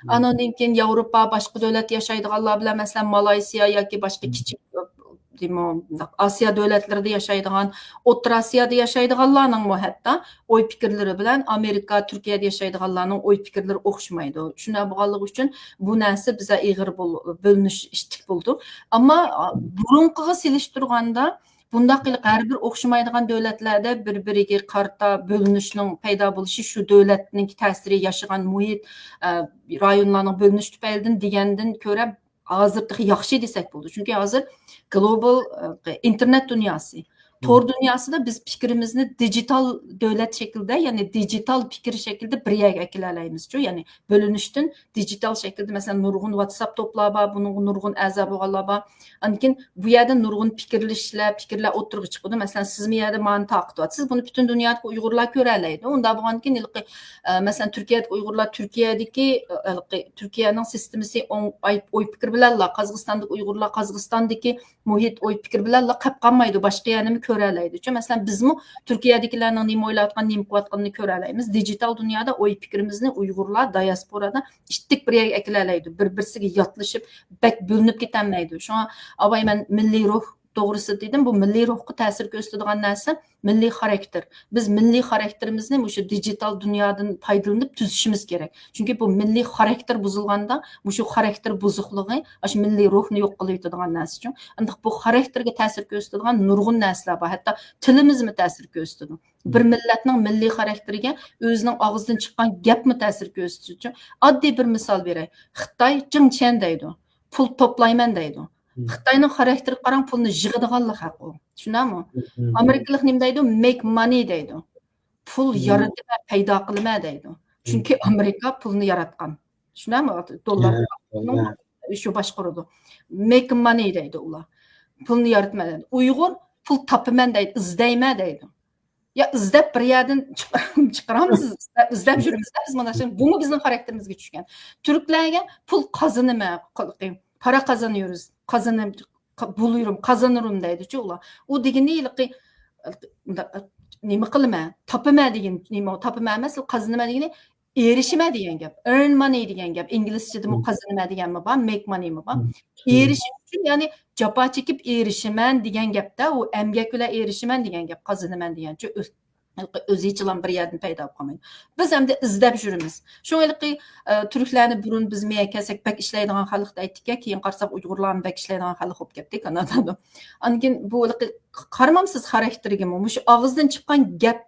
ئانىڭدىن كېيىن ياۋروپا، باشقا دۆلەتتە ياشايدىغانلار بىلەن، مەسىلەن، مالايسىيا ياكى باشقا كىچىك، دېمو-، ئاسىيا دۆلەتلىرىدە ياشايدىغان، ئوتتۇرا ئاسىيادا ياشايدىغانلارنىڭمۇ ھەتتا ئوي پىكىرلىرى بىلەن ئامېرىكا، تۈركىيەدە ياشايدىغانلارنىڭ ئوي پىكىرلىرى ئوخشىمايدۇ. شۇنداق بولغانلىقى ئۈچۈن بۇ نەرسە بىزگە ئېغىر بول-، بۆلۈنۈش ئىتتىك بولىدۇ. ئەمما، ئا، بۇرۇنقىغا سېلىشتۇرغاندا بۇنداق قىلىپ ھەر بىر ئوخشىمايدىغان دۆلەتلەردە بىر-بىرىگە قارىتا بۆلۈنۈشنىڭ پەيدا بولۇشى شۇ دۆلەتنىڭ تەسىرى، ياشىغان مۇھىت، ئە، رايونلارنىڭ بۆلۈنۈش تۈپەيلىدىن دېگەندىن كۆرە ھازىر تېخى ياخشى دېسەك بولىدۇ. چۈنكى ھازىر گلوبال، ئە، ئىنتېرنېت دۇنياسى، تور دۇنياسىدا بىز پىكرىمىزنى دىجىتال دۆلەت شەكلىدە، يەنى دىجىتال پىكىر شەكلىدە بىر يەرگە ئەكېلەلەيمىزچۇ. يەنى بۆلۈنۈشتىن دىجىتال شەكىلدە، مەسىلەن، نۇرغۇن ۋاتساپ توپلار بار، بۇنىڭغا نۇرغۇن ئەزا بولغانلار بار. ئاندىن كېيىن بۇ يەردە نۇرغۇن پىكىرلىشىشلەر، پىكىرلەر ئوتتۇرىغا چىقىدۇ. مەسىلەن، سىز مۇ يەردە مانى تارقىتىۋاتىسىز، بۇنى پۈتۈن دۇنيادىكى ئۇيغۇرلار كۆرەلەيدۇ. ئۇنداق بولغاندىكىن ھېلىقى، ئە، مەسىلەن، تۈركىيەدىكى ئۇيغۇرلار تۈركىيەدىكى، ئە، ھېلىقى تۈركىيەنىڭ سىستېمىسى ئوڭ-، ئاي-، ئوي پىكىر بىلەنلا، قازاقىستاندىكى ئۇيغۇرلار قازاقىستاندىكى مۇھىت، ئوي پىكىر بىلەنلا قېلىپ قالمايدۇ، باشقا يەرنىمۇ كۆرەلەيدۇچۇ. مەسىلەن، بىزمۇ تۈركىيەدىكىلەرنىڭ نېمە ئويلاۋاتقان، نېمە قىلىۋاتقىنىنى كۆرەلەيمىز. دىجىتال دۇنيادا ئوي پىكرىمىزنى ئۇيغۇرلار دىياسپورادا ئىتتىك بىر يەرگە ئەكېلەلەيدۇ. بىر-، بىرسىگە ياتلىشىپ، بەك بۆلۈنۈپ كېتەلمەيدۇ. شۇڭا ئاۋاي مەن مىللىي روھ توغرىسىدا دېدىم، بۇ مىللىي روھقا تەسىر كۆرسىتىدىغان نەرسە مىللىي خاراكتېر. بىز مىللىي خاراكتېرىمىزنى مۇشۇ دىجىتال دۇنيادىن پايدىلىنىپ تۈزۈشىمىز كېرەك. چۈنكى بۇ مىللىي خاراكتېر بۇزۇلغاندا، مۇشۇ خاراكتېر بۇزۇقلۇقى ئاشۇ مىللىي روھنى يوق قىلىۋېتىدىغان نەرسىچۇ. ئەمدى بۇ خاراكتېرگە تەسىر كۆرسىتىدىغان نۇرغۇن نەرسىلەر بار. ھەتتا تىلىمىزمۇ تەسىر كۆرسىتىدۇ. بىر مىللەتنىڭ مىللىي خاراكتېرىگە ئۆزىنىڭ ئاغزىدىن چىققان گەپمۇ تەسىر كۆرسىتىدۇ. ئاددىي بىر مىسال بېرەي. خىتاي جىڭ چيەن دەيدۇ. پۇل توپلايمەن دەيدۇ. خىتاينىڭ خاراكتېرىگە قاراڭ، پۇلنى يىغىدىغانلا خەق ئۇ. چۈشىنەمۇ؟ ئامېرىكىلىق نېمە دەيدۇ؟ مېك مانى دەيدۇ. پۇل يارىتىمەن، پەيدا قىلىمەن دەيدۇ. چۈنكى ئامېرىكا پۇلنى ياراتقان. چۈشىنەمۇ؟ دوللار شۇ باشقۇرىدۇ. مېك مانى دەيدۇ ئۇلار. پۇلنى يارىتىمەن دەيدۇ. ئۇيغۇر پۇل تاپىمەن دەيدۇ، ئىزدەيمەن دەيدۇ. يا ئىزدەپ بىر يەردىن چىق-، چىقىرامسىز، ئىزدەپ، ئىزدەپ يۈرىمىز بىز مانا شۇ. بۇمۇ بىزنىڭ خاراكتېرىمىزگە چۈشكەن. تۈركلەرگە پۇل قازىنىمەن، قىلقى، پارا قازانىيورۇز، قازىنىم، قا-، بۇلۇيۇرۇم، قازانۇرۇم دەيدىچۇ ئۇلار. ئۇ دېگىنى ھېلىقى، ئۇنداق، نېمە قىلىمەن، تاپىمەن دېگىنى، نېمە، تاپىمەن ئەمەس، قازىنىمەن دېگىنى ئېرىشىمەن دېگەن گەپ. ئېرن مانى دېگەن گەپ. ئىنگلىزچىدىمۇ قازىنىمەن دېگەنمۇ بار، مېك مانىمۇ بار. ئېرىشىش ئۈچۈن، يەنى جاپا چېكىپ ئېرىشىمەن دېگەن گەپتە، ئۇ ئەمگەك بىلەن ئېرىشىمەن دېگەن گەپ، قازىنىمەن دېگەنچۇ. ئۆز-، ئۆزى ھېچىلان بىر يەردىن پەيدا بولۇپ قالمايدۇ. بىز ئەمدى ئىزدەپ يۈرىمىز. شۇڭا ھېلىقى، ئە، تۈركلەرنى بۇرۇن بىز مەيە كەلسەك بەك ئىشلەيدىغان خەلق دەيتتىككە، كېيىن قارىساق ئۇيغۇرلارمۇ بەك ئىشلەيدىغان خەلق بولۇپ كەتتى كانادادا. ئاندىن كېيىن بۇ ھېلىقى قارىمامسىز خاراكتېرىگىمۇ؟ مۇشۇ ئاغزىدىن چىققان گەپ،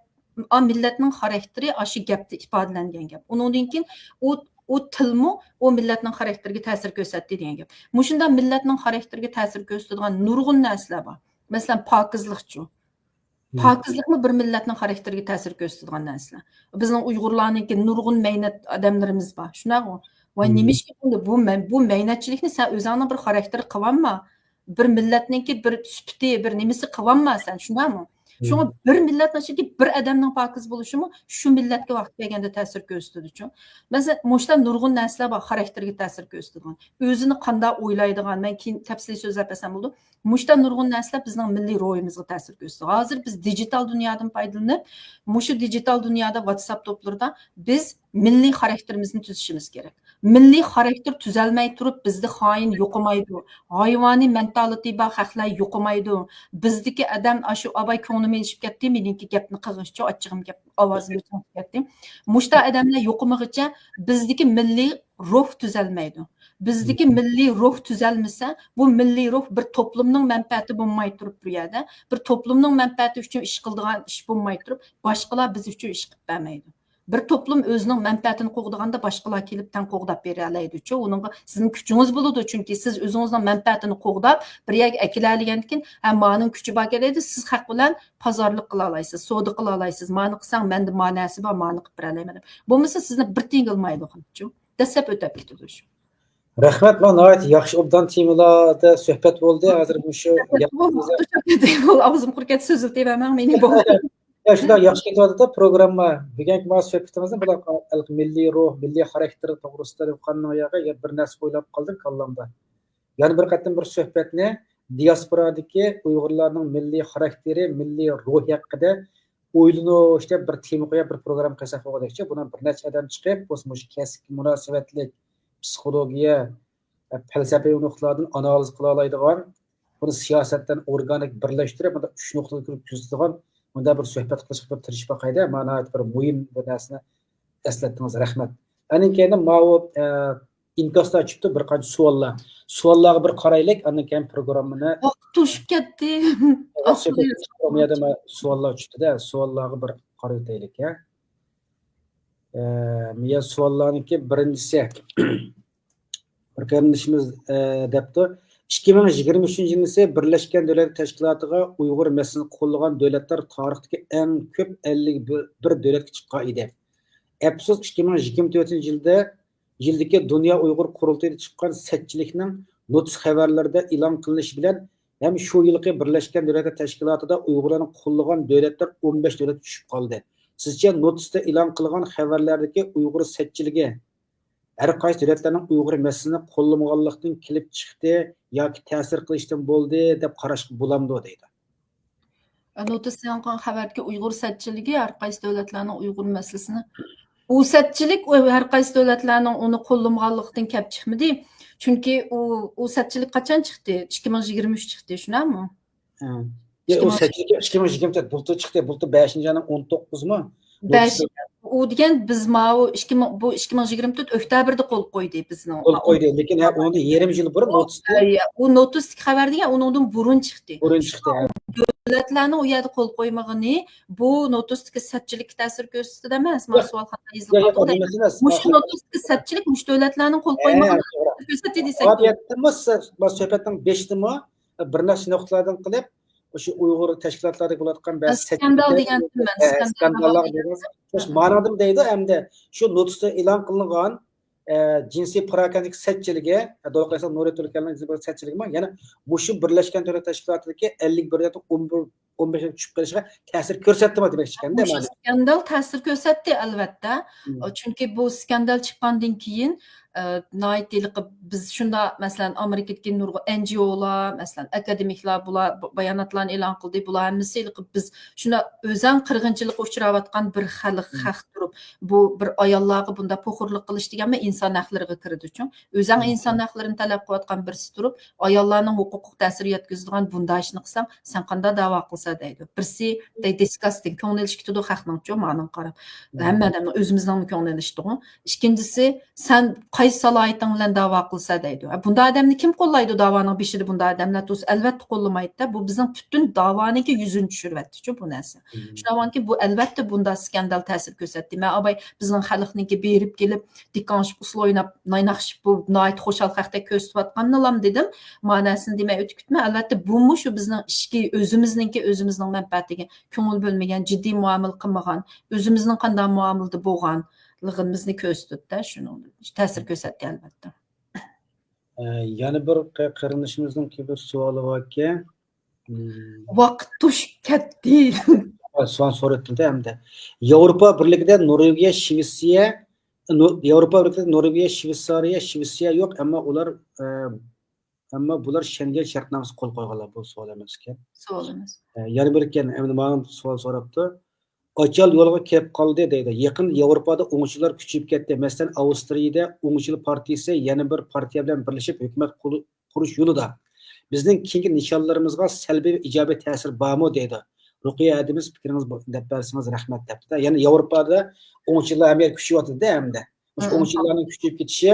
ئا، مىللەتنىڭ خاراكتېرى ئاشۇ گەپتە ئىپادىلەنگەن گەپ. ئۇنىڭدىن كېيىن ئۇ، ئۇ تىلمۇ ئۇ مىللەتنىڭ خاراكتېرىگە تەسىر كۆرسەتتى دېگەن گەپ. مۇشۇنداق مىللەتنىڭ خاراكتېرىگە تەسىر كۆرسىتىدىغان نۇرغۇن نەرسىلەر بار. مەسىلەن، پاكىزلىقچۇ. پاكىزلىقمۇ بىر مىللەتنىڭ خاراكتېرىگە تەسىر كۆرسىتىدىغان نەرسىلەر. بىزنىڭ ئۇيغۇرلارنىڭكى نۇرغۇن مەينەت ئادەملىرىمىز بار. شۇنداقمۇ؟ ۋاي، نېمىشقا بۇنداق؟ بۇ مەن-، بۇ مەينەتچىلىكنى سەن ئۆزۈڭنىڭ بىر خاراكتېرى قىلىۋالما. بىر مىللەتنىڭكى بىر سۈپىتى، بىر نېمىسى قىلىۋالما سەن، شۇنداقمۇ؟ شۇڭا بىر مىللەتنىڭ ئىچىدىكى بىر ئادەمنىڭ پاكىز بولۇشىمۇ شۇ مىللەتكە ۋاقتى كەلگەندە تەسىر كۆرسىتىدۇچۇ. مەسىلەن، مۇشۇنداق نۇرغۇن نەرسىلەر بار، خاراكتېرگە تەسىر كۆرسىتىدىغان. ئۆزىنى قانداق ئويلايدىغان، مەن كېيىن تەپسىلىي سۆزلەپ بەرسەم بولىدۇ. مۇشۇنداق نۇرغۇن نەرسىلەر بىزنىڭ مىللىي روھىمىزغا تەسىر كۆرسىتىدۇ. ھازىر بىز دىجىتال دۇنيادىن پايدىلىنىپ، مۇشۇ دىجىتال دۇنيادا ۋاتساپ توپلىرىدا بىز مىللىي خاراكتېرىمىزنى تۈزۈشىمىز كېرەك. مىللىي خاراكتېر تۈزەلمەي تۇرۇپ، بىزدە خائىن يوقىمايدۇ. ھايۋانىي مېنتالىتېتى بار خەقلەر يوقىمايدۇ. بىزدىكى ئادەم، ئاشۇ ئاباي كۆڭلۈم ئېلىشىپ كەتتى، مېنىڭكى گەپنى قىلغىچە، ئاچچىقىم گەپ، ئاۋازىم ئۆچۈپ كەتتى. مۇشتا ئادەملەر يوقىمىغىچە بىزدىكى مىللىي روھ تۈزەلمەيدۇ. بىزدىكى مىللىي روھ تۈزەلمىسە، بۇ مىللىي روھ بىر توپلۇمنىڭ مەنپەئەتى بولماي تۇرۇپ، بۇ يەردە بىر توپلۇمنىڭ مەنپەئەتى ئۈچۈن ئىش قىلىدىغان ئىش بولماي تۇرۇپ، باشقىلار بىز ئۈچۈن ئىش قىلىپ بەرمەيدۇ. بىر توپلۇم ئۆزىنىڭ مەنپەئەتىنى قوغدىغاندا، باشقىلار كېلىپ تەڭ قوغداپ بېرەلەيدۇچۇ. ئۇنىڭغا سىزنىڭ كۈچىڭىز بولىدۇ، چۈنكى سىز ئۆزىڭىزنىڭ مەنپەئەتىنى قوغداپ، بىر يەرگە ئەكېلەلىگەندىن كېيىن، ھە، مانىڭ كۈچى بار كېلەيدۇ، سىز خەق بىلەن پازارلىق قىلالايسىز، سودا قىلالايسىز، مانى قىلساڭ، مەندە ما نەرسە بار، مانى قىلىپ بېرەلەيمەن دەپ. بولمىسا، سىزنى بىر تىيىنگە ئالمايدۇ، چۇ. دەسسەپ ئۆتەپ كېتىدۇ شۇ. رەھمەت، مانا ناھايىتى ياخشى، ئوبدان تېمىلاردا سۆھبەت بولدى. ھازىر مۇشۇ بۇ، بۇ، ئاغزىم قۇرۇپ كەتتى، سۆزلىتىۋەرمەڭ مېنى، بولدى. يا، شۇنداق ياخشى كېتىۋاتىدۇ پروگرامما. بۈگۈنكى مانا سۆھبىتىمىزنى بۇلار مىللىي روھ، مىللىي خاراكتېر توغرىسىدا دەپ قاننىڭ ياغى، يا بىر نەرسە ئويلاپ قالدىم كاللامدا. يەنە بىر قېتىم بىر سۆھبەتنى دىياسپورادىكى ئۇيغۇرلارنىڭ مىللىي خاراكتېرى، مىللىي روھى ھەققىدە ئويلىنىش دەپ بىر تېما قويۇپ، بىر پروگرامما قىلساق بولغۇدەكچۇ. بۇنىڭ بىر نەچچە ئادەم چىقىپ، بولسا مۇشۇ كەسىپكە مۇناسىۋەتلىك پسىخولوگىيە، پەلسەپىۋى نۇقتىلاردىن ئانالىز قىلالايدىغان، بۇنى سىياسەت بىلەن ئورگانىك بىرلەشتۈرۈپ، مۇنداق ئۈچ نۇقتىغا كۆرۈپ كۆزىتىدىغان مۇنداق بىر سۆھبەت قىلىشقا بىر تىرىشىپ باقايلى. مانا ناھايىتى بىر مۇھىم بىر نەرسىنى ئەسلەتتىڭىز، رەھمەت. ئاندىن كېيىن ماۋۇ، ئە، ئىنكاسلار چۈشۈپتۇ، بىر قانچە سوئاللار. سوئاللارغا بىر قارايلى، ئاندىن كېيىن پروگراممىنى ۋاقىت توشۇپ كەتتى. ئاخىرى سوئاللار چۈشۈپتۇ-دە، سوئاللارغا بىر قارىۋېتەيلىك، ھە. ئە، مىيا سوئاللارنىڭكى بىرىنچىسى. بىر قېرىندىشىمىز، ئە، دەپتۇ، «ئىككى مىڭ يىگىرمە ئۈچىنچى يىلىسى بىرلەشكەن دۆلەتلەر تەشكىلاتىغا ئۇيغۇر مەسىلىسىنى قوللىغان دۆلەتلەر تارىختىكى ئەڭ كۆپ ئەللىك بىر دۆلەتكە چىققان ئىدى. ئەپسۇس، ئىككى مىڭ يىگىرمە تۆتىنچى يىلدا، يىلدىكى دۇنيا ئۇيغۇر قۇرۇلتىيىدا چىققان سەتچىلىكنىڭ نوتۇس خەۋەرلىرىدە ئېلان قىلىنىشى بىلەن ھەم شۇ يىلقى بىرلەشكەن دۆلەتلەر تەشكىلاتىدا ئۇيغۇرلارنى قوللىغان دۆلەتلەر ئون بەش دۆلەتكە چۈشۈپ قالدى. سىزچە نوتۇستا ئېلان قىلغان خەۋەرلەردىكى ئۇيغۇر سەتچىلىكى ھەر قايسى دۆلەتلەرنىڭ ئۇيغۇر مەسىلىسىنى قوللىمىغانلىقتىن كېلىپ چىقتى ياكى تەسىر قىلىشتىن بولدى دەپ قاراشقا بولامدۇ؟» دەيدۇ. نوتۇس ئېلان قىلغان خەۋەردىكى ئۇيغۇر سەتچىلىكى ھەر قايسى دۆلەتلەرنىڭ ئۇيغۇر مەسىلىسىنى، ئۇ سەتچىلىك، ئۇ ھەر قايسى دۆلەتلەرنىڭ ئۇنى قوللىمىغانلىقىدىن كەپ چىقمىدى. چۈنكى ئۇ، ئۇ سەتچىلىك قاچان چىقتى؟ ئىككى مىڭ يىگىرمە ئۈچ چىقتى، شۇنداقمۇ؟ ھە. يا، ئۇ ئىككى مىڭ سەتچىلىك ئىككى مىڭ يىگىرمە تۆت بۇلتۇر چىقتى، بۇلتۇر بەشىنچى ئاينىڭ ئون توققۇزىمۇ؟ بەش. ئۇ دېگەن بىز ماۋۇ ئىككى مىڭ، بۇ ئىككى مىڭ يىگىرمە تۆت ئۆكتەبىردە قول قويدى بىزنىڭ. قول قويدى، لېكىن ھە، ئۇنىڭدىن يېرىم يىل بۇرۇن ئۇ، نوتۇس. ئە، ئۇ نوتۇستىكى خەۋەر دېگەن ئۇنىڭدىن بۇرۇن چىقتى. بۇرۇن چىقتى، ھە. دۆلەتلەرنىڭ ئۇ يەردە قول قويمىغىنى بۇ نوتۇستىكى سەتچىلىككە تەسىر كۆرسىتىدۇ ئەمەس، مانا سوئالخانىدا يېزىلىپ قالدى. مۇشۇ نوتۇستىكى سەتچىلىك مۇشۇ دۆلەتلەرنىڭ قول قويمىغىنى كۆرسەتتى دېسەك. سۆھبەتنىڭ بېشىدىمۇ بىر نەچچە نۇقتىلاردىن قىلىپ، ئۇشۇ ئۇيغۇر تەشكىلاتلاردا بولۇۋاتقان بەزى سكاندال دېگەنتىم مەن، سكانداللار دېگەن. مۇشۇ مانادىمۇ دەيدۇ، ئەمدى شۇ نوتۇستا ئېلان قىلىنغان، ئە، جىنسىي پاراكەندىلىك سەتچىلىكى، ئە، دولقۇن ئەسلەم نۇرى تۈركەننىڭ جىنسىي پاراكەندىلىك سەتچىلىكىمۇ يەنە مۇشۇ بىرلەشكەن دۆلەتلەر تەشكىلاتىدىكى ئەللىك بىر دۆلەتنىڭ ئون بىر، ئون بەشكە چۈشۈپ قېلىشىغا تەسىر كۆرسەتتىمۇ دېمەكچىكەندە. مۇشۇ سكاندال تەسىر كۆرسەتتى، ئەلۋەتتە. چۈنكى بۇ سكاندال چىققاندىن كېيىن، ئە، ناھايىتى ھېلىقى بىز شۇنداق، مەسىلەن، ئامېرىكىدىكى نۇرغۇن ئېن جى ئولار، مەسىلەن، ئاكادېمىكلار، بۇلار ب-، باياناتلارنى ئېلان قىلدى. بۇلار ھەممىسى ھېلىقى بىز شۇنداق ئۆزەڭ قىرغىنچىلىققا ئۇچراۋاتقان بىر خەلق، خەق تۇرۇپ، بۇ بىر ئاياللارغا بۇنداق پوخۇرلۇق قىلىش دېگەنمۇ ئىنسان ھەقلىرىغا كىرىدۇچۇ. ئۆزەڭ ئىنسان ھەقلىرىنى تەلەپ قىلىۋاتقان بىرسى تۇرۇپ، ئاياللارنىڭ ھوقۇقىغا تەسىر يەتكۈزىدىغان بۇنداق ئىشنى قىلساڭ، سەن قانداق داۋا قىلسا دەيدۇ. بىرسى، دەي، دىسكاستىنگ، كۆڭلى ئېلىشىپ كېتىدۇ خەقنىڭچۇ، مانىڭغا قاراپ. ھەممە ئادەمنىڭ ئۆزىمىزنىڭمۇ كۆڭلى ئېلىشىدىغۇ. ئىككىنچىسى، سەن قايسى سالاھىيىتىڭ بىلەن داۋا قىلسا دەيدۇ. ھە، بۇنداق ئادەمنى كىم قوللايدۇ؟ داۋانىڭ بېشىدا بۇنداق ئادەملەر تۇرسا، ئەلۋەتتە قوللىمايدۇ-دە. بۇ بىزنىڭ پۈتۈن داۋانىڭكى يۈزىنى چۈشۈرۈۋەتتىچۇ بۇ نەرسە. شۇنىڭكى بۇ ئەلۋەتتە بۇنداق سكاندال تەسىر كۆرسەتتى. مەن ئاباي بىزنىڭ خەلقنىڭكى بېرىپ كېلىپ، دىكاڭشىپ، ئۇسسۇل ئويناپ، نايناقشىپ، بۇ ناھايىتى خۇشال خەقتەك كۆرسىتىۋاتقانىنىلام دېدىم. ما نەرسىنى دېمەي ئۆتۈپ كېتىمەن. ئەلۋەتتە، بۇمۇ شۇ بىزنىڭ ئىچكى ئۆزىمىزنىڭكى، ئۆزىمىزنىڭ مەنپەئەتىگە كۆڭۈل بۆلمىگەن، جىددىي مۇئامىلە قىلمىغان، ئۆزىمىزنىڭ قانداق مۇئامىلىدە بولغانلىقىمىزنى كۆرسىتىدۇ-دە، شۇنىڭ تەسىر كۆرسەتتى، ئەلۋەتتە. ئە، يەنە بىر قېرىندىشىمىزنىڭكى بىر سوئالى باركەن. ۋاقىت توشۇپ كەتتى. سوئال سورىدىم-دە ئەمدى. ياۋروپا بىرلىكىدە نورۋېگىيە، شىۋېتسىيە، نو-، ياۋروپا بىرلىكىدە نورۋېگىيە، شىۋېتسارىيە، شىۋېتسىيە يوق، ئەمما ئۇلار، ئە، ئەمما بۇلار شەنگەن شەرتنامىسىگە قول قويغانلار. بۇ سوئال ئەمەس ئىكەن. سوئال ئەمەس. ئە، يەنە بىر ئىكەن، ئەمدى ماڭا سوئال سوراپتۇ. ئاچال يولغا كىرىپ قالدى دەيدۇ. يېقىندا ياۋروپادا ئوڭچىلار كۈچىيىپ كەتتى. مەسىلەن، ئاۋسترىيەدە ئوڭچىلار پارتىيىسى يەنە بىر پارتىيە بىلەن بىرلىشىپ ھۆكۈمەت قۇرۇ-، قۇرۇش يولىدا. بىزنىڭ كېيىنكى نىشانلىرىمىزغا سەلبىي ۋە ئىجابىي تەسىرى بارمۇ دەيدۇ. رۇقىيە ھەدىمىز پىكرىڭىز بو-، دەپ بەرسىڭىز رەھمەت دەپتۇ-دە. يەنى ياۋروپادا ئوڭچىلار ھەممە يەر كۈچىيىۋاتىدۇ-دە ئەمدى. مۇشۇ ئوڭچىلارنىڭ كۈچىيىپ كېتىشى،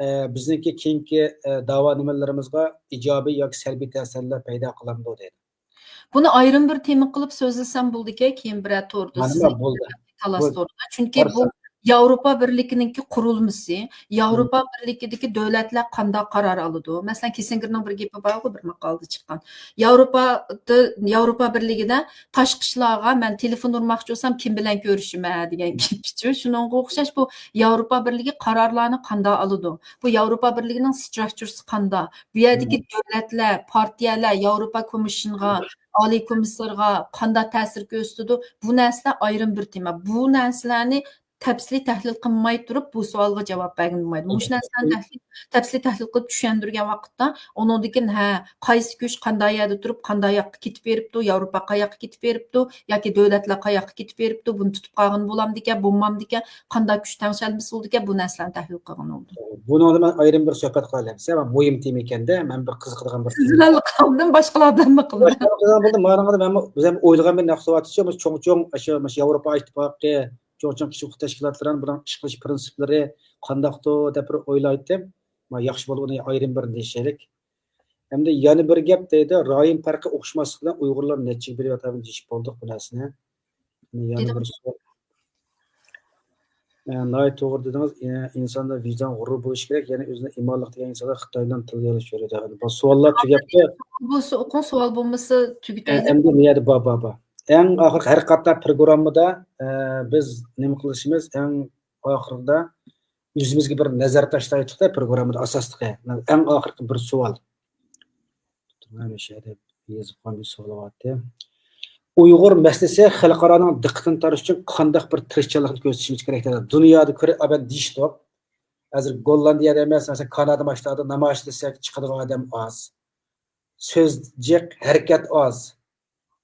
ئە، بىزنىڭكى كېيىنكى، ئە، داۋا نېمىلىرىمىزغا ئىجابىي ياكى سەلبىي تەسىرلەر پەيدا قىلامدۇ دەيدۇ. بۇنى ئايرىم بىر تېما قىلىپ سۆزلىسەم بولىدىكەن، كېيىن بىرەر توردا مانا سىزنىڭ بولدى. تالاس بۇ توردا. چۈنكى بۇ بارسا. ياۋروپا بىرلىكىنىڭكى قۇرۇلمىسى، مم. ياۋروپا بىرلىكىدىكى دۆلەتلەر قانداق قارار ئالىدۇ؟ مەسىلەن، كىسسىنگېرنىڭ بىر گېپى بارغۇ، بىر ماقالىدە چىققان. ياۋروپادا، ياۋروپا بىرلىكىدە تاشقى ئىشلارغا مەن تېلېفون ئۇرماقچى بولسام، كىم بىلەن كۆرۈشىمەن دېگەن گېپىچۇ. شۇنىڭغا ئوخشاش بۇ ياۋروپا بىرلىكى قارارلارنى قانداق ئالىدۇ؟ بۇ ياۋروپا بىرلىكىنىڭ ستراكچۇرىسى قانداق؟ بۇ يەردىكى مم. دۆلەتلەر، پارتىيەلەر، ياۋروپا كومىسسىيونىغا، ئالىي كومىسسارغا قانداق تەسىر كۆرسىتىدۇ؟ بۇ نەرسىلەر ئايرىم بىر تېما. بۇ نەرسىلەرنى تەپسىلىي تەھلىل قىلماي تۇرۇپ، بۇ سوئالغا جاۋاب بەرگىلى بولمايدۇ. مۇشۇ نەرسىلەرنى تەھلىل، تەپسىلىي تەھلىل قىلىپ چۈشەندۈرگەن ۋاقىتتا، ئۇنىڭدىن كېيىن، ھە، قايسى كۈچ قانداق يەردە تۇرۇپ، قانداق ياققا كېتىپ بېرىپتۇ، ياۋروپا قاياققا كېتىپ بېرىپتۇ، ياكى دۆلەتلەر قاياققا كېتىپ بېرىپتۇ، بۇنى تۇتۇپ قالغىلى بولامدىكەن، بولمامدىكەن، قانداق كۈچ تەڭشەلمىسى بولىدىكەن، بۇ نەرسىلەرنى تەھلىل قىلغىلى بولىدۇ. بۇنىڭدا مەن ئايرىم بىر سۆھبەت قىلايلى دېسە، مۇھىم تېما ئىكەندە، مەن بىر قىزىقىدىغان بىر سىز بىلەن قىلدىم، باشقىلار بىلەنمۇ قىلدىم. باشقىلار بىلەن بولدى، مانا مەن بىز ھەم ئويلىغان بىر نەرسە بار، شۇ چوڭ، چوڭ، شۇ، شۇ ياۋروپا ئىتتىپاقى، چوڭ، چوڭ كىچىك تەشكىلاتلار بۇنىڭ ئىش قىلىش پىرىنسىپلىرى قانداقتۇ دەپ بىر ئويلايتتىم. ما ياخشى بولدى، ئۇنى ئايرىم بىر دېيىشەيلىك. ئەمدى يەنە بىر گەپ دەيدۇ، رايون پەرقى ئوخشىماسلىقى بىلەن ئۇيغۇرلار نەچچىگە بۆلۈۋاتامىز دېيىشىپ بولدۇق بۇ نەرسىنى. يەنە دېدىم. بىر سوئال. ئە، ناھايىتى توغرا دېدىڭىز. ئە، ئىنساندا ۋىجدان، غۇرۇر بولۇشى كېرەك. يەنە ئۆزىنى ئىمانلىق دېگەن ئىنسانلار خىتاي بىلەن تىل يارىشىۋېرىدۇ. بۇ سوئاللار تۈگەپتۇ. بولسا ئوقۇڭ، سوئال بولمىسا ئە، تۈگىتەيلى. ئەمدى نېمە يەردە بار، بار، بار. ئەڭ ئاخىرقى ھەر قاتار پروگراممىدا، ئە، بىز نېمە قىلىشىمىز؟ ئەڭ ئاخىرىدا ئۆزىمىزگە بىر نەزەر تاشلايتتۇق-دە، پروگراممىدا ئاساسلىقى. ئەڭ ئاخىرقى بىر سوئال. يېزىپ قويغان بىر سوئال بارتى. ئۇيغۇر مەسىلىسى خەلقئارانىڭ دىققىتىنى تارتىش ئۈچۈن قانداق بىر تىرىشچانلىقنى كۆرسىتىشىمىز كېرەك دەپ دۇنيادا كۆرۈپ، ئەبەت دېيىشتۇق. ھازىر گوللاندىيەدە ئەمەس، مەسىلەن، كانادا ماشۇلاردا نامايىش دېسەك، چىقىدىغان ئادەم ئاز. سۆز جىق، ھەرىكەت ئاز.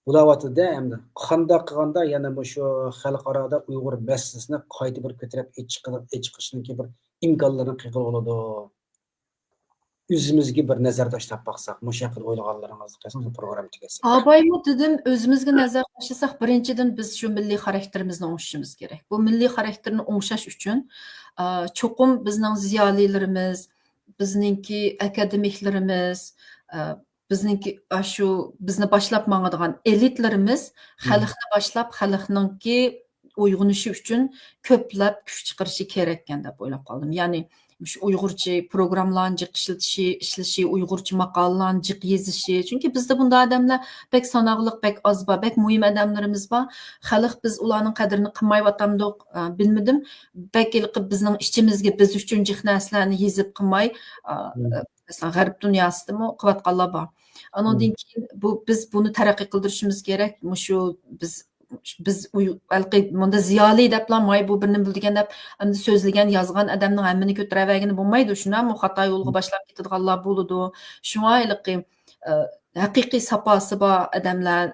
بولاۋاتىدۇ-دە ئەمدى. قانداق قىلغاندا يەنە مۇشۇ خەلقئارادا ئۇيغۇر مەسىلىسىنى قايتا بىر كۆتۈرۈپ ئېچىقىنى-، ئېچىقىشنىڭكى بىر ئىمكانلىرىنى قىلغىلى بولىدۇ؟ ئۆزىمىزگە بىر نەزەر تاشلاپ باقساق، مۇشۇ ھەققىدە ئويلىغانلىرىڭىزنى قىلسىڭىز، پروگرامما تۈگەتسەك. ئاۋايمۇ دېدىم، ئۆزىمىزگە نەزەر تاشلىساق، بىرىنچىدىن، بىز شۇ مىللىي خاراكتېرىمىزنى ئوڭشىشىمىز كېرەك. بۇ مىللىي خاراكتېرنى ئوڭشاش ئۈچۈن، ئا، چوقۇم بىزنىڭ زىيالىيلىرىمىز، بىزنىڭكى ئاكادېمىكلىرىمىز، ئا، بىزنىڭكى، ئاشۇ بىزنى باشلاپ ماڭىدىغان ئېلىتلىرىمىز خەلقنى باشلاپ، خەلقنىڭكى ئويغىنىشى ئۈچۈن كۆپلەپ كۈچ چىقىرىشى كېرەككەن دەپ ئويلاپ قالدىم. يەنى مۇشۇ ئۇيغۇرچە پروگراممىلارنى جىق ئىشلىتىشى، ئىشلىشى، ئۇيغۇرچە ماقالىلارنى جىق يېزىشى. چۈنكى بىزدە بۇنداق ئادەملەر بەك ساناقلىق، بەك ئاز بار، بەك مۇھىم ئادەملىرىمىز بار. خەلق بىز ئۇلارنىڭ قەدرىنى قىلمايۋاتامدۇق، ئە، بىلمىدىم. بەك ھېلىقى بىزنىڭ ئىچىمىزگە، بىز ئۈچۈن جىق نەرسىلەرنى يېزىپ قىلماي، ئە، مەسىلەن، غەرب دۇنياسىدىمۇ قىلىۋاتقانلار بار. ئانىڭدىن كېيىن بۇ، بىز بۇنى تەرەققىي قىلدۇرۇشىمىز كېرەك. مۇشۇ بىز، بىز ئۇي-، ھېلىقى مۇندا زىيالىي دەپلا، ماي بۇ بىر نېمە بىلىدىكەن دەپ، ئەمدى سۆزلىگەن، يازغان ئادەمنىڭ ھەممىنى كۆتۈرەۋەرگىلى بولمايدۇ. شۇنداقمۇ؟ خاتا يولغا باشلاپ كېتىدىغانلار بولىدۇ. شۇڭا ھېلىقى، ئە، ھەقىقىي ساپاسى بار ئادەملەر،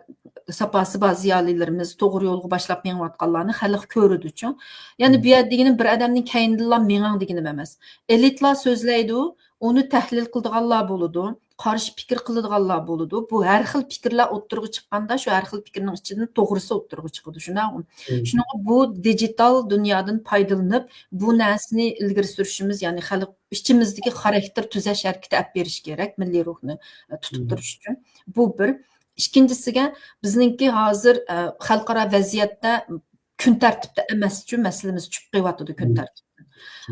ساپاسى بار زىيالىيلىرىمىز، توغرا يولغا باشلاپ مېڭىۋاتقانلارنى خەلق كۆرىدۇچۇ. يەنى بۇ يەردە دېگىنىم بىر ئادەمنىڭ كەينىدىنلا مېڭىڭ دېگىنىم ئەمەس. ئېلىتلار سۆزلەيدۇ، ئۇنى تەھلىل قىلىدىغانلار بولىدۇ، قارشى پىكىر قىلىدىغانلار بولىدۇ. بۇ ھەر خىل پىكىرلەر ئوتتۇرىغا چىققاندا، شۇ ھەر خىل پىكىرنىڭ ئىچىدىن توغرىسى ئوتتۇرىغا چىقىدۇ، شۇنداقمۇ؟ شۇنىڭغا بۇ دىجىتال دۇنيادىن پايدىلىنىپ، بۇ نەرسىنى ئىلگىرى سۈرۈشىمىز، يەنى خەلق ئىچىمىزدىكى خاراكتېر تۈزەش ھەرىكىتى ئەپ بېرىش كېرەك، مىللىي روھنى، ئە، تۇتۇپ تۇرۇش ئۈچۈن. بۇ بىر. ئىككىنچىسىگە، بىزنىڭكى ھازىر، ئە، خەلقئارا ۋەزىيەتتە كۈن تەرتىپتە ئەمەسچۇ، مەسىلىمىز چۈشۈپ قېلىۋاتىدۇ كۈن تەرتىپتىن.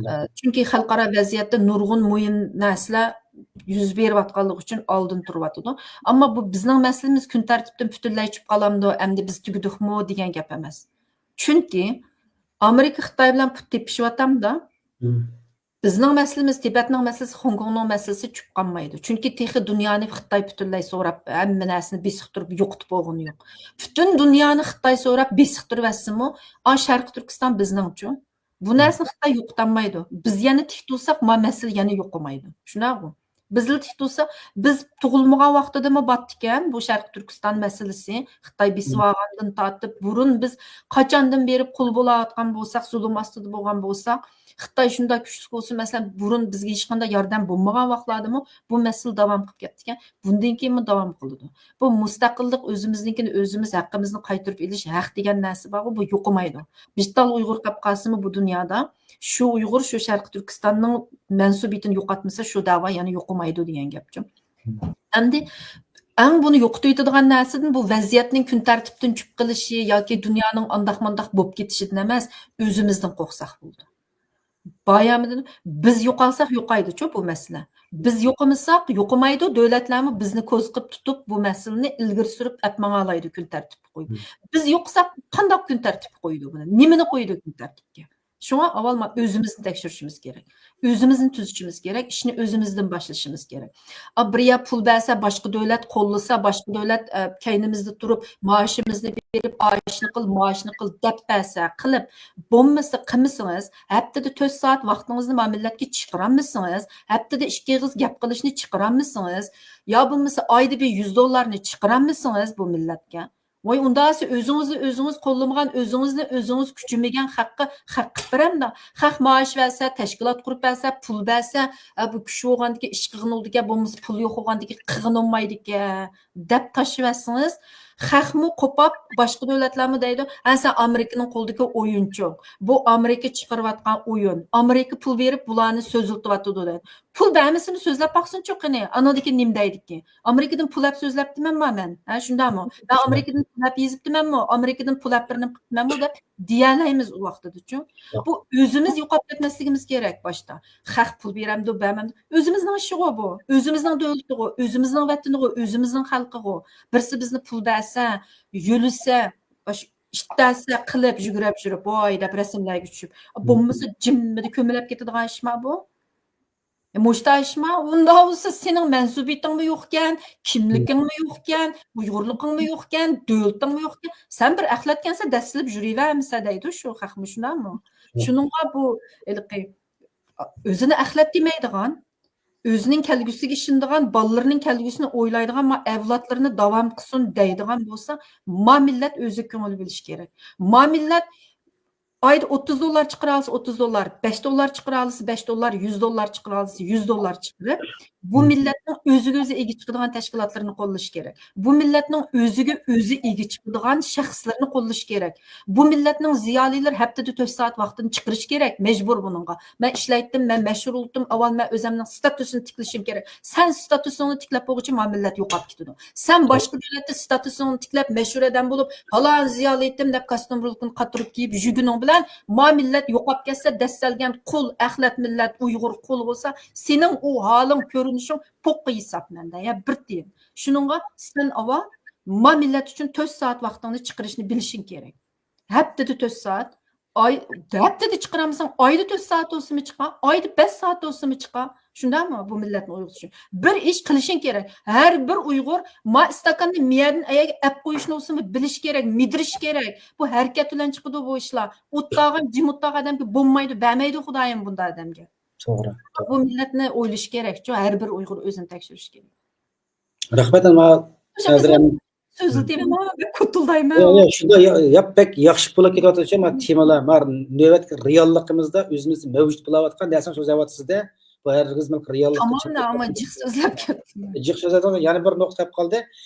ئە، چۈنكى خەلقئارا ۋەزىيەتتە نۇرغۇن مۇھىم نەرسىلەر يۈز بېرىۋاتقانلىقى ئۈچۈن ئالدىن تۇرۇۋاتىدۇ. ئەمما بۇ بىزنىڭ مەسىلىمىز كۈن تەرتىپتىن پۈتۈنلەي چۈشۈپ قالامدۇ، ئەمدى بىز تۈگىدۇقمۇ دېگەن گەپ ئەمەس. چۈنكى ئامېرىكا خىتاي بىلەن پۇت تېپىشىۋاتامدا، بىزنىڭ مەسىلىمىز، تىبەتنىڭ مەسىلىسى، خوڭكوڭنىڭ مەسىلىسى چۈشۈپ قالمايدۇ. چۈنكى تېخى دۇنيانى خىتاي پۈتۈنلەي سوراپ، ھەممە نەرسىنى بېسىقتۇرۇپ يوقىتىپ بولغىنى يوق. پۈتۈن دۇنيانى خىتاي سوراپ بېسىقتۇرۇۋەتسىمۇ، ئا، شەرقىي تۈركىستان بىزنىڭچۇ؟ بۇ نەرسىنى خىتاي يوقىتالمايدۇ. بىز يەنە تىك تۇرساق، ما مەسىلە يەنە يوقىمايدۇ. شۇنداقمۇ؟ بىزلا تىك تۇرسا، بىز تۇغۇلمىغان ۋاقتىدىمۇ باتتىكەن بۇ شەرقىي تۈركىستان مەسىلىسى. خىتاي بېسىۋالغاندىن تارتىپ، بۇرۇن بىز قاچاندىن بېرىپ قۇل بولاۋاتقان بولساق، زۇلۇم ئاستىدا بولغان بولساق، خىتاي شۇنداق كۈچلۈك بولسا، مەسىلەن، بۇرۇن بىزگە ھېچقانداق ياردەم بولمىغان ۋاقىتلاردىمۇ بۇ مەسىلە داۋام قىلىپ كەپتىكەن. بۇندىن كېيىنمۇ داۋام قىلىدۇ. بۇ مۇستەقىللىق ئۆزىمىزنىڭكىنى ئۆزىمىز ھەققىمىزنى قايتۇرۇپ ئېلىش ھەق دېگەن نەرسە بارغۇ، بۇ يوقىمايدۇ. بىر تال ئۇيغۇر قېلىپ قالسىمۇ بۇ دۇنيادا، شۇ ئۇيغۇر شۇ شەرقىي تۈركىستاننىڭ مەنسۇبىيىتىنى يوقاتمىسا، شۇ دەۋا يەنە يوقىمايدۇ دېگەن گەپچۇ. ئەمدى ئەڭ بۇنى يوقىتىۋېتىدىغان نەرسىدىن بۇ ۋەزىيەتنىڭ كۈن تەرتىپتىن چۈشۈپ قېلىشى ياكى دۇنيانىڭ ئانداق مانداق بولۇپ كېتىشىدىن ئەمەس، ئۆزىمىزدىن قورقساق بولىدۇ. بايامىدىن بىز يوقالساق يوقايدۇچۇ بۇ مەسىلە. بىز يوقىمىساق يوقىمايدۇ، دۆلەتلەرمۇ بىزنى كوزىقىپ تۇتۇپ بۇ مەسىلىنى ئىلگىرى سۈرۈپ ئەپ ماڭالايدۇ كۈن تەرتىپكە قويۇپ. بىز يوقىساق قانداق كۈن تەرتىپكە قويىدۇ بۇنى؟ نېمىنى قويىدۇ كۈن تەرتىپكە؟ شۇڭا ئاۋۋال ما-، ئۆزىمىزنى تەكشۈرۈشىمىز كېرەك. ئۆزىمىزنى تۈزىتىشىمىز كېرەك. ئىشنى ئۆزىمىزدىن باشلىشىمىز كېرەك. ئا، بىر يەر پۇل بەرسە، باشقا دۆلەت قوللىسا، باشقا دۆلەت، ئە، كەينىمىزدە تۇرۇپ، مائاشىمىزنى بېرىپ، ئاشنى قىل، مائاشنى قىل دەپ بەرسە، قىلىپ، بولمىسا قىلمىسىڭىز، ھەپتىدە تۆت سائەت ۋاقتىڭىزنى ما مىللەتكە چىقىرالمىسىڭىز، ھەپتىدە ئىككى ئېغىز گەپ قىلىشنى چىقىرالمىسىڭىز، يا بولمىسا ئايدا بىر يۈز دوللارنى چىقىرالمىسىڭىز بۇ مىللەتكە، ۋاي، ئۇنداق ئۆزىڭىزنى ئۆزىڭىز قوللىمىغان، ئۆزىڭىزنى ئۆزىڭىز كۈچىمىگەن خەققە خەق قىلىپ بېرەمدۇ؟ خەق مائاش بەرسە، تەشكىلات قۇرۇپ بەرسە، پۇل بەرسە، ئە، بۇ كۈچ بولغاندىكى ئىش قىلغىنى بولىدىكەن، بولمىسا پۇل يوق بولغاندىكى قىلغىنى بولمايدىكەن، دەپ تاشلىۋەتسىڭىز، خەقمۇ قوپاپ، باشقا دۆلەتلەرمۇ دەيدۇ، ھە، سەن ئامېرىكىنىڭ قولىدىكى ئويۇنچۇق. بۇ ئامېرىكا چىقىرىۋاتقان ئويۇن. ئامېرىكا پۇل بېرىپ بۇلارنى سۆزلىتىۋاتىدۇ دەيدۇ. پۇل بەرمىسىمۇ سۆزلەپ باقسۇنچۇ قېنى، ئانىڭدىن كېيىن نېمە دەيدىكىن؟ ئامېرىكىدىن پۇل ئەپ سۆزلەپتىمەنما مەن؟ ھە، شۇنداقمۇ؟ مەن ئامېرىكىدىن پۇل ئەپ يېزىپتىمەنمۇ؟ ئامېرىكىدىن پۇل ئەپ بىرنېمە قىپتىمەنمۇ دەپ دېيەلەيمىز ئۇ ۋاقتىدىچۇ. بۇ ئۆزىمىز يوقاپ كەتمەسلىكىمىز كېرەك باشتا. خەق پۇل بېرەمدۇ، بەرمەمدۇ؟ ئۆزىمىزنىڭ ئىشىغۇ بۇ. ئۆزىمىزنىڭ دۆلىتىغۇ، ئۆزىمىزنىڭ ۋەتىنىغۇ، ئۆزىمىزنىڭ خەلقىغۇ. بىرسى بىزنى پۇل بەرسە، يۆلىسە، ئاشۇ ئىت بەرسە قىلىپ يۈگرەپ يۈرۈپ، ۋاي دەپ رەسىملەرگە چۈشۈپ. بولمىسا جىممىدە كۆمۈلۈپ كېتىدىغان ئىشما بۇ؟ مۇشتايشما، ئۇنداق بولسا سېنىڭ مەنسۇبىيىتىڭمۇ يوقكەن، كىملىكىڭمۇ يوقكەن، ئۇيغۇرلۇقۇڭمۇ يوقكەن، دۆلىتىڭمۇ يوقكەن. سەن بىر ئەخلەتكەنسەن، دەسسىلىپ يۈرۈۋەرمىسە دەيدۇ شۇ خەقمۇ، شۇنداقمۇ؟ شۇنىڭغا بۇ ھېلىقى ئۆزىنى ئەخلەت دېمەيدىغان، ئۆزىنىڭ كەلگۈسىگە ئىشىنىدىغان، بالىلىرىنىڭ كەلگۈسىنى ئويلايدىغان، ما ئەۋلادلىرىنى داۋام قىلسۇن دەيدىغان بولسا، ما مىللەت ئۆزىگە كۆڭۈل بۆلۈشى كېرەك. ما مىللەت ئايدا ئوتتۇز دوللار چىقىرالىسا، ئوتتۇز دوللار، بەش دوللار چىقىرالىسا، بەش دوللار، يۈز دوللار چىقىرالىسا، يۈز دوللار چىقىرىپ، بۇ مىللەتنىڭ ئۆزىگە ئۆزى ئىگە چىقىدىغان تەشكىلاتلىرىنى قوللىشى كېرەك. بۇ مىللەتنىڭ ئۆزىگە ئۆزى ئىگە چىقىدىغان شەخسلىرىنى قوللىشى كېرەك. بۇ مىللەتنىڭ زىيالىيلىرى ھەپتىدە تۆت سائەت ۋاقتىنى چىقىرىشى كېرەك، مەجبۇر بۇنىڭغا. مەن ئىشلەيتتىم، مەن مەشھۇر بولدۇم، ئاۋۋال مەن ئۆزۈمنىڭ ستاتۇسىنى تىكلىشىم كېرەك. سەن ستاتۇسۇڭنى تىكلەپ بولغۇچە ما مىللەت يوقاپ كېتىدۇ. سەن باشقا دۆلەتتە ستاتۇسۇڭنى تىكلەپ، مەشھۇر ئادەم بولۇپ، پالان زىيالىيتىم دەپ كاستيۇم رولكىنى قاتۇرۇپ كىيىپ يۈرگىنىڭ بىلەن ما مىللەت يوقاپ كەتسە، دەسسەلگەن قۇل، ئەخلەت مىللەت، ئۇيغۇر قۇل بولسا، سېنىڭ ئۇ ھالىڭ، كۆرۈنۈشۈڭ پوققا ھېساب مەندە، يا بىر تىيىن. شۇنىڭغا سەن ئاۋۋال ما مىللەت ئۈچۈن تۆت سائەت ۋاقتىڭنى چىقىرىشنى بىلىشىڭ كېرەك. ھەپتىدە تۆت سائەت. ئاي، ھەپتىدە چىقىرالمىساڭ، ئايدا تۆت سائەت بولسىمۇ چىقار، ئايدا بەش سائەت بولسىمۇ چىقار. شۇنداقمۇ؟ بۇ مىللەتنى ئويغىتىش ئۈچۈن بىر ئىش قىلىشىڭ كېرەك. ھەر بىر ئۇيغۇر ما ئىستاكاننى مىيەدىن ئەيەرگە ئەپ قويۇشنى بولسىمۇ بىلىشى كېرەك، مىدىرىشى كېرەك. بۇ ھەرىكەت بىلەن چىقىدۇ بۇ ئىشلار. ئوتتاغان، جىم ئوتتاغان ئادەمگە بولمايدۇ، بەرمەيدۇ خۇدايىم بۇنداق ئادەمگە. توغرا. بۇ مىللەتنى ئويلىشى كېرەكچۇ، ھەر بىر ئۇيغۇر ئۆزىنى تەكشۈرۈشى كېرەك. رەھمەت، ئەمما ھازىر ھەم سۆزلىتىمەن، مانا بەك كوتۇلدايمەن. ياق، ياق، شۇنداق، يا-، يا-، بەك ياخشى بولۇپ كېتىۋاتىدۇ، ما تېمىلار، ما نۆۋەتتىكى رېئاللىقىمىزدا ئۆزىمىزدە مەۋجۇت بولۇۋاتقان نەرسىنى سۆزلەۋاتىسىز-دە. بۇ ھەرگىز بىر رېئاللىقتىن تامام، چىقىپ ئەمما كەتمەيدۇ. جىق سۆزلەپ كەتتىم. جىق سۆزلەپ، يەنە بىر نۇقتا قالدى.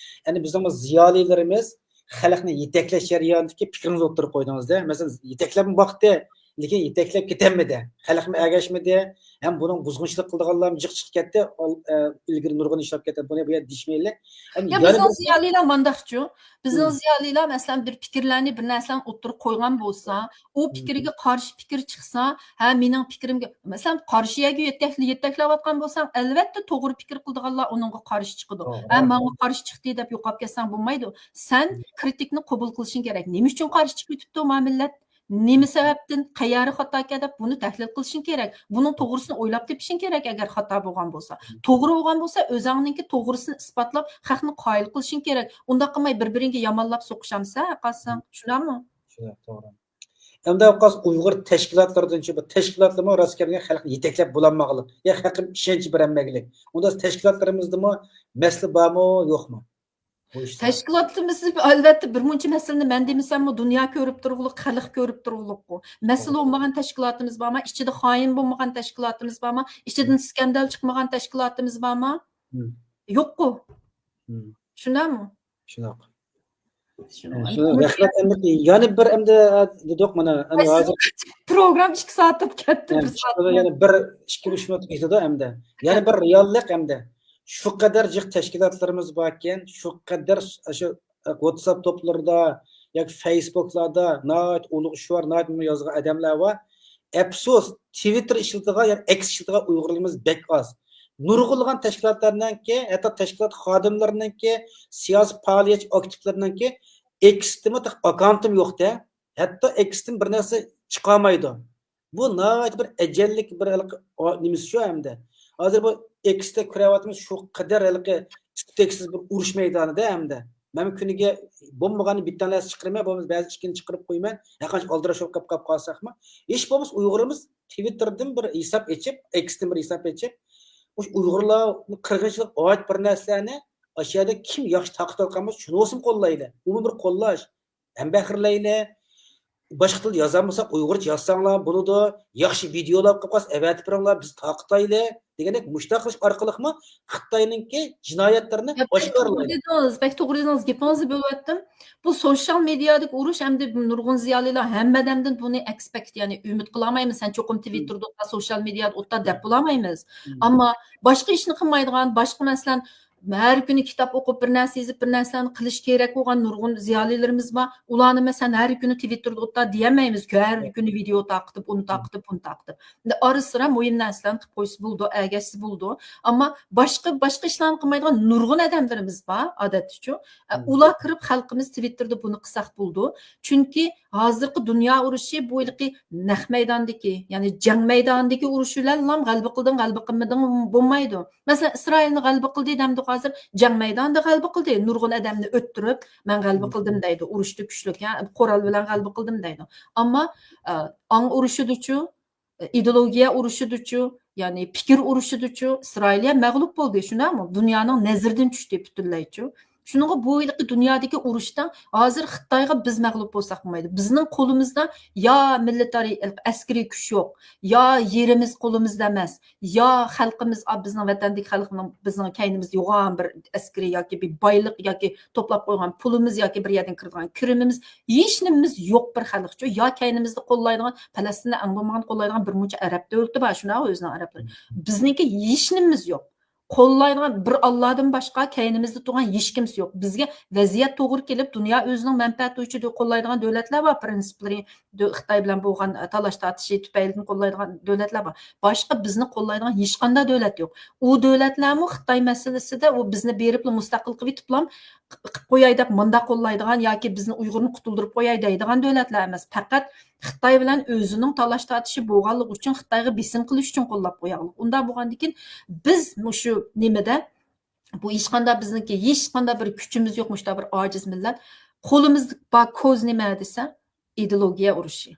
يەنى بىزنىڭ بۇ زىيالىيلىرىمىز خەلقنى يېتەكلەش جەريانىدىكى پىكرىڭىزنى ئوتتۇرىغا قويدىڭىز-دە. مەسىلەن، يېتەكلەپ باقتى، لېكىن يېتەكلەپ كېتەلمىدى. خەلقمۇ ئەگەشمىدى. ھەم بۇنىڭ بۇزغۇنچىلىق قىلىدىغانلارمۇ جىق چىقىپ كەتتى. ئال-، ئە، ئىلگىرى نۇرغۇن ئىشلەپ كەتتى. بۇنى بۇ يەردە دېيىشمەيلى. ھەم يا، يەنە بىزنىڭ بىر زىيالىيلار مانداقچۇ. بىزنىڭ زىيالىيلار، مەسىلەن، بىر پىكىرلەرنى، بىر نەرسىلەرنى ئوتتۇرىغا قويغان بولسا، ئۇ پىكرىگە قارشى پىكىر چىقسا، ھە، مېنىڭ پىكرىمگە، مەسىلەن، قارشى يەرگە يېتەك-، يېتەكلەۋاتقان بولساڭ، ئەلۋەتتە، توغرا پىكىر قىلىدىغانلار ئۇنىڭغا قارشى چىقىدۇ. ھە، ماڭا قارشى چىقتى دەپ يوقاپ كەتسەڭ بولمايدۇ. سەن كرىتىكنى قوبۇل قىلىشىڭ كېرەك. نېمە ئۈچۈن قارشى چىقىۋېتىپتۇ ما مىللەت؟ نېمە سەۋەبتىن، قەيەرى خاتاكەن دەپ بۇنى تەھلىل قىلىشىڭ كېرەك. بۇنىڭ توغرىسىنى ئويلاپ تېپىشىڭ كېرەك، ئەگەر خاتا بولغان بولسا. توغرا بولغان بولسا، ئۆزۈڭنىڭكى توغرىسىنى ئىسپاتلاپ، خەقنى قايىل قىلىشىڭ كېرەك. ئۇنداق قىلماي، بىر-بىرىڭگە يامانلاپ سوقۇشامسەن، قالساڭ. شۇنداقمۇ؟ شۇنداق، توغرا. ئەمدى قالسا ئۇيغۇر تەشكىلاتلىرىدىن، بۇ تەشكىلاتلارمۇ راست گەپكە خەلقنى يېتەكلەپ بولالمىغانلىق، يا خەلقنى ئىشەنچ بېرەلمىگەنلىك. ئۇنداق تەشكىلاتلىرىمىزدىمۇ مەسىلە بارمۇ، يوقمۇ؟ بۇ ئىشتا. تەشكىلاتىمىز، ئەلۋەتتە، بىر مۇنچە مەسىلىنى مەن دېمىسەممۇ، دۇنيا كۆرۈپ تۇرغۇلۇق، خەلق كۆرۈپ تۇرغۇلۇققۇ. مەسىلە بولمىغان تەشكىلاتىمىز بارمۇ؟ ئىچىدە خائىن بولمىغان تەشكىلاتىمىز بارمۇ؟ ئىچىدىن مم. سكاندال چىقمىغان تەشكىلاتىمىز بارمۇ؟ مم. يوققۇ. مم. شۇنداقمۇ؟ شۇنداق. شۇنىڭ شۇ رەھمەت. ئەمدى يەنە بىر، ئەمدى دېدۇق مانا، ئەمدى ھازىر پروگرامما ئىككى سائەت بولۇپ كەتتى، بىر سائەت. يەنە بىر ئىككى ئۈچ مىنۇت كېتىدۇ ئەمدى. يەنە بىر رېئاللىق ئەمدى. شۇ قەدەر جىق تەشكىلاتلىرىمىز باركەن، شۇ قەدەر شۇ ۋاتساپ توپلىرىدا ياكى فېيسبۇكلاردا ناھايىتى ئۇلۇغ ئىش بار، ناھايىتى يازغان ئادەملەر بار. ئەپسۇس، تىۋىتتېر ئىشلىتىدىغان، يەنى ئېكس ئىشلىتىدىغان ئۇيغۇرلىرىمىز بەك ئاز. نۇرغۇنلىغان تەشكىلاتلارنىڭكى، ھەتتا تەشكىلات خادىملىرىنىڭكى، سىياسىي پائالىيەتچى ئاكتىپلىرىنىڭكى ئېكستىمۇ تېخى ئاككاونتىمۇ يوق-دە. ھەتتا ئېكستىن بىر نەرسە چىقالمايدۇ. بۇ ناھايىتى بىر ئەجەللىك بىر ھېلىقى، ئا، نېمىسى شۇ ئەمدى. ھازىر بۇ ئېكستا كۆرۈۋاتىمىز، شۇ قەدەر ھېلىقى تېكىستسىز بىر ئۇرۇش مەيدانىدا ئەمدى. مەن كۈنىگە بولمىغاننى بىتتە نەرسە چىقىرىمەن، بولمىسا بەزى ئىككىنى چىقىرىپ قويىمەن. ھەرقانچە ئالدىراش بولۇپ قاپ قالساقمۇ. ھېچ بولمىسا ئۇيغۇرىمىز تىۋىتتېردىن بىر ھېساب ئېچىپ، ئېكستىن بىر ھېساب ئېچىپ، مۇشۇ ئۇيغۇرلار قىرغىنچىلىق ئايت بىر نەرسىلەرنى ئاشۇ يەردە كىم ياخشى تارقىتىۋاتقان بولسا، شۇنى بولسىمۇ قوللايلى. ئۇمۇ بىر قوللاش. ھەم پەخىرلەيلى. باشقا تىلدا يازالمىساق، ئۇيغۇرچە يازساڭلار بولىدۇ. ياخشى ۋىدېئولار قىلىپ قالسا، ئەۋەتىپ بېرىڭلار، بىز تارقىتايلى، دېگەندەك مۇشۇنداق قىلىش ئارقىلىقمۇ خىتاينىڭكى جىنايەتلىرىنى يا، بەك توغرا ئاشكارىلايدۇ. دېدىڭىز، بەك توغرا دېدىڭىز، گېپىڭىزنى بۆلۈۋەتتىم. بۇ سوشيال مېدىيادىكى ئۇرۇش ئەمدى نۇرغۇن زىيالىيلار ھەممە ئادەمدىن بۇنى ئېكسپېكت، يەنى ئۈمىد قىلالمايمىز، سەن چوقۇم تىۋىتتېردا ئوتتا، سوشيال مېدىيادا ئوتتا دەپ بولالمايمىز. ئەمما باشقا ئىشنى قىلمايدىغان، باشقا، مەسىلەن، ھەر كۈنى كىتاب ئوقۇپ، بىر نەرسە يېزىپ، بىر نەرسىلەرنى قىلىش كېرەك بولغان نۇرغۇن زىيالىيلىرىمىز بار. ئۇلارنى، مەسىلەن، ھەر كۈنى تىۋىتتېردا ئوتتا دېيەلمەيمىز-كۇ، ھەر كۈنى ۋىدېئو تارقىتىپ، ئۇنى تارقىتىپ، بۇنى تارقىتىپ. ئەمدى ئارا-سىرا مۇھىم نەرسىلەرنى قىلىپ قويسا بولىدۇ، ئەگەشسە بولىدۇ. ئەمما باشقا، باشقا ئىشلارنى قىلمايدىغان نۇرغۇن ئادەملىرىمىز بار، ئادەتتىچۇ. ئە، ئۇلار كىرىپ، خەلقىمىز تىۋىتتېردا بۇنى قىلساق بولىدۇ. چۈنكى ھازىرقى دۇنيا ئۇرۇشى بۇ ھېلىقى نەق مەيداندىكى، يەنى جەڭ مەيدانىدىكى ئۇرۇش بىلەنلا غەلىبە قىلدىڭ، غەلىبە قىلمىدىڭ بولمايدۇ. مەسىلەن، ئىسرائىلنى غەلىبە قىلدى دەمدۇق ھازىر، جەڭ مەيدانىدا غەلىبە قىلدى، نۇرغۇن ئادەمنى ئۆلتۈرۈپ، مەن غەلىبە قىلدىم دەيدۇ، ئۇرۇشتا كۈچلۈك، ھە، قورال بىلەن غەلىبە قىلدىم دەيدۇ. ئەمما، ئە، ئاڭ ئۇرۇشىدىچۇ، ئىدېئولوگىيە ئۇرۇشىدىچۇ، يەنى پىكىر ئۇرۇشىدىچۇ، ئىسرائىلىيە مەغلۇپ بولدى، شۇنداقمۇ؟ دۇنيانىڭ نەزىرىدىن چۈشتى پۈتۈنلەيچۇ. شۇنىڭغا بۇ ھېلىقى دۇنيادىكى ئۇرۇشتا ھازىر خىتايغا بىز مەغلۇپ بولساق بولمايدۇ. بىزنىڭ قولىمىزدا يا مىلىتارىي ئەسكىرىي كۈچ يوق، يا يېرىمىز قولىمىزدا ئەمەس، يا خەلقىمىز، ئا، بىزنىڭ ۋەتەندىكى خەلقنىڭ بىزنىڭ كەينىمىزدە يوغان بىر ئەسكىرىي ياكى بىر بايلىق ياكى توپلاپ قويغان پۇلىمىز ياكى بىر يەردىن كىرىدىغان كىرىمىمىز، ھېچنېمىمىز يوق بىر خەلقچۇ. يا كەينىمىزدە قوللايدىغان، پەلەستىندە ئەڭ بولمىغان قوللايدىغان بىر مۇنچە ئەرەب دۆلىتى بار، شۇنداقغۇ، ئۆزىنىڭ ئەرەبلىرى. بىزنىڭكى ھېچنېمىمىز يوق. قوللايدىغان بىر ئاللادىن باشقا كەينىمىزدە تۇرغان ھېچكىمسى يوق. بىزگە ۋەزىيەت توغرا كېلىپ، دۇنيا ئۆزىنىڭ مەنپەئەتى ئۈچۈن قوللايدىغان دۆلەتلەر بار، پرىنسىپلىرى، دۆ-، خىتاي بىلەن بولغان، ئە، تالاش تارتىشى تۈپەيلىدىن قوللايدىغان دۆلەتلەر بار. باشقا بىزنى قوللايدىغان ھېچقانداق دۆلەت يوق. ئۇ دۆلەتلەرمۇ خىتاي مەسىلىسىدە ئۇ بىزنى بېرىپلا مۇستەقىل قىلىۋېتىپلا، قىلىپ قوياي دەپ مۇنداق قوللايدىغان ياكى بىزنى ئۇيغۇرنى قۇتۇلدۇرۇپ قوياي دەيدىغان دۆلەتلەر ئەمەس. پەقەت خىتاي بىلەن ئۆزىنىڭ تالاش تارتىشى بولغانلىقى ئۈچۈن، خىتايغا بېسىم قىلىش ئۈچۈن قوللاپ قويغانلىق. ئۇنداق بولغاندىكىن بىز مۇشۇ نېمىدە، بۇ ھېچقانداق بىزنىڭكى ھېچقانداق بىر كۈچىمىز يوق، مۇشۇنداق بىر ئاجىز مىللەت. قولىمىزدا بار كوز نېمە دېسە، ئىدېئولوگىيە ئۇرۇشى،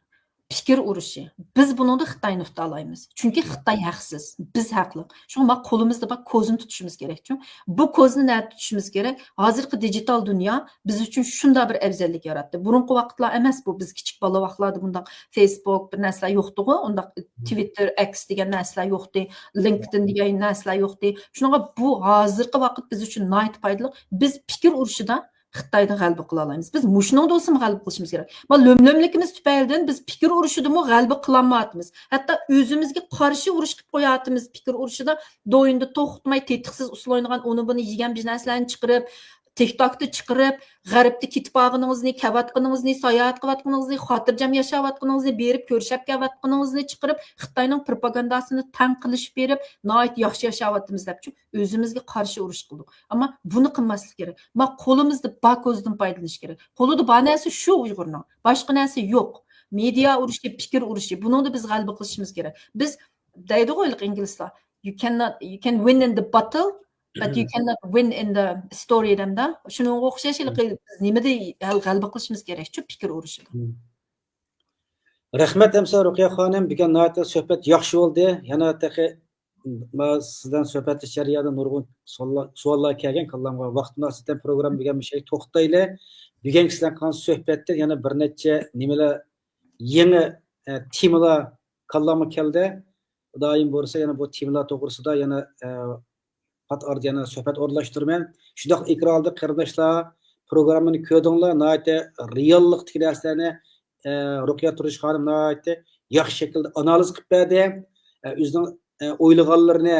پىكىر ئۇرۇشى. بىز بۇنىڭدا خىتاينى ئۇتالايمىز. چۈنكى خىتاي ھەقسىز، بىز ھەقلىق. شۇڭا ما قولىمىزدا بار كوزنى تۇتۇشىمىز كېرەكچۇ. بۇ كوزنى نەدە تۇتۇشىمىز كېرەك؟ ھازىرقى دىجىتال دۇنيا بىز ئۈچۈن شۇنداق بىر ئەۋزەللىك ياراتتى. بۇرۇنقى ۋاقىتلار ئەمەس بۇ، بىز كىچىك بالا ۋاقىتلاردا بۇنداق فېيسبۇك بىر نەرسىلەر يوقتىغۇ، ئۇنداق تىۋىتتېر، ئەكس دېگەن نەرسىلەر يوقتى، لىنكدىن دېگەن نەرسىلەر يوقتى. شۇنىڭغا بۇ ھازىرقى ۋاقىت بىز ئۈچۈن ناھايىتى پايدىلىق. بىز پىكىر ئۇرۇشىدا خىتايدىن غەلىبە قىلالايمىز. بىز مۇشۇنىڭدا بولسىمۇ غەلىبە قىلىشىمىز كېرەك. ما لۆم-لۆملۈكىمىز تۈپەيلىدىن بىز پىكىر ئۇرۇشىدىمۇ غەلىبە قىلالمايۋاتىمىز. ھەتتا ئۆزىمىزگە قارشى ئۇرۇش قىلىپ قويۇۋاتىمىز. پىكىر ئۇرۇشىدا دويۇندا توختىماي تېتىقسىز ئۇسسۇل ئوينىغان ئۇنى بۇنى يېگەن بىر نەرسىلەرنى چىقىرىپ، تىك توكتا چىقىرىپ، غەربتە كېتىپ بارغىنىڭىزنى، كېلىۋاتقىنىڭىزنى، ساياھەت قىلىۋاتقىنىڭىزنى، خاتىرجەم ياشاۋاتقىنىڭىزنى، بېرىپ كۆرۈشۈپ كېلىۋاتقىنىڭىزنى چىقىرىپ، خىتاينىڭ پروپاگانداسىنى تەڭ قىلىشىپ بېرىپ، ناھايىتى ياخشى ياشاۋاتىمىز دەپچۇ، ئۆزىمىزگە قارشى ئۇرۇش قىلدۇق. ئەمما بۇنى قىلماسلىق كېرەك. ما قولىمىزدا بار كوزدىن پايدىلىنىش كېرەك. قولىدا بار نەرسە شۇ ئۇيغۇرنىڭ. باشقا نەرسە يوق. مېدىيا ئۇرۇشى، پىكىر ئۇرۇشى. بۇنىڭدا بىز غەلىبە قىلىشىمىز كېرەك. بىز دەيدىغۇ ھېلىقى ئىنگلىزلار، "You cannot, you can win in the battle, but you cannot win in the story" دەمدە. شۇنىڭغا ئوخشاش ھېلىقى بىز نېمىدە ھەل-، غەلىبە قىلىشىمىز كېرەكچۇ، پىكىر ئۇرۇشىدا. رەھمەت، ئەمسە رۇقىيە خانىم، بۈگۈن ناھايىتى سۆھبەت ياخشى بولدى. يەنە تېخى ما سىز بىلەن سۆھبەتلىشىش جەريانىدا نۇرغۇن سوئاللار، سوئاللار كەلگەن كاللامغا. ۋاقىت مۇناسىۋىتىدىن پروگرامما بۈگۈن مۇشۇ يەردە توختىتايلى. بۈگۈنكى سىلەر قىلغان سۆھبەتتىن يەنە بىر نەچچە نېمىلەر، يېڭى، ئە، تېمىلار كاللامغا كەلدى. خۇدايىم بۇيرۇسا يەنە بۇ تېمىلار توغرىسىدا يەنە، ئە، پات ئارىدا يەنە سۆھبەت ئورۇنلاشتۇرىمەن. شۇنداق ئېكران ئالدىدا قېرىنداشلار، پروگراممىنى كۆردۈڭلار، ناھايىتى رېئاللىقتىكى نەرسىلەرنى، ئە، رۇقىيە تۇرۇش خانىم ناھايىتى ياخشى شەكىلدە ئانالىز قىلىپ بەردى. ئە، ئۆزىنىڭ، ئە، ئويلىغانلىرىنى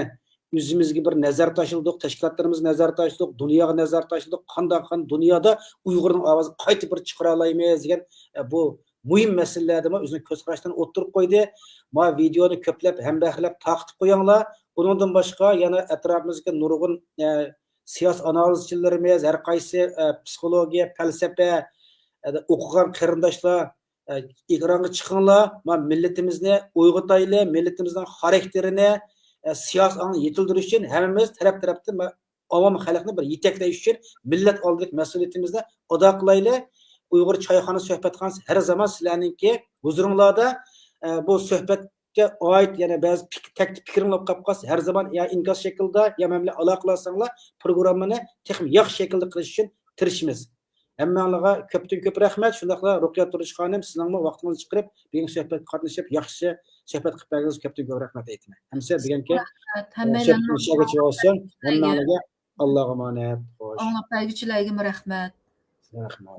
ئۆزىمىزگە بىر نەزەر تاشلىدۇق، تەشكىلاتلىرىمىزغا نەزەر تاشلىدۇق، دۇنياغا نەزەر تاشلىدۇق، قانداق قىلغان دۇنيادا ئۇيغۇرنىڭ ئاۋازىنى قايتا بىر چىقىرالايمىز دېگەن، ئە، بۇ مۇھىم مەسىلىلەردىمۇ ئۆزىنىڭ كۆز قاراشلىرىنى ئوتتۇرىغا قويدى. ما ۋىدېونى كۆپلەپ، ھەمبەھىرلەپ تارقىتىپ قويۇڭلار. ئۇنىڭدىن باشقا يەنە ئەتراپىمىزدىكى نۇرغۇن، ئە، سىياسىي ئانالىزچىلىرىمىز، ھەر قايسى، ئە، پسىخولوگىيە، پەلسەپە، ئە، ئوقۇغان قېرىنداشلار، ئە، ئېكرانغا چىقىڭلار. ما مىللىتىمىزنى ئويغىتايلى، مىللىتىمىزنىڭ خاراكتېرىنى، ئە، سىياسىي ئاڭنى يېتىلدۈرۈش ئۈچۈن ھەممىمىز تەرەپ-تەرەپتىن ما ئاۋام خەلقنى بىر يېتەكلەش ئۈچۈن مىللەت ئالدىدىكى مەسئۇلىيىتىمىزنى ئادا قىلايلى. ئۇيغۇر چايخانا سۆھبەتخانىسى ھەر زامان سىلەرنىڭكى ھۇزۇرۇڭلاردا، ئە، بۇ سۆھبەتكە ئائىت يەنە بەزى پىك-، تەكلىپ پىكرىڭلار بولۇپ قالسا، ھەر زامان يا ئىنكاس شەكلىدە، يا مەن بىلەن ئالاقىلەشسەڭلار، پروگراممىنى تېخىمۇ ياخشى شەكىلدە قىلىش ئۈچۈن تىرىشىمىز. ھەممەڭلارغا كۆپتىن كۆپ رەھمەت. شۇنداقلا رۇقىيە تۇرۇش خانىم، سىزنىڭمۇ ۋاقتىڭىزنى چىقىرىپ، بۈگۈنكى سۆھبەتكە قاتنىشىپ، ياخشى سۆھبەت قىلىپ بەرگىنىڭىزگە كۆپتىن كۆپ رەھمەت ئېيتىمەن. ئەمىسە بۈگۈنكى، رەھمەت. ئە، ھەممەيلەننىڭ سۆھبىتىمىز شۇ يەرگىچە بولسۇن. ھەممەڭلارگە ئاللاغا ئامانەت. خوش. ئاڭلاپ بەرگۈچىلەرگىمۇ رەھمەت. رەھمەت.